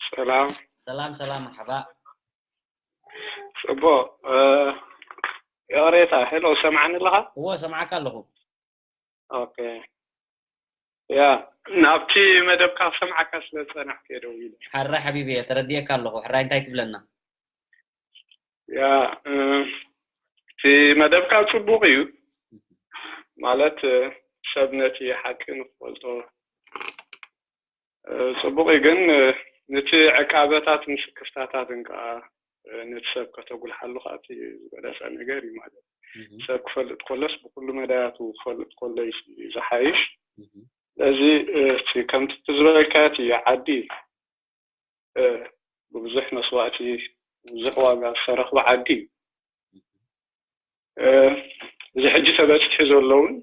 ሰላም ሰላም ሰላም መርሓባ ፅቡቅ ይቕሬታ ሄሎ ሰምዓኒ ኣለኻ እዎ ሰምዓካ ኣለኹ ኦኬ ያ ናብቲ መደብካ ክሰምዓካ ስለ ዝፀናሕኩ እየ ደው ኢለ ሕራይ ሓቢቢ እየ ተረዲኤካ ኣለኹ ሕራይ እንታይ ትብለና ያ እቲ መደብካ ፅቡቅ እዩ ማለት ሰብ ነቲ ሓቂ ንክፈልጦ ፅቡቅ እዩ ግን ነቲ ዕቃበታት ምስክፍታታትን ከዓ ነቲ ሰብ ከተጉልሓሉ ከዓ እቲ ዝበለፀ ነገር እዩ ማለት ሰብ ክፈልጥ ከሎስ ብኩሉ መዳያቱ ክፈልጥ ከሎ ዝሓይሽ ስለዚ እቲ ከምቲ ዝበልካዮ እቲ ዓዲ ብብዙሕ መስዋእቲ ብዙሕ ዋጋ ዝተረኽበ ዓዲ እዩ። እዚ ሕጂ ተበፂሑ ዘሎ እውን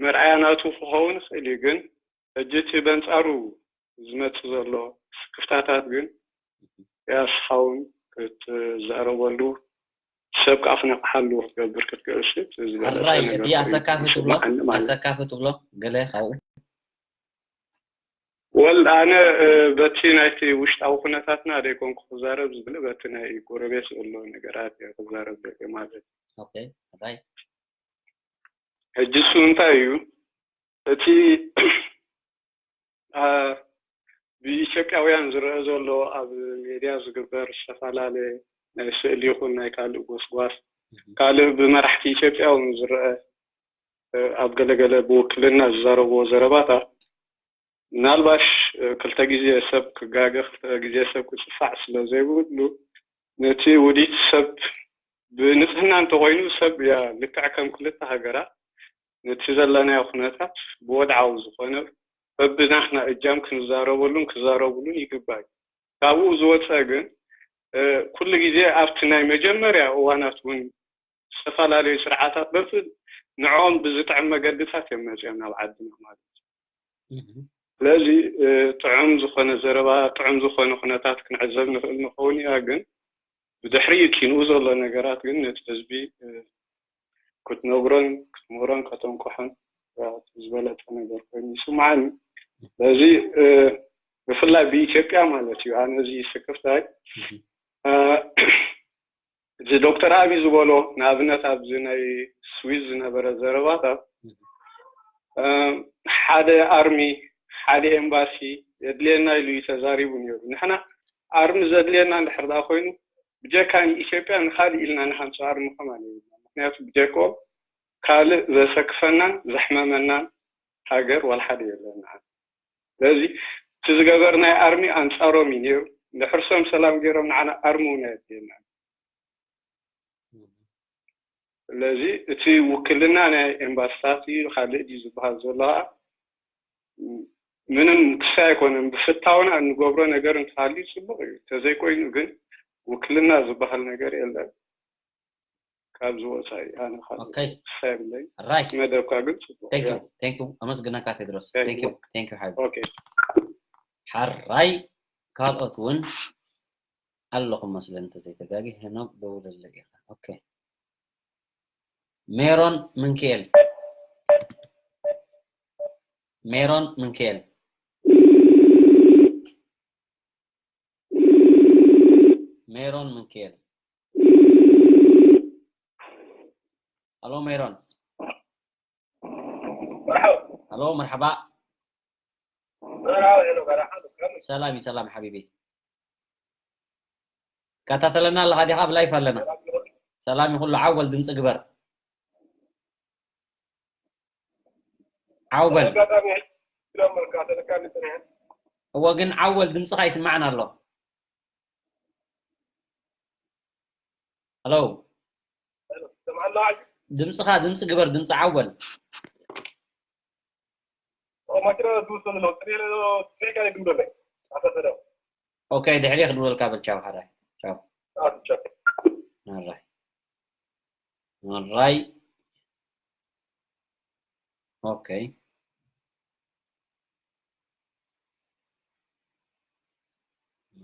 መርኣያ ናቱ ክኸውን ይኽእል እዩ። ግን ሕጂ እቲ በንፃሩ ዝመፅእ ዘሎ ስክፍታታት ግን ያስኻ እውን ክትዛረበሉ ሰብ ከዓ ክነቕሓሉ ክትገብር ክትክእል ዝበለፀ ሕራይ እቲ ነገር ኮይኑ ኣሰካፊ ትብሎ ይስማዓኒ ማለት እዩ። ኣሰካፊ ትብሎ ገለ ካብኡ ወል ኣነ በቲ ናይቲ ውሽጣዊ ኩነታትና ደይኮንኩ ክዛረብ ዝብል በቲ ናይ ጎረቤት ዘሎ ነገራት እየ ክዛረብ ደልየ ማለት እዩ። ኦኬ ሕራይ ሕጂ እሱ እንታይ እዩ እቲ ብኢትዮጵያውያን ዝረአ ዘሎ ኣብ ሜድያ ዝግበር ዝተፈላለየ ናይ ስእሊ ይኹን ናይ ካልእ ጎስጓስ ካልእ ብመራሕቲ ኢትዮጵያ እውን ዝረአ ኣብ ገለገለ ብውክልና ዝዛረብዎ ዘረባታት ምናልባሽ ክልተ ግዜ ሰብ ክጋገ ክልተ ግዜ ሰብ ክፅፋዕ ስለ ዘይብሉ ነቲ ውዲት ሰብ ብንፅህና እንተኮይኑ ሰብ ያ ልክዕ ከም ክልተ ሃገራት ነቲ ዘለናዮ ኩነታት ብወድዓዊ ዝኾነ በብናትና እጃም ክንዛረበሉን ክዛረብሉን ይግባእ እዩ። ካብኡ ዝወፀ ግን ኩሉ ግዜ ኣብቲ ናይ መጀመርያ እዋናት እውን ዝተፈላለዩ ስርዓታት በብ ንዕኦም ብዝጥዕም መገድታት እዮም መፅኦም ናብ ዓድና ማለት እዩ። ስለዚ ጥዑም ዝኾነ ዘረባ ጥዑም ዝኾነ ኩነታት ክንዕዘብ ንኽእል ንኸውን ኢና፣ ግን ብድሕሪኡ ኪንኡ ዘሎ ነገራት ግን ነቲ ህዝቢ ክትነግሮን ክትምህሮን ከተንክሖን ዝበለፀ ነገር ኮይኑ ይስምዓኒ። ስለዚ ብፍላይ ብኢትዮጵያ ማለት እዩ ኣነ እዚ ስክፍታይ እዚ ዶክተር ኣብይ ዝበሎ ንኣብነት ኣብዚ ናይ ስዊዝ ዝነበረ ዘረባታት ሓደ ኣርሚ ሓደ ኤምባሲ የድልየና ኢሉ እዩ ተዛሪቡ ነይሩ። ንሕና ኣርሚ ዘድልየና እንድሕር ደኣ ኮይኑ ብጀካ ንኢትዮጵያ ንካሊእ ኢልና ንሃንፆ ኣርሚ ከማን የብልና። ምክንያቱ ብጀክኦም ካልእ ዘሰክፈናን ዘሕመመናን ሃገር ዋላ ሓደ የለን። ስለዚ እቲ ዝገበርናዮ ኣርሚ ኣንፃሮም እዩ ነይሩ። እንድሕር ሶም ሰላም ገይሮም ንዓና ኣርሚ እውን ኣየድልየና። ስለዚ እቲ ውክልና ናይ ኤምባስታት እዩ ካልእ ድዩ ዝበሃል ዘሎ ከዓ ምንም ክሳይ ኣይኮነን። ብፍታውና እንገብሮ ነገር እንተሃልዩ ፅቡቅ እዩ። እንተዘይኮይኑ ግን ውክልና ዝበሃል ነገር የለን። ካብዚ ወፃኢ ኣነ ካልእ okay ክሳይ የብለይ። Right. መደብካ ግን ፅቡቅ thank you እዩ። Thank you ኣመስግነካ ቴድሮስ። Thank you. Thank you ሓቢ okay ሓራይ ካልኦት እውን ኣለኹም መስለኒ እንተዘይተጋጊ ሄኖክ ደውለለይ ኢኻ። Okay ሜሮን ምንክኤል ሜሮን ምንክኤል ሜሮን ምንክኤል ኣሎ ሜሮን ኣሎ መርሓባ ሰላም እዩ ሰላም ሓቢቢ ከታተለና ኣለኻ ዲኻ ኣብ ላይፍ ኣለና ሰላም ይኹሉ ዓወል ድምፂ ግበር ዓው በል እወ ግን ዓወል ድምፅኻ ይስማዕና ኣሎ ሄሎ ድምፅኻ ድምፂ ግበር ድምፂ ዓወል ኦኬ ድሕሪ ክድወልካ በል ቻው ሓራይ ቻው ኣራይ ኣራይ ኦኬ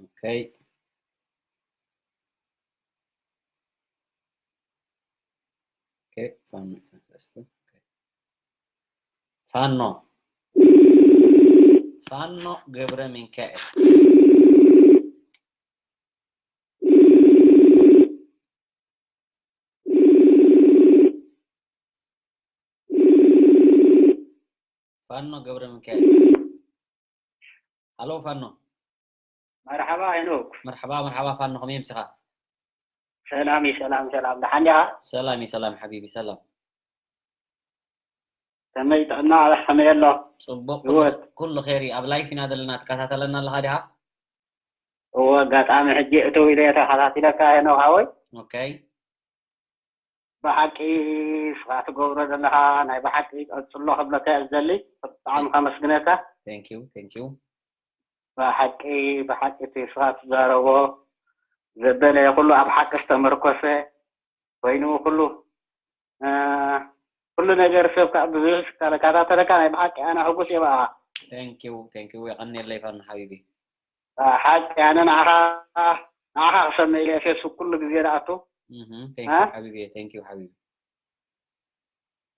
ኦኬ ፋኖ ፋኖ ፋኖ ገብረ ሚካኤል ፋኖ ገብረ ሚካኤል ሃሎ ፋኖ መርሓባ ሄኖክ መርሓባ መርሓባ ፋኖ ከመይ ምሲኻ ሰላም እዩ ሰላም ሰላም ደሓን ዲኻ ሰላም እዩ ሰላም ሓቢቢ ሰላም ከመይ ጥዕና ኣበሕ ከመይ ኣሎ ጽቡቕ ኩሉ ኸይር ኣብ ላይፍ ኢና ዘለና ትከታተለና ኣለኻ ዲኻ እወ ኣጋጣሚ ሕጂ እተው ኢለ ተኸታቲለካ ሄኖክ ሃወይ ኦኬ ብሓቂ ንስኻ ትገብሮ ዘለኻ ናይ ብሓቂ ቀጽሎ ክብለካ እየ ዝደሊ። ብጣዕሚ ከመስግነካ። Thank you, thank you። ብሓቂ ብሓቂ እቲ ንስኻ ትዛረቦ ዘበለ ኩሉ ኣብ ሓቂ ዝተመርኮሰ ኮይኑ ኩሉ እ፣ ኩሉ ነገር ሰብ ከዓ ብዙሕ ዝከታተለካ ናይ ብሓቂ ኣነ ሕጉስ እየ ብኣኻ። Thank you, thank you። የቐንየለይ ፋና ሓቢቢ። ሓቂ ኣነ ንዓኻ ንዓኻ ክሰምዕ ኢለ ፌስቡክ ኩሉ ግዜ ዝኣቱ። Mhm, thank you ሓቢቢ፣ thank you ሓቢቢ።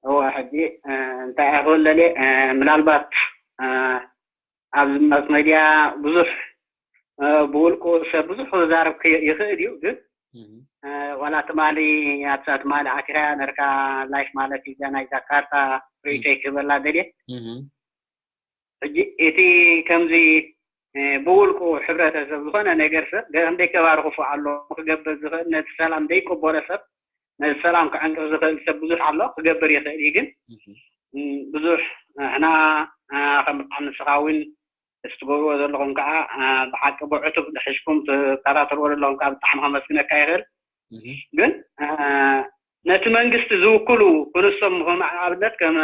እወ ሕጂ እ፣ እንታይ እየ ክብል ደልየ እ፣ ምናልባት እ፣ ኣብዚ ማስ መድያ ብዙሕ እ፣ ብውልቁ ሰብ ብዙሕ ክዛረብ ክይ- ይኽእል እዩ ግን Mhm, እ፣ ዋላ ትማሊ ኣብዛ ትማሊ ኣቲኻ ነርካ ላይፍ ማለት እዩ እዛ ናይ ጃካርታ ርእይቶይ ክህበላ ደልየ። mhm። ሕጂ እቲ ከምዚ እ፣ ብውልቁ ሕብረተሰብ ዝኾነ ነገር ሰብ ገ- ከም ደይ ከባሪ ክፉእ ኣሎ ክገብር ዝኽእል ነቲ ሰላም ዘይቅበሎ ሰብ ነቲ ሰላም ክዕንቅፍ ዝኽእል ሰብ ብዙሕ ኣሎ ክገብር ይኽእል እዩ ግን Mhm። እ፣ ብዙሕ ንሕና እ፣ ከም ብጣዕሚ ንስኻ እውን እቲ ትገብርዎ ዘለኹም ከዓ እ፣ ብሓቂ ብዕቱብ ድሕሽኩም ትከታተልዎ ዘለኹም ከዓ ብጣዕሚ ከመስግነካ ይኽእል Mhm። ግን እ፣ ነቲ መንግስቲ ዝውክሉ ክንሶም ከም ኣብነት ከም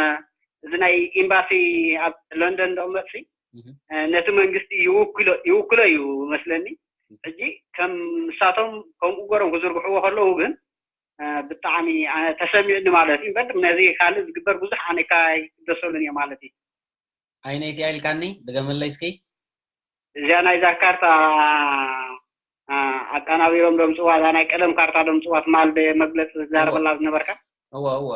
እዚ ናይ ኤምባሲ ኣብ ለንደን ዝቕመጥሲ Mhm። እ፣ ነቲ መንግስቲ ይውክሎ ይውክሎ እዩ መስለኒ። ሕጂ ከም ንሳቶም ከምኡ ገሮም ክዝርግሕዎ ከለዉ ግን እ፣ ብጣዕሚ ኣነ ተሰሚዑኒ ማለት እዩ። እምበር ነዚ ካልእ ዝግበር ብዙሕ ኣነ ኣይክደሰሉን እየ ማለት እዩ። ኣይነይቲ ኢልካኒ ድገመለይ እስኪ። እዚኣ ናይዛ ካርታ እ፣ ኣቀናቢሮም ደምፅዋ እዛ ናይ ቀደም ካርታ ደምፅዋ ትማል መግለፂ ዝዛረበላ ዝነበርካ እወ እወ።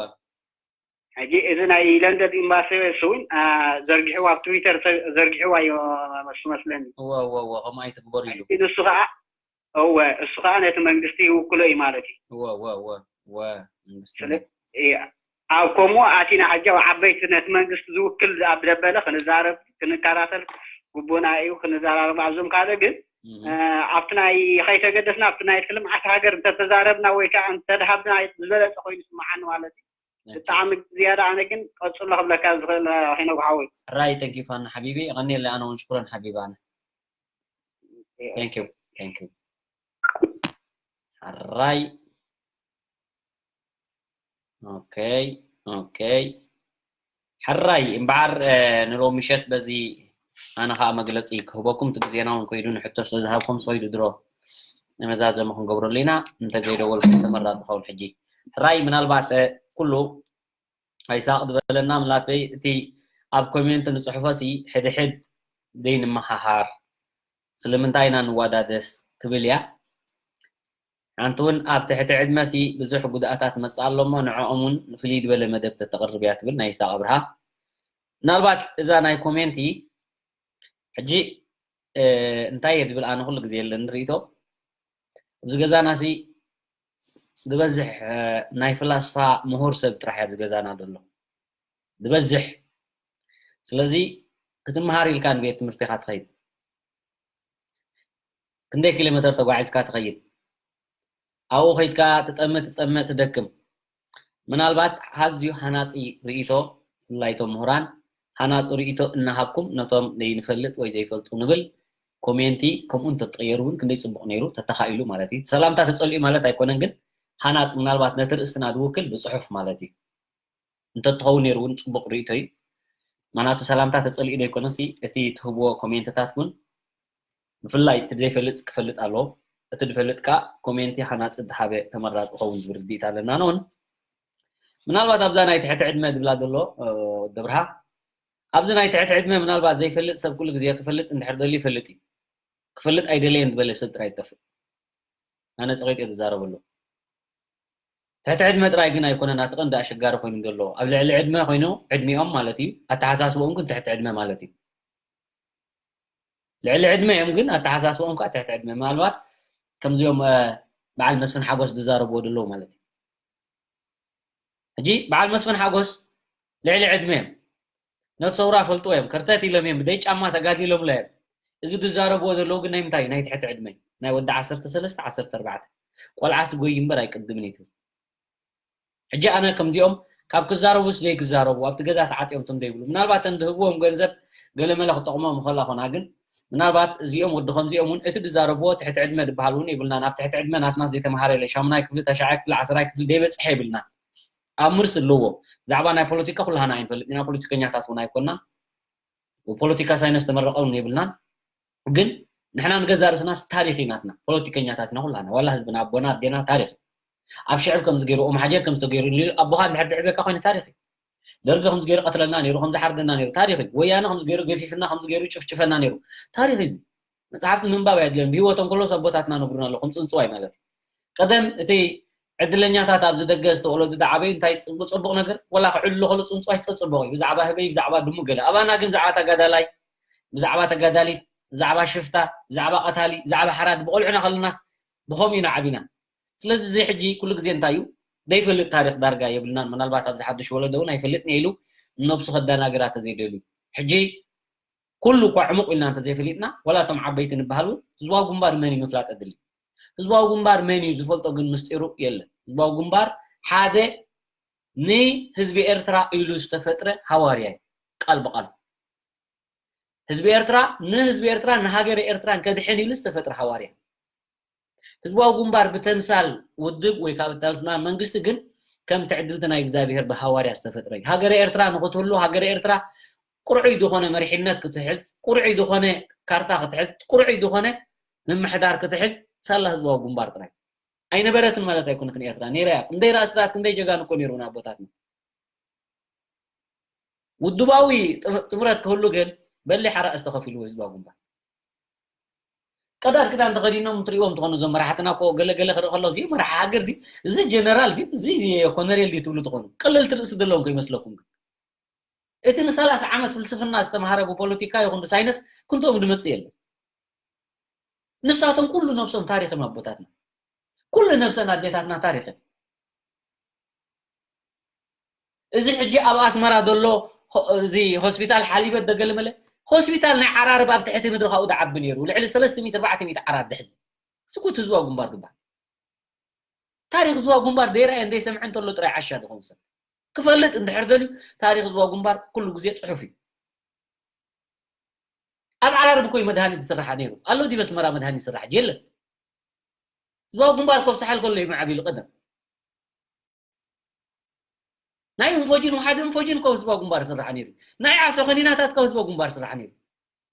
ሕጂ እዚ ናይ ለንደን ኤምባሲ እሱ እውን እ፣ ዘርጊሕዋ ኣብ ትዊተር ዘ- ዘርጊሕዋ እዩ እሱ መስለኒ። እወ እወ እወ ከምኡ ኣይትግበር ኢሉ። ሕጂ ንሱ ከዓ እወ እሱ ከዓ ነቲ መንግስቲ ይውክሎ እዩ ማለት እዩ። እወ እወ እወ እወ። መንግስቲ ስለ- እየ። ኣብ ከምኡ ኣቲና ሕጂ ኣብ ዓበይቲ ነቲ መንግስቲ ዝውክል ኣብ ደበለ ክንዛረብ ክንከታተል ግቡና እዩ ክንዘራረብ ኣብዞም ካልእ ግን Mhm። እ፣ ኣብቲ ናይ ከይተገደስና ኣብቲ ናይ ልምዓት ሃገር እንተተዛረብና ወይ ከዓ እንተድሃብና ዝበለፀ ኮይኑ ይስምዓኒ ማለት እዩ። ብጣዕሚ ዝያዳ ኣነ ግን ቀፅሎ ክብለካ ዝኽእል ሄኖክ ሓወይ። ሕራይ thank you ፋና ሓቢቢ። የቐንየለይ ኣነ እውን ሽኩረን ሓቢቢ ኣነ። Thank you, thank you። ሕራይ okay, okay። ሕራይ እምበዓር እ፣ ንሎሚ ምሸት በዚ ኣነ ከዓ መግለፂ ክህበኩም እቲ ግዜና እውን ኮይዱ ንሕቶ ስለ ዝሃብኩም ስወይዱ ድሮ ንመዛዘሚ ክንገብረሉ ኢና። እንተዘይደወልኩም ተመራፂ ኸውን ሕጂ። ሕራይ ምናልባት እ፣ ኩሉ ኣይሳቕ ዝበለና ምላተይ እቲ ኣብ ኮሜንት ንፅሕፎ ሲ ሕድሕድ ዘይንመሃሃር ስለምንታይ ኢና ንዋዳደስ ትብል እያ። ሓንቲ እውን ኣብ ትሕቲ ዕድመ ሲ ብዙሕ ጉድኣታት መፅእ ኣሎ እሞ ንዕኦም እውን ንፍልይ ዝበለ መደብ ተተቕርብ እያ ትብል ናይ ይስሐቅ ኣብርሃ። ምናልባት እዛ ናይ ኮሜንቲ ሕጂ እ፣ እንታይ እየ ዝብል ኣነ ኩሉ ግዜ የለን ርኢቶ ኣብዚ ገዛና ሲ ዝበዝሕ እ፣ ናይ ፍላስፋ ምሁር ሰብ ጥራሕ እያ ኣብዚ ገዛና ዘሎ ዝበዝሕ። ስለዚ ክትመሃር ኢልካ ንቤት ትምህርቲ ኢኻ ትኸይድ። ክንደይ ኪሎ ሜተር ተጓዒዝካ ትኸይድ? ኣብኡ ከይድካ ትጠምእ ትፀምእ ትደክም። ምናልባት ኣዝዩ ሃናፂ ርኢቶ ብፍላይ እቶም ምሁራን ሃናፂ ርኢቶ እናሃብኩም ነቶም ዘይንፈልጥ ወይ ዘይፈልጡ ንብል ኮሜንቲ ከምኡ እንተትቕየሩ እውን ክንደይ ፅቡቕ ነይሩ ተተኻኢሉ ማለት እዩ። ሰላምታ ተፀሊኡ ማለት ኣይኮነን ግን ሃናፂ ምናልባት ነቲ ርእስትና ዝውክል ብፅሑፍ ማለት እዩ። እንተትኸውን ነይሩ እውን ፅቡቕ ርእይቶ እዩ። ምኽንያቱ ሰላምታ ተፀሊኡ ዘይኮነሲ እቲ ትህብዎ ኮሜንትታት እውን ብፍላይ እቲ ዘይፈልጥ ክፈልጥ ኣለዎ። እቲ ዝፈልጥ ከዓ ኮሜንቲ ሃናፂ ዝሃበ ተመራፂ ክኸውን ዝብል ርድኢት ኣለና። ንውን ምናልባት ኣብዛ ናይ ትሕቲ ዕድመ ዝብላ ዘሎ ደብርሃ ኣብዚ ናይ ትሕቲ ዕድመ ምናልባት ዘይፈልጥ ሰብ ኩሉ ግዜ ክፈልጥ እንድሕር ደልዩ ይፈልጥ እዩ። ክፈልጥ ኣይደለየን ዝበለ ሰብ ጥራይ ዝጠፍእ። ኣነ ፅቂት እየ ዝዛረበሉ። ትሕቲ ዕድመ ጥራይ ግን ኣይኮነን ኣቲ ቀንዲ ኣሸጋሪ ኮይኑ ዘሎ ኣብ ልዕሊ ዕድመ ኮይኑ ዕድሚኦም ማለት እዩ ኣተሓሳስቦኦም ግን ትሕቲ ዕድመ ማለት እዩ። ልዕሊ ዕድመ እዮም ግን ኣተሓሳስቦኦም ከዓ ትሕቲ ዕድመ ምናልባት ከምዚኦም በዓል መስፍን ሓጎስ ዝዛረብዎ ዘለዉ ማለት እዩ። ሕጂ በዓል መስፍን ሓጎስ ልዕሊ ዕድመ እዮም ነቲ ሰውራ ፈልጥዎ እዮም ከርተት ኢሎም እዮም ብደይ ጫማ ተጋዲሎምላ እዮም። እዚ ዝዛረብዎ ዘለዉ ግን ናይ ምንታይ ናይ ትሕቲ ዕድመ ናይ ወዲ ዓሰርተ ሰለስተ ዓሰርተ ኣርባዕተ ቆልዓ ስጎይ እምበር ኣይቅድምን እዩ ትብል። ሕጂ ኣነ ከምዚኦም ካብ ክዛረቡ ስለ ክዛረቡ ኣብቲ ገዛ ተዓፅዮም ትም ዘይብሉ ምናልባት እንድህብዎም ገንዘብ ገለመለ ክጠቕሞም ይኽእላ ኾና ግን ምናልባት እዚኦም ወዲ ከምዚኦም እውን እቲ ዝዛረብዎ ትሕቲ ዕድመ ዝበሃል እውን የብልና ናብ ትሕቲ ዕድመ ናትና ዘይተምሃረ የለ ሻሙናይ ክፍሊ ተሻዓይ ክፍሊ ዓስራይ ክፍሊ ዘይበፅሐ የብልና። ኣምርስ ኣለዎ። ብዛዕባ ናይ ፖለቲካ ኩላህና ኣይንፈልጥ ኢና፣ ፖለቲከኛታት እውን ኣይኮና፣ ብፖለቲካ ሳይንስ ተመረቐ እውን የብልናን። ግን ንሕና ንገዛ ርእስናስ ታሪኽ እዩ ናትና፣ ፖለቲከኛታት ኢና ኩላህና፣ ዋላ ህዝብና ኣቦና ኣዴና ታሪኽ እዩ። ኣብ ሽዕብ ከምዚ ገይሩ፣ ኦም ሓጀር ከምዚ ተገይሩ ኢሉ ኣቦኻ እንድሕር ድዕበካ ኮይኑ ታሪኽ እዩ። ደርጊ ከምዚ ገይሩ ቀትለና ነይሩ፣ ከምዚ ሓርደና ነይሩ ታሪኽ እዩ። ወያነ ከምዚ ገይሩ ገፊፍና፣ ከምዚ ገይሩ ጭፍጭፈና ነይሩ ታሪኽ እዩ። እዚ መጽሓፍቲ ምንባብ ኣየድልዮን፣ ብህይወቶም ከለውስ ኣቦታትና ነግሩና ኣለዉ፣ ከም ጽንጽዋይ ማለት እዩ። ቀደም እቲ ዕድለኛታት ኣብዚ ደገ ዝተወለዱ ዝዓበዩ እንታይ ጽቡቕ፣ ጽቡቕ ነገር፣ ወላ ክዕልሉ ከሎ ጽንጽዋይ ጽጽቡቕ እዩ። ብዛዕባ ህበይ፣ ብዛዕባ ድሙ ገለ። ኣባና ግን ብዛዕባ ተጋዳላይ፣ ብዛዕባ ተጋዳሊት፣ ብዛዕባ ሽፍታ፣ ብዛዕባ ቀታሊ፣ ብዛዕባ ሓራድ ብቆልዑና ከለናስ ብኸምኡ ኢና ዓቢና። ስለዚ እዚ ሕጂ ኩሉ ግዜ እንታይ እዩ? ዘይፈልጥ ታሪኽ ዳርጋ የብልናን። ምናልባት ኣብዚ ሓድሽ ወለዶ እውን ኣይፈልጥን እየ ኢሉ ነብሱ ከደናግራ ተዘይደልዩ። ሕጂ ኩሉ እኳ ዕሙቕ ኢልና እንተዘይፈሊጥና፣ ዋላ እቶም ዓበይቲ ንበሃል እውን ህዝባዊ ግንባር መን እዩ ምፍላጥ ኣድሊ። ህዝባዊ ግንባር መን እዩ ዝፈልጦ ግን ምስጢሩ የለን። ህዝባዊ ግንባር ሓደ ንህዝቢ ኤርትራ ኢሉ ዝተፈጥረ ሃዋርያ እዩ። ቃል ብቃል ህዝቢ ኤርትራ ንህዝቢ ኤርትራ ንሃገረ ኤርትራን ከድሕን ኢሉ ዝተፈጥረ ሃዋርያ። ህዝባዊ ግንባር ብተምሳል ውድብ ወይ ካብ ተምሳል መንግስቲ ግን ከም ትዕድልቲ ናይ እግዚኣብሔር ብሃዋርያ ዝተፈጥረ እዩ። ሃገረ ኤርትራ ንኽትህሉ ሃገረ ኤርትራ ቁርዑይ ዝኾነ መሪሕነት ክትሕዝ፣ ቁርዑይ ዝኾነ ካርታ ክትሕዝ፣ ቁርዑይ ዝኾነ ምምሕዳር ክትሕዝ ሳላ ህዝባዊ ግንባር ጥራይ። ኣይነበረትን ማለት ኣይኮነትን ኤርትራ፣ ነይራ እያ። ክንደይ ራእስታት፣ ክንደይ ጀጋኑ እኮ ነይሩና ኣቦታትና። ውድባዊ ጥ-፣ ጥምረት ክህሉ ግን በሊሕ ኣራእስ ተኸፊልዎ ህዝባዊ ግንባር። ቀዳድ ክዳን ተኸዲኖም ትርእዎም ትኾኑ፣ እዞም መራሕትና እኮ ገለ ገለ ክርኢ ከሎ፣ እዚ መራሒ ሃገር ድዩ? እዚ ጀነራል ድዩ? እዚ ኮነሬል ድዩ ትብሉ ትኾኑ። ቅልልቲ ርእሲ ዘለዎም ከይመስለኩም ግን። እቲ ንሰላሳ ዓመት ፍልስፍና ዝተምሃረ ብፖለቲካ ይኹን ብሳይንስ ክንትኦም ዝመጽእ የለን። ንሳቶም ኩሉ ነብሶም ታሪኽ እዮም ኣቦታትና። ኩሉ ነብሰን ኣዴታትና ታሪኽ እዮም። እዚ ሕጂ ኣብ ኣስመራ ዘሎ ሆ-፣ እዚ ሆስፒታል ሓሊበት ደገለ መለ፣ ሆስፒታል ናይ ዓራርብ ኣብ ትሕቲ ምድሪ ካብኡ ዝዓቢ ነይሩ። ልዕሊ ሰለስተ ሚእቲ ኣርባዕተ ሚእቲ ዓራት ድሕዚ። ስኩት ህዝባዊ ግንባር ዝበሃል። ታሪኽ ህዝባዊ ግንባር ዘይረኣየን ዘይሰምዐን እንተሎ ጥራይ ዓሻ ዝኸውን ሰብ። ክፈልጥ እንድሕር ደልዩ ታሪኽ ህዝባዊ ግንባር ኩሉ ግዜ ጽሑፍ እዩ። ኣብ ዓራርብ እኮ እዩ መድሃኒት ዝስራሕ ነይሩ። ኣሎ ድዩ በስመራ መድሃኒት ዝስራሕ? የለን። ህዝባዊ ግንባር ኮብ ሳሕል ከሎ እዩ ምዕብ ኢሉ ቀደም። ናይ እንፎጂን፣ ወሓደ እንፎጂን ኮብ ህዝባዊ ግንባር ዝስራሕ ነይሩ። ናይ ዓሶ ከኒናታት ኮብ ህዝባዊ ግንባር ዝስራሕ ነይሩ።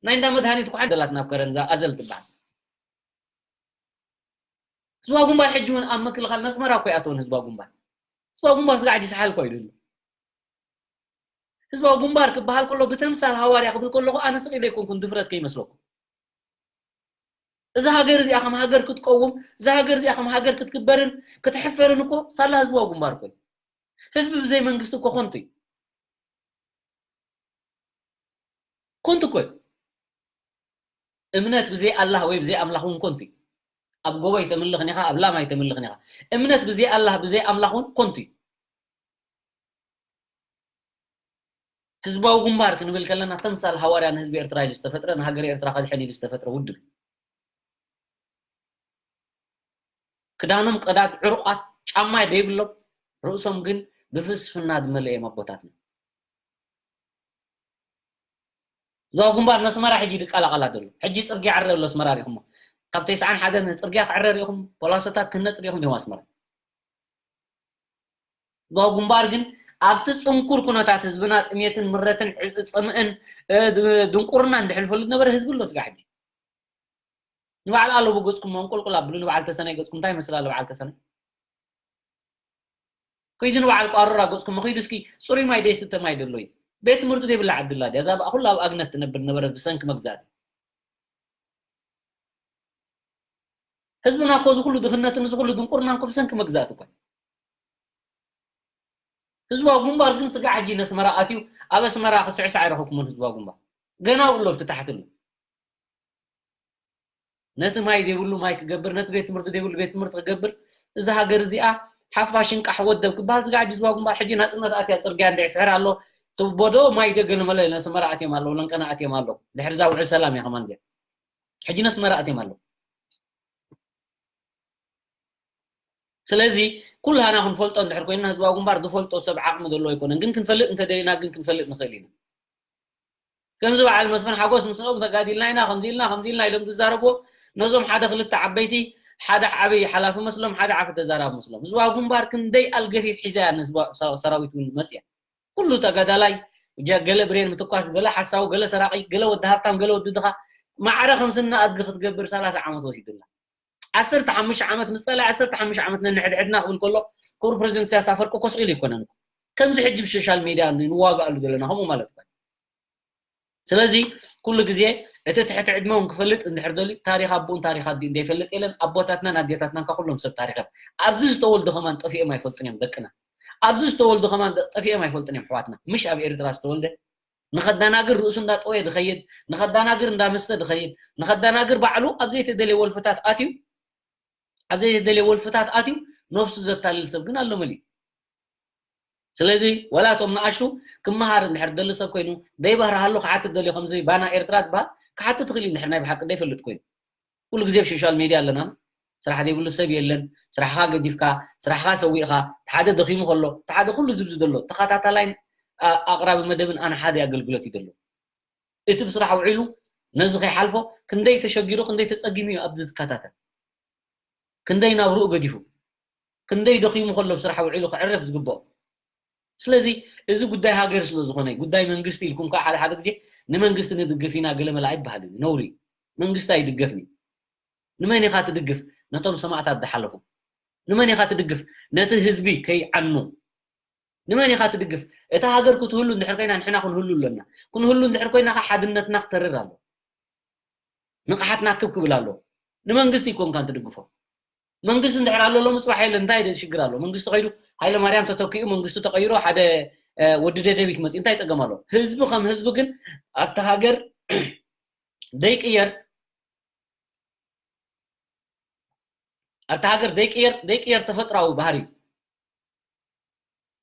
ናይ እንዳ መድሃኒት እኮ ሓንቲ ኣላት ናብ ከረን፣ እዛ ኣዘል ትበሃል። ህዝባዊ ግንባር ሕጂ እውን ኣብ ምክልኻል ነስመራ እኮ ይኣተውን ህዝባዊ ግንባር። ህዝባዊ ግንባር ስጋዕ ሕጂ ሳሕል እኮ ኢሉ ኣሎ። ህዝባዊ ግንባር ክበሃል ከሎ ብተምሳል ሃዋርያ ክብል ከለኹ ኣነ ስቕ ኢለ ኣይኮንኩን፣ ድፍረት ከይመስለኩም። እዛ ሃገር እዚኣ ከም ሃገር ክትቀውም፣ እዛ ሃገር እዚኣ ከም ሃገር ክትግበርን ክትሕፈርን እኮ ሳላ ህዝባዊ ግንባር እኮ እዩ። ህዝቢ ብዘይ መንግስቲ እኮ ኮንቱ እዩ። ኮንቱ እኮ እዩ። እምነት ብዘይ ኣላህ ወይ ብዘይ ኣምላኽ እውን ኮንቱ እዩ። ኣብ ጎቦ ኣይተምልኽን ኢኻ፣ ኣብ ላም ኣይተምልኽን ኢኻ። እምነት ብዘይ ኣላህ ብዘይ ኣምላኽ እውን ኮንቱ እዩ። ህዝባዊ ግንባር ክንብል ከለና ተምሳል ሃዋርያ ንህዝቢ ኤርትራ ኢሉ ዝተፈጥረ፣ ንሃገረ ኤርትራ ከድሕን ኢሉ ዝተፈጥረ ውድብ እዩ። ክዳኖም ቀዳድ ዕሩቓት፣ ጫማ ዘይብሎም፣ ርእሶም ግን ብፍልስፍና ዝመልአ እዮም ኣቦታትና። ህዝባዊ ግንባር ነስመራ ሕጂ ይቀላቐላ ዘሎ። ሕጂ ጽርግያ ዕረ ኣሎ ኣስመራ ሪኹሞ። ካብ ተስዓን ሓደን ጽርግያ ክዕረ ሪኹም፣ ፖላሶታት ክነጽ ሪኹም ዲኹም ኣስመራ። ህዝባዊ ግንባር ግን ኣብቲ ጽንኩር ኩነታት ህዝብና ጥሜትን ምረትን ዕ-፣ ጽምእን፣ እ፣ ድ-፣ ድንቁርና እንድሕልፈሉ ዝነበረ ህዝቢ ኣሎ ስጋ ሕጂ። ንበዓል ኣለቡ ገጽኩም መንቆልቆል ኣብሉ፣ ንበዓል ተሰነይ ገጽኩም እንታይ ይመስል ኣሎ በዓል ተሰነይ? ከይዱ ንበዓል ቋሩራ ገጽኩም ከይዱ እስኪ ጽሩይ ማይ ደይስተ ማይ ደሎ እዩ። ቤት ትምህርቲ ዘይብላ ዓዲ ኣላ ድያ? እዛ በኣ ኩላ ኣብ ኣግነት ትነብር ነበረት ብሰንኪ መግዛእቲ። ህዝብና እኮ እዚ ኩሉ ድኽነትን እዚ ኩሉ ድንቁርናን እኮ ብሰንኪ መግዛእቲ እኮ እዩ። ህዝባዊ ግንባር ግን ስጋ ሕጂ ነስመራ ኣትዩ ኣብ ኣስመራ ክስዕስዕ ኣይረኸብኩሞን ህዝባዊ ግንባር። ገና ውሎ ብቲ ታሕቲ ኣሎ። ነቲ ማይ ዘይብሉ ማይ ክገብር፣ ነቲ ቤት ትምህርቲ ዘይብሉ ቤት ትምህርቲ ክገብር፣ እዛ ሃገር እዚኣ ሓፋሽ እንቃሕ ወደብ ክበሃል ስጋ ሕጂ ህዝባዊ ግንባር ሕጂ ናጽነት ኣትያ ጽርግያ እንድዒ ፍሕር ኣሎ። ትቦዶ ማይ ደገለ መለ ነስመራ ኣትዮም ኣለዉ፣ ለንቀና ኣትዮም ኣለዉ። ድሕሪ እዛ ውዕል ሰላም እያ ከማን እዚኣ። ሕጂ ነስመራ ኣትዮም ኣለዉ። ስለዚ ኩላህና ክንፈልጦ እንድሕር ኮይንና ህዝባዊ ግንባር ዝፈልጦ ሰብ ዓቕሚ ዘለዎ ኣይኮነን። ግን ክንፈልጥ እንተደሊና ግን ክንፈልጥ ንኽእል ኢና። ከምዚ በዓል መስፍን ሓጎስ ምስኦም ተጋዲልና ኢና፣ ከምዚ ኢልና፣ ከምዚ ኢልና ኢሎም ዝዛረብዎ ነዞም ሓደ ክልተ ዓበይቲ ሓደ ዓብይ ሓላፊ መስሎም፣ ሓደ ዓፈ ተዛራቢ መስሎም። ህዝባዊ ግንባር ክንደይ ኣልገፊፍ ሒዛ እያ ንህዝባ-፣ ሰ-፣ ሰራዊት እውን መፅያ። ኩሉ ተጋዳላይ ጀ-፣ ገለ ብሬን ምትኳስ፣ ገለ ሓሳዊ፣ ገለ ሰራቂ፣ ገለ ወዲ ሃብታም፣ ገለ ወዲ ድኻ፣ ማዕረ ከም ስና ኣድጊ ክትገብር ሰላሳ ዓመት ወሲዱላ። ዓሰርተ ሓሙሽተ ዓመት ምስ ፀላኢ ዓሰርተ ሓሙሽተ ዓመት ነንሕድሕድና ክብል ከሎ፣ ክቡር ፕሬዚደንት ኢሳያስ ኣፈወርቂ ኮስ ኢሉ ኣይኮነን እኮ። ከምዚ ሕጂ ብሶሻል ሚድያ ንዋጋኣሉ ዘለና ከምኡ ማለት እኮ። ስለዚ ኩሉ ግዜ እቲ ትሕቲ ዕድመ እውን ክፈልጥ እንድሕር ደልዩ፣ ታሪኽ ኣቦኡን ታሪኽ ኣዲኡን ዘይፈልጥ የለን። ኣቦታትናን ኣዴታትናን ካብ ኩሎም ሰብ ታሪኽ እዮም። ኣብዚ ዝተወልዱ ከማን ጠፊኦም ኣይፈልጡን እዮም ደቅና። ኣብዚ ዝተወልዱ ከማን ጠ-፣ ጠፊኦም ኣይፈልጡን እዮም ኣሕዋትና። ምሽ ኣብ ኤርትራ ዝተወልደ ንኸዳናግር ርእሱ እንዳጠወየ ድኸይድ፣ ንኸዳናግር እንዳመስተ ድኸይድ፣ ንኸዳናግር ባዕሉ ኣብ ዘይተደልየ ወልፍታት ኣትዩ፣ ኣብ ዘይተደልየ ወልፍታት ኣትዩ ነብሱ ዘታልል ሰብ ግን ኣሎ መሊኡ። ስለዚ ወላ እቶም ንኣሹ ክመሃር እንድሕር ደሊ ሰብ ኮይኑ፣ ደይበህርሃሉ ክሓትት ደልዩ፣ ከምዚ ባና ኤርትራ ትበሃል ክሓትት ትኽእል እዩ፣ እንድሕር ናይ ብሓቂ ደይፈልጥ ኮይኑ። ኩሉ ግዜ ኣብ ሶሻል ሜድያ ኣለና። ስራሕ ዘይብሉ ሰብ የለን። ስራሕኻ ገዲፍካ፣ ስራሕኻ ሰዊእኻ፣ እቲ ሓደ ደኺሙ ከሎ፣ እቲ ሓደ ኩሉ ዝብዚ ዘሎ ተኸታታላይን ኣ-፣ ኣቕራቢ መደብን ኣነ ሓደ ኣገልግሎት እዩ ዘሎ። እቲ ብስራሕ ውዒሉ ነዚ ከይሓልፎ ክንደይ ተሸጊሩ፣ ክንደይ ተጸጊሙ እዩ ኣብዚ ዝከታተል። ክንደይ ናብርኡ ገዲፉ፣ ክንደይ ደኺሙ ከሎ ብስራሕ ውዒሉ ክዕርፍ ዝግብኦ። ስለዚ እዚ ጉዳይ ሃገር ስለ ዝኾነ፣ ጉዳይ መንግስቲ ኢልኩም ከዓ ሓደ ሓደ ግዜ ንመንግስቲ ንድግፍ ኢና ገለ መለ ኣይበሃል እዩ፣ ነውሪ እዩ። መንግስቲ ኣይድገፍን እዩ። ንመን ኢኻ ትድግፍ? ነቶም ሰማእታት ዝሓለፉ። ንመን ኢኻ ትድግፍ? ነቲ ህዝቢ ከይዓኑ። ንመን ኢኻ ትድግፍ? እታ ሃገር ክትህሉ እንድሕር ኮይና ንሕና ክንህሉ ኣለና። ክንህሉ እንድሕር ኮይና ከዓ ሓድነትና ክተርር ኣሎ። ንቕሓትና ክብ ክብል ኣሎ። ንመንግስቲ ኣይኮንካን ትድግፎ። መንግስቲ እንድሕር ኣሎ ሎሚ ጽባሕ የለ እንታይ ሽግር ኣሎ? መንግስቲ ከይዱ ሃይለ ማርያም ተተኪኡ መንግስቲ ተቐይሩ ሓደ፣ እ፣ ወዲ ደደቢት መጽኡ እንታይ ጸገም ኣሎ? ህዝቢ ከም ህዝቢ ግን ኣብቲ ሃገር ደይቅየር፣ ኣብቲ ሃገር ደይቅየር፣ ደይቅየር ተፈጥራዊ ባህሪ እዩ።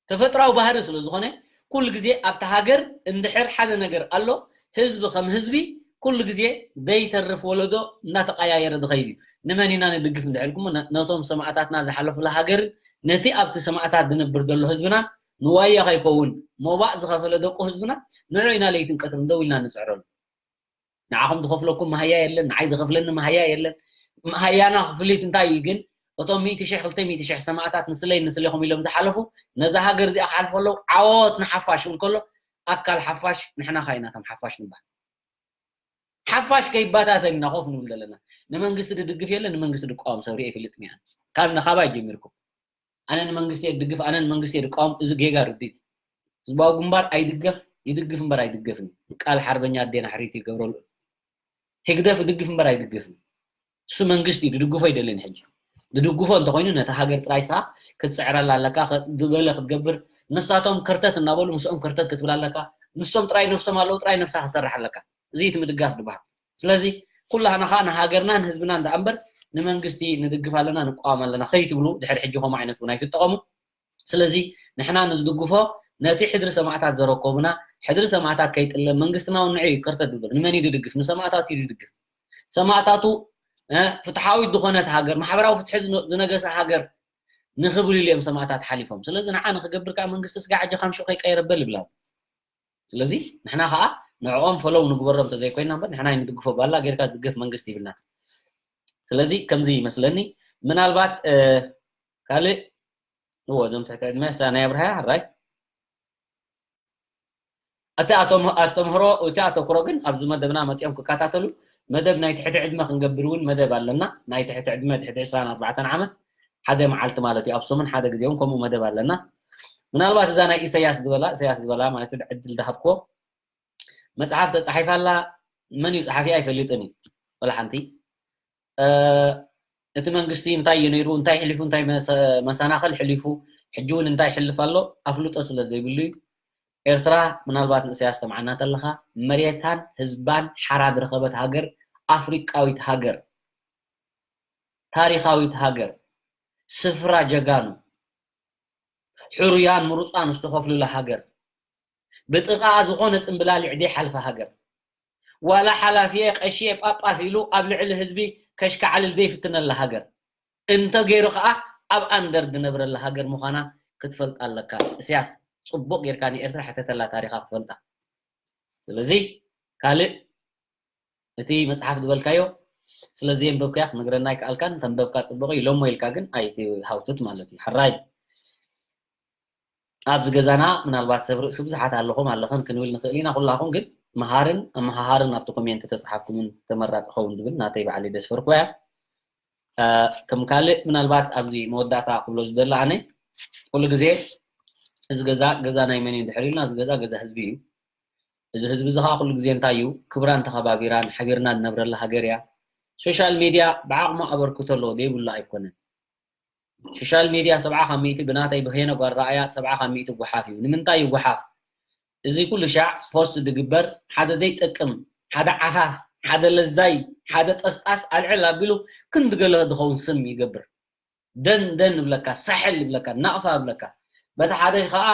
ተፈጥራዊ ባህሪ ስለ ዝኾነ ኩሉ ግዜ ኣብቲ ሃገር እንድሕር ሓደ ነገር ኣሎ፣ ህዝቢ ከም ህዝቢ ኩሉ ግዜ ደይተርፍ ወለዶ እናተቀያየረ ዝኸይድ እዩ። ንመን ኢና ንድግፍ እንድሕር ኢልኩም፣ ነ-፣ ነቶም ሰማእታትና ዝሓለፉላ ሃገር፣ ነቲ ኣብቲ ሰማእታት ዝነብር ዘሎ ህዝብና ንዋያ ከይከውን ሞባእ ዝኸፈለ ደቁ ህዝብና ንዑ ኢና ለይትን ቀትርን ደው ኢልና ንጽዕረሉ። ንዓኹም ዝኸፍለኩም መሃያ የለን፣ ንዓይ ዝኸፍለኒ መሃያ የለን። መሃያና ክፍሊት እንታይ እዩ ግን? እቶም ሚእቲ ሽሕ፣ ክልተ ሚእቲ ሽሕ ሰማእታት ንስለይ ንስሌኹም ኢሎም ዝሓለፉ፣ ነዛ ሃገር እዚኣ ክሓልፉ ከለዉ፣ ዓወት ንሓፋሽ ክብል ከሎ፣ ኣካል ሓፋሽ ንሕና ኸኣ ኢና እቶም ሓፋሽ ንበሃል። ሓፋሽ ከይባታተን ኢና ኮፍ ንብል ዘለና። ንመንግስቲ ዝድግፍ የለን፣ ንመንግስቲ ዝቃወም ሰብ ሪኤ ኣይፈልጥን እየ። ካብ፣ ካባይ ጀሚርኩም። ኣነ ንመንግስቲ እየ ዝድግፍ፣ ኣነ ንመንግስቲ እየ ዝቃወም፣ እዚ ጌጋ ርድኢት እዩ። ህዝባዊ ግንባር ኣይድገፍ፣ ይድግፍ እምበር ኣይድገፍን እዩ። ቃል ሓርበኛ ኣዴና ሕሪት ይገብረሉ። ህግደፍ ይድግፍ እምበር ኣይድገፍን እዩ። እሱ መንግስቲ እዩ፣ ዝድግፎ ኣይደልን። ሕጂ ዝድግፎ እንተኾይኑ ነታ ሃገር ጥራይ ንስኻ ክትጽዕረላ ኣለካ፣ ከ-፣ ዝበለ ክትገብር፣ ንሳቶም ከርተት እናበሉ ምስኦም ከርተት ክትብል ኣለካ። ንሶም ጥራይ ነብሶም ኣለዉ፣ ጥራይ ነብሳ ክትሰርሕ ኣለካ። እዚ እቲ ምድጋፍ ዝበሃል። ስለዚ ኩላህና ኸኣ ንሃገርናን ህዝብናን ደኣ እምበር ንመንግስቲ ንድግፍ ኣለና፣ ንቃወም ኣለና ከይትብሉ፣ ድሕሪ ሕጂ ከምኡ ዓይነት እውን ኣይትጠቐሙ። ስለዚ ንሕና ንዝድግፎ ነቲ ሕድሪ ሰማእታት ዘረከቡና፣ ሕድሪ ሰማእታት ከይጥለም መንግስትና እውን ንዑ እዩ ከርተት ዝብል። ንመን እዩ ዝድግፍ? ንሰማእታቱ እዩ ዝድግፍ። ሰማእታቱ፣ እ፣ ፍትሓዊት ዝኾነት ሃገር፣ ማሕበራዊ ፍትሒ ዝነ-፣ ዝነገሰ ሃገር ንኽብሉ ኢሉ እዮም ሰማእታት ሓሊፎም። ስለዚ ንዓ ንኽገብር ከኣ መንግስቲ ስጋዕ ኣጆኻ ምሽኡ ከይቀየረ በል ይብላ። ስለዚ ንሕና ኸኣ ንዕኦም ፈለው ንግበሮም እንተዘይኮይና እምበር ንሕና ኣይንድግፎ። ባላ ጌርካ ዝድገፍ መንግስቲ ይብልና። ስለዚ ከምዚ ይመስለኒ። ምናልባት፣ እ፣ ካልእ፣ እዎ፣ እዞም ትሕቲ ዕድመ ሳ ናይ ኣብርሃ ሕራይ። እቲ ኣቶም-፣ ኣስተምህሮ፣ እቲ ኣተኩሮ ግን ኣብዚ መደብና መጺኦም ክከታተሉ፣ መደብ ናይ ትሕቲ ዕድመ ክንገብር እውን መደብ ኣለና። ናይ ትሕቲ ዕድመ፣ ትሕቲ ዕስራን ኣርባዕተን ዓመት፣ ሓደ መዓልቲ ማለት እዩ። ኣብ ሰሙን ሓደ ግዜ እውን ከምኡ መደብ ኣለና። ምናልባት እዛ ናይ ኢሳያስ ዝበላ፣ ኢሳያስ ዝበላ ማለት ዕድል ዝሃብክዎ፣ መጽሓፍ ተጻሒፋ ኣላ። መን እዩ ጸሓፊ ኣይፈልጥን እዩ። ወላ ሓንቲ። እ፣ እቲ መንግስቲ እንታይ እዩ ነይሩ፣ እንታይ ሕሊፉ፣ እንታይ መሰ-፣ መሰናኽል ሕሊፉ፣ ሕጂ እውን እንታይ ይሕልፍ ኣሎ፣ ኣፍልጦ ስለ ዘይብሉ እዩ። ኤርትራ ምናልባት ንእሰያስ ሰምዓና ተለኻ፣ መሬታን ህዝባን ሓራ ዝረኸበት ሃገር፣ ኣፍሪቃዊት ሃገር፣ ታሪኻዊት ሃገር፣ ስፍራ ጀጋኑ፣ ሕሩያን ምሩጻን ዝተኸፍሉላ ሃገር፣ ብጥቓ ዝኾነ ጽምብላሊዕ ዘይሓልፋ ሃገር፣ ዋላ ሓላፊየ ቀሺየ ጳጳስ ኢሉ ኣብ ልዕሊ ህዝቢ ከሽካዕልል ዘይፍትነላ ሃገር፣ እንተገይሩ ኸኣ ኣብ ኣንደር ዝነብረላ ሃገር ምዃና ክትፈልጣ ኣለካ። እስያስ፣ ጽቡቕ ጌርካ ንኤርትራ ሕተተላ ታሪኻ ክትፈልጣ። ስለዚ ካልእ እቲ መጽሓፍ ዝበልካዮ ስለዚ የንበብካያ ክትነግረና ኣይከኣልካን፣ ተንበብካ ጽቡቕ እዩ፣ ኢሎሞ ኢልካ ግን ኣይትሃውትት ማለት እዩ። ሕራይ። ኣብዚ ገዛና ምናልባት ሰብ ርእሲ ብዙሓት ኣለኹም ኣለኽን ክንብል ንኽእል ኢና። ኩላኹም ግን መሃርን ኣመሃሃርን ኣብቲ ኮሜንት ተጻሓፍኩምን ተመራጺ ኸውን ዝብል ናተይ ባዕለይ ደስፈርኩ እያ። እ፣ ከም ካልእ ምናልባት ኣብዚ መወዳእታ ክብሎ ዝደሊ ኣነ፣ ኩሉ ግዜ እዚ ገዛ ገዛ ናይ መን እዩ እንድሕር ኢልና፣ እዚ ገዛ ገዛ ህዝቢ እዩ። እዚ ህዝቢ እዚ ከዓ ኩሉ ግዜ እንታይ እዩ፣ ክብራን ተኸባቢራን ሓቢርና ዝነብረላ ሃገር እያ። ሶሻል ሚድያ ብዓቕሙ ኣበርክቶ ኣለዎ ዘይብሉ ኣይኮነን። ሶሻል ሚድያ ሰብዓ ካብ ሚእቲ ብናተይ ብሄነ ጓል ረኣያ ሰብዓ ካብ ሚእቲ ጓሓፍ እዩ። ንምንታይ እዩ ጓሓፍ? እዚ ኩሉ ሻዕ ፖስት ዝግበር ሓደ ዘይጠቅም፣ ሓደ ዓፋፍ፣ ሓደ ለዛይ፣ ሓደ ጠስጣስ ኣልዕል ኣቢሉ ክንዲ ገለ ዝኸውን ስም ይገብር። ደን ደን ይብለካ፣ ሳሕል ይብለካ፣ ናቕፋ ይብለካ። በቲ ሓደ ከዓ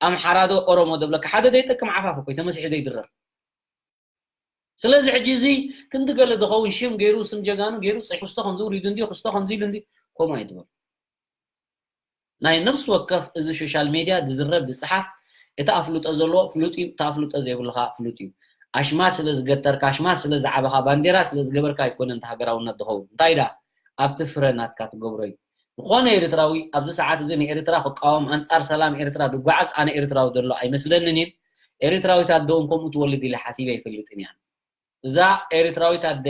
ኣምሓራ ዶ ኦሮሞ ዶ ይብለካ፣ ሓደ ዘይጠቅም ዓፋፍ እኮ እዩ ተመሲሑ ዘይድረፍ። ስለዚ ሕጂ እዚ ክንዲ ገለ ዝኸውን ሽም ገይሩ፣ ስም ጀጋኑ ገይሩ፣ ጽ-፣ ክስቶ ከምዚ ውሪዱ እንድዩ፣ ክስቶ ከምዚ ኢሉ እንድዩ፣ ከምኡ ኣይትበሉ። ናይ ነፍሲ ወከፍ እዚ ሶሻል ሜድያ ዝዝረብ ዝጽሓፍ፣ እቲ ኣፍልጦ ዘለዎ ፍሉጥ እዩ፣ እቲ ኣፍልጦ ዘይብሉ ከዓ ፍሉጥ እዩ። ኣሽማት ስለ ዝገተርካ፣ ኣሽማት ስለ ዝዓበኻ፣ ባንዴራ ስለ ዝገበርካ ኣይኮነን እቲ ሃገራውነት ዝኸውን። እንታይ ደኣ ኣብቲ ፍረ ናትካ ትገብሮ እዩ። ዝኾነ ኤርትራዊ ኣብዚ ሰዓት እዚ ንኤርትራ ክቃወም፣ ኣንጻር ሰላም ኤርትራ ዝጓዓዝ ኣነ ኤርትራዊ ዘሎ ኣይመስለንን እየን። ኤርትራዊት ኣደ እውን ከምኡ ትወልድ ኢለ ሓሲበ ኣይፈልጥን እየ። እዛ ኤርትራዊት ኣደ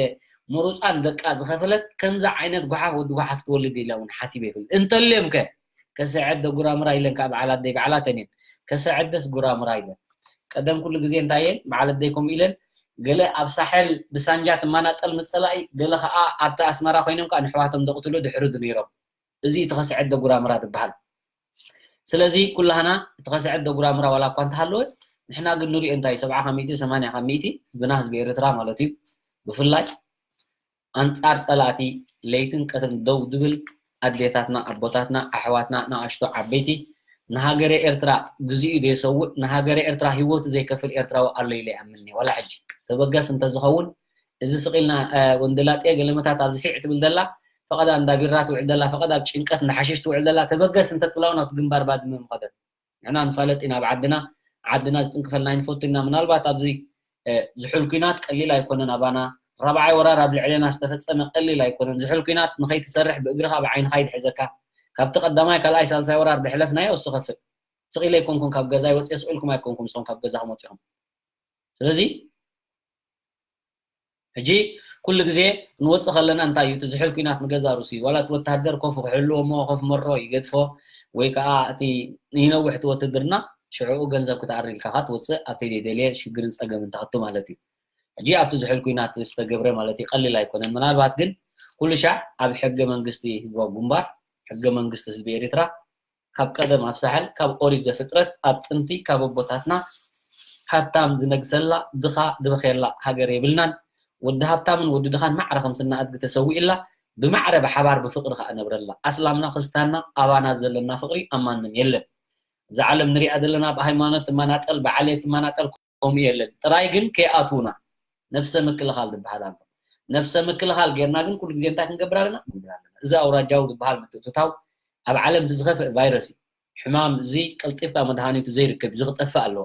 ምሩፃን ደቃ ዝኸፈለት ከምዚ ዓይነት ጓሓፍ ወዲ ጓሓፍ ትወልድ ኢለ እውን ሓሲበ ኣይፈልጥን። እንተልዮም ከ ከስዕድ ዶ ጉራምራ ኢለን ከዓ በዓል ኣደይ በዓላተን እየን። ከስዕደስ ጉራምራ ኢለን። ቀደም ኩሉ ግዜ እንታይ እየን በዓል ኣደይ ከምኡ ኢለን፣ ገለ ኣብ ሳሕል ብሳንጃ ትመናጠል ምስ ጸላኢ፣ ገለ ከዓ ኣብቲ ኣስመራ ኮይኖም ከዓ ንሕዋቶም ዘቕትሉ ድሕሪ ነይሮም። እዚ እቲ ከስዕድ ዶ ጉራምራ ዝበሃል። ስለዚ ኩላህና እቲ ከስዕድ ዶ ጉራምራ ዋላ እኳ እንተሃለወ፣ ንሕና ግን ንሪኦ እንታይ፣ ሰብዓ ካብ ሚእቲ፣ ሰማንያ ካብ ሚእቲ ህዝብና ህዝቢ ኤርትራ ማለት እዩ። ብፍላይ ኣንጻር ጸላእቲ ለይትን ቀትርን ደው ዝብል ኣዴታትና፣ ኣቦታትና፣ ኣሕዋትና፣ ንኣሽቱ ዓበይቲ፣ ንሃገረ ኤርትራግዚኡ ዘየሰውእ፣ ንሃገረ ኤርትራ ህይወቱ ዘይከፍል ኤርትራዊ ኣሎ ኢለ ይኣምን እየ። ዋላ ሕጂ ተበገስ እንተዝኸውን፣ እዚ ስቕ ኢልና፣ እ፣ ወንደላጤ ገለመታት ኣብዚ ፊዕ ትብል ዘላ፣ ፈቐድ እንዳ ቢራ ትውዕል ዘላ፣ ፈቐድ ኣብ ጭንቀት እንዳ ሓሽሽ ትውዕል ዘላ፣ ተበገስ እንተትብላ እውን ኣብቲ ግንባር ባድመ ምኸደት። ንሕና ንፋለጥ ኢና ኣብ ዓድና፣ ዓድና ዝጥንክፈልና ኣይንፈቱ ኢና። ምናልባት ኣብዚ፣ እ፣ ዝሑል ኲናት ቀሊል ኣይኮነን ኣባና። ራብዓይ ወራር ኣብ ልዕሌና ዝተፈጸመ ቀሊል ኣይኮነን። ዝሑል ኲናት ንኸይትሰርሕ ብእግርኻ ብዓይንኻ እዩ ዝሕዘካ። ካብቲ ቀዳማይ፣ ካልኣይ፣ ሳልሳይ ወራር ዝሕለፍናዮ እሱ ከፍእ። ስቕ ኢለ ኣይኮንኩን ካብ ገዛይ ወጺኤ፣ ስቕ ኢልኩም ኣይኮንኩም ንስኹም ካብ ገዛኹም ወጺኹም። ስለዚ ሕጂ ኩሉ ግዜ ክንወጽእ ከለና እንታይ እዩ እቲ ዝሑል ኲናት ንገዛ ርእሱ እዩ። ዋላ እቲ ወተሃደር ኮፍ ክሕልዎ እሞ ኮፍ መሮ ይገድፎ፣ ወይ ከዓ እቲ ይነውሕ እቲ ወትድርና ሽዕኡ ገንዘብ ክትኣሪ ኢልካ ከኣ ትወጽእ ኣብቲ ዘይደልየ ሽግርን ጸገምን ተኣቱ ማለት እዩ። ሕጂ ኣብቲ ዝሑል ኲናት ዝተገብረ ማለት እዩ ቀሊል ኣይኮነን። ምናልባት ግን ኩሉ ሻዕ ኣብ ሕገ መንግስቲ ህዝባዊ ግንባር፣ ሕገ መንግስቲ ህዝቢ ኤርትራ ካብ ቀደም ኣብ ሳሕል፣ ካብ ኦሪት ዘፍጥረት፣ ኣብ ጥንቲ ካብ ኣቦታትና ሃብታም ዝነግሰላ፣ ድኻ ዝበኽየላ ሃገር የብልናን። ወዲ ሃብታምን ወዲ ድኻን ማዕረ ከም ስና ኣድጊ ተሰዊእላ፣ ብማዕረ ብሓባር ብፍቕሪ ከኣ ነብረላ። ኣስላምና ክርስታንና ኣባና ዘለና ፍቕሪ ኣብ ማንም የለን። እዛ ዓለም ንሪኣ ዘለና ብሃይማኖት ትመናጠል፣ ብዓሌት ትመናጠል፣ ከምኡ የለን። ጥራይ ግን ከይኣትዉና ነብሰ ምክልኻል ዝበሃል ኣሎ። ነብሰ ምክልኻል ጌርና ግን ኩሉ ግዜ እንታይ ክንገብር ኣለና? ክንብል ኣለና። እዚ ኣውራጃዊ ዝበሃል ምትእትታው ኣብ ዓለም እቲ ዝኸፍእ ቫይረስ እዩ። ሕማም እዚ ቀልጢፍካ መድሃኒቱ ዘይርከብ እዩ። እዚ ክጠፍእ ኣለዎ።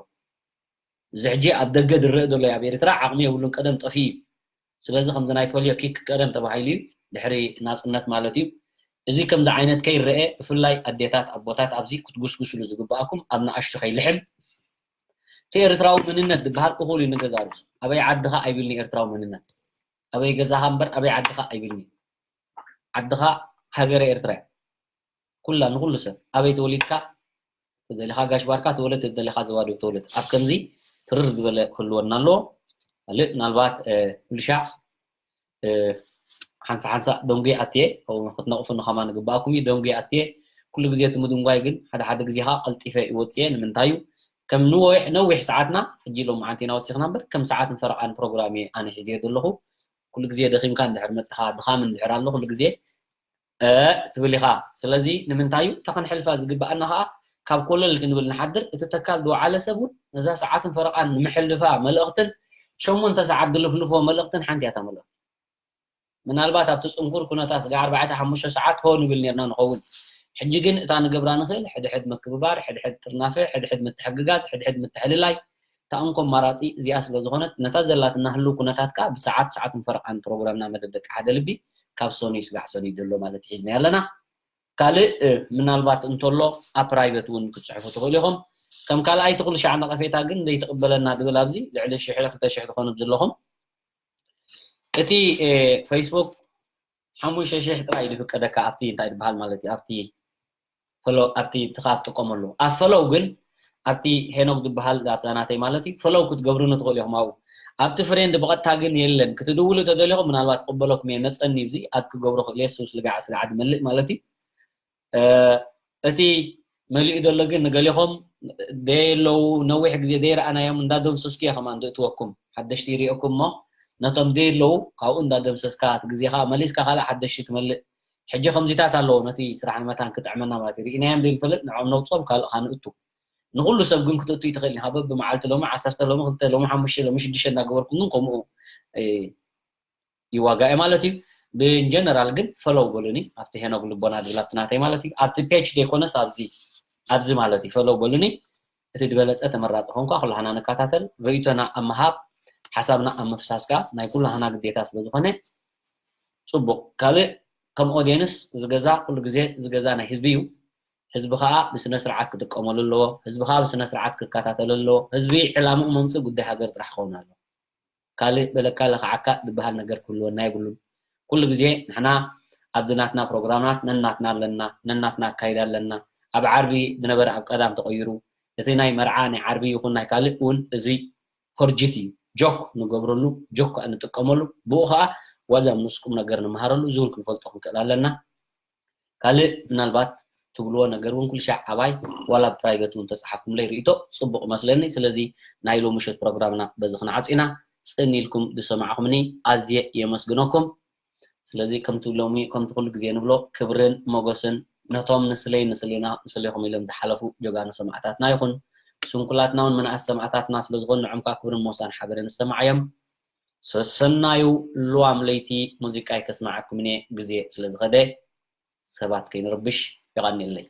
እዚ ሕጂ ኣብ ደገ ዝረአ ዘሎ እዩ። ኣብ ኤርትራ ዓቕሚ የብሉን፣ ቀደም ጠፍኡ እዩ። ስለዚ ከምዚ ናይ ፖልዮ ኪክ ቀደም ተባሂሉ እዩ፣ ድሕሪ ናጽነት ማለት እዩ። እዚ ከምዚ ዓይነት ከይረአ ብፍላይ ኣዴታት ኣቦታት ኣብዚ ክትጉስጉስሉ ዝግባኣኩም ኣብ ንኣሽቱ ከይልሕም። እቲ ኤርትራዊ መንነት ዝበሃል እኹል እዩ ንገዛ ርእሱ። ኣበይ ዓድኻ ኣይብልኒ ኤርትራዊ መንነት። ኣበይ ገዛኻ እምበር ኣበይ ዓድኻ ኣይብልኒ። ዓድኻ ሃገረ ኤርትራ እያ። ኩላ ንኹሉ ሰብ ኣበይ ተወሊድካ፣ ተደሊኻ ጋሽ ባርካ ተወለድ፣ ተደሊኻ ዘዋዶ ተወለድ። ኣብ ከምዚ ትርር ዝበለ ክህልወና ኣለዎ። ካልእ ምናልባት፣ እ፣ ኩሉ ሻዕ፣ እ፣ ሓንሳ ሓንሳ ደንጉየ ኣትየ፣ ከምኡ ክትነቕፉኒ ከማን ግባኣኩም እዩ። ደንጉየ ኣትየ፣ ኩሉ ግዜ እቲ ምድንጓይ ግን ሓደ ሓደ ግዜ ኸዓ ቀልጢፈ ይወፅየ። ንምንታይ እዩ? ከም ንወሕ-፣ ነዊሕ ሰዓትና፣ ሕጂ ሎማዓንቲ ኢና ወሲኽና እምበር፣ ከም ሰዓትን ፈረቓን ፕሮግራም እየ ኣነ ሒዘዮ ዘለኹ። ኩሉ ግዜ ደኺምካ እንድሕር መፂኻ፣ ድኻም እንድሕር ኣሎ፣ ኩሉ ግዜ እ ትብል ኢኻ። ስለዚ ንምንታይ እዩ እታ ክንሕልፋ ዝግብኣና ኸዓ ካብ ኮለል ክንብል ንሓድር፣ እቲ ተካል ዝወዓለ ሰብ እውን ነዛ ሰዓትን ፈረቓን ንምሕልፋ መልእኽትን ሸሞንተ ሰዓት ዝልፍልፎ መልእኽትን ሓንቲ እያ እታ መልእኽቲ። ምናልባት ኣብቲ ጽንኩር ኩነታት ስጋዕ ኣርባዕተ ሓሙሽተ ሰዓት ሆ ንብል ኔርና ንኸውን። ሕጂ ግን እታ ንገብራ ንኽእል ሕድሕድ ምክብባር፣ ሕድሕድ ጥርናፈ፣ ሕድሕድ ምትሕግጋዝ፣ ሕድሕድ ምትሕልላይ፣ እታ እንኮ ኣማራፂ እዚኣ ስለ ዝኾነት ነታ ዘላትና ህልው ኩነታት ከዓ ብሰዓት ሰዓትን ፈረቓን ፕሮግራምና መደብ ደቂ ሓደ ልቢ ካብ ሰኑይ ስጋዕ ሰኑይ ዘሎ ማለት ሒዝና ኣለና። ካልእ ምናልባት እንተሎ ኣብ ፕራይቨት እውን ክትፅሕፉ ትኽእሉ ኢኹም። ከም ካልኣይ እቲ ኩሉ ሻዕ ነቐፌታ ግን ዘይትቕበለና ድብል ኣብዚ ልዕሊ ሽሕ ክልተ ሽሕ ዝኾኑ ዘለኹም እቲ ፌስቡክ ሓሙሽተ ሽሕ ጥራይ እዩ ዝፍቀደካ ኣብቲ እንታይ ዝበሃል ማለት እዩ ኣብቲ ፈሎ ኣብቲ ትኻ ትጥቀመሉ ኣብ ፈሎው ግን ኣብቲ ሄኖክ ዝበሃል ኣብታ ናተይ ማለት እዩ ፈሎው ክትገብሩኒ ትኽእሉ ኢኹም ኣብኡ ኣብቲ ፍሬንድ ብቐጥታ ግን የለን ክትድውሉ ተደሊኹም ምናልባት ቅበለኩም እየ መፀኒ እዚ ኣድ ክገብሮ ክእል እየ ሱስ ልጋዕ ስጋዕ ድመልእ ማለት እዩ እቲ መሊኡ ዘሎ ግን ንገሊኹም ደየለዉ ነዊሕ ግዜ ደይረኣናዮም እንዳደምሰስኩ እየ ከማን ዝእትወኩም ሓደሽቲ ይሪኦኩም እሞ ነቶም ደየለዉ ካብኡ እንዳደምሰስካ እቲ ግዜ ከዓ መሊስካ ካልእ ሓደሽቲ ትመልእ ሕጂ ከምዚታት ኣለዎ ነቲ ስራሕ ንመታን ክጥዕመና ማለት እዩ ርኢናዮም ዘይንፈልጥ ንዕኦም ነውፅኦም ካልእ ካ ንእቱ ንኩሉ ሰብ ግን ክትእቱ ይትኽእል ኢኻ በብመዓልቲ ሎሚ ዓሰርተ ሎሚ ክልተ ሎሚ ሓሙሽተ ሎሚ ሽዱሽተ እንዳገበርኩም ግን ከምኡ ይዋጋእ ማለት እዩ ብጀነራል ግን ፈለው በሉኒ ኣብቲ ሄኖግ ልቦና ዝብል ኣብቲ ናተይ ማለት እዩ ኣብቲ ፔጅ ዘይኮነስ ኣብዚ ኣብዚ ማለት እዩ ፈለው በሉኒ እቲ ዝበለፀ ተመራፂ ኮንኳ ኩላህና ንከታተል ርእይቶና ኣብ ምሃብ ሓሳብና ኣብ ምፍሳስ ከዓ ናይ ኩላህና ግዴታ ስለዝኾነ ፅቡቅ ካልእ ከም ኦዲየንስ ዝገዛ ኩሉ ግዜ ዝገዛ ናይ ህዝቢ እዩ ህዝቢ ከዓ ብስነ ስርዓት ክጥቀመሉ ኣለዎ ህዝቢ ከዓ ብስነ ስርዓት ክከታተሉ ኣለዎ ህዝቢ ዕላምኡ መምፅእ ጉዳይ ሃገር ጥራሕ ክኸውን ኣለዎ ካልእ በለካ ለኽዓካ ዝበሃል ነገር ክህልወና የብሉን። ኩሉ ግዜ ንሕና ኣብዚ ናትና ፕሮግራማት ነናትና ኣለና፣ ነናትና ኣካይዳ ኣለና። ኣብ ዓርቢ ዝነበረ ኣብ ቀዳም ተቐይሩ። እቲ ናይ መርዓ ናይ ዓርቢ ይኹን ናይ ካልእ እውን እዚ ፎርጅት እዩ። ጆክ ንገብረሉ፣ ጆክ ከኣ ንጥቀመሉ፣ ብኡ ኸኣ ዋዛ ምስ ቁም ነገር ንመሃረሉ ዝብል ክንፈልጦ ክንክእል ኣለና። ካልእ ምናልባት ትብልዎ ነገር እውን ኩልሻዕ ኣባይ ዋላ ብ ፕራይቨት እውን ተፃሓፍኩምለይ ርእይቶ ፅቡቕ መስለኒ ስለዚ ናይ ሎምሸት ፕሮግራምና በዚ ክንዓፂና ፅን ኢልኩም ዝሰማዕኹምኒ ኣዝየ የመስግነኩም ስለዚ ከምቲ ሎሚ ከምቲ ኩሉ ግዜ ንብሎ ክብርን ሞገስን ነቶም ንስለይ ንስሌና ንስሌኹም ኢሎም ዝሓለፉ ጀጋኑ ሰማዕታትና ይኹን ስንኩላትና እውን መናእስ ሰማዕታትና ስለዝኾኑ ንዖም ከዓ ክብርን ሞሳን ሓበርን ዝሰማዓዮም ሰሰናዩ ልዋም ለይቲ ሙዚቃይ ከስማዓኩም እየ ግዜ ስለዝኸደ ሰባት ከይንርብሽ የቐንየለይ።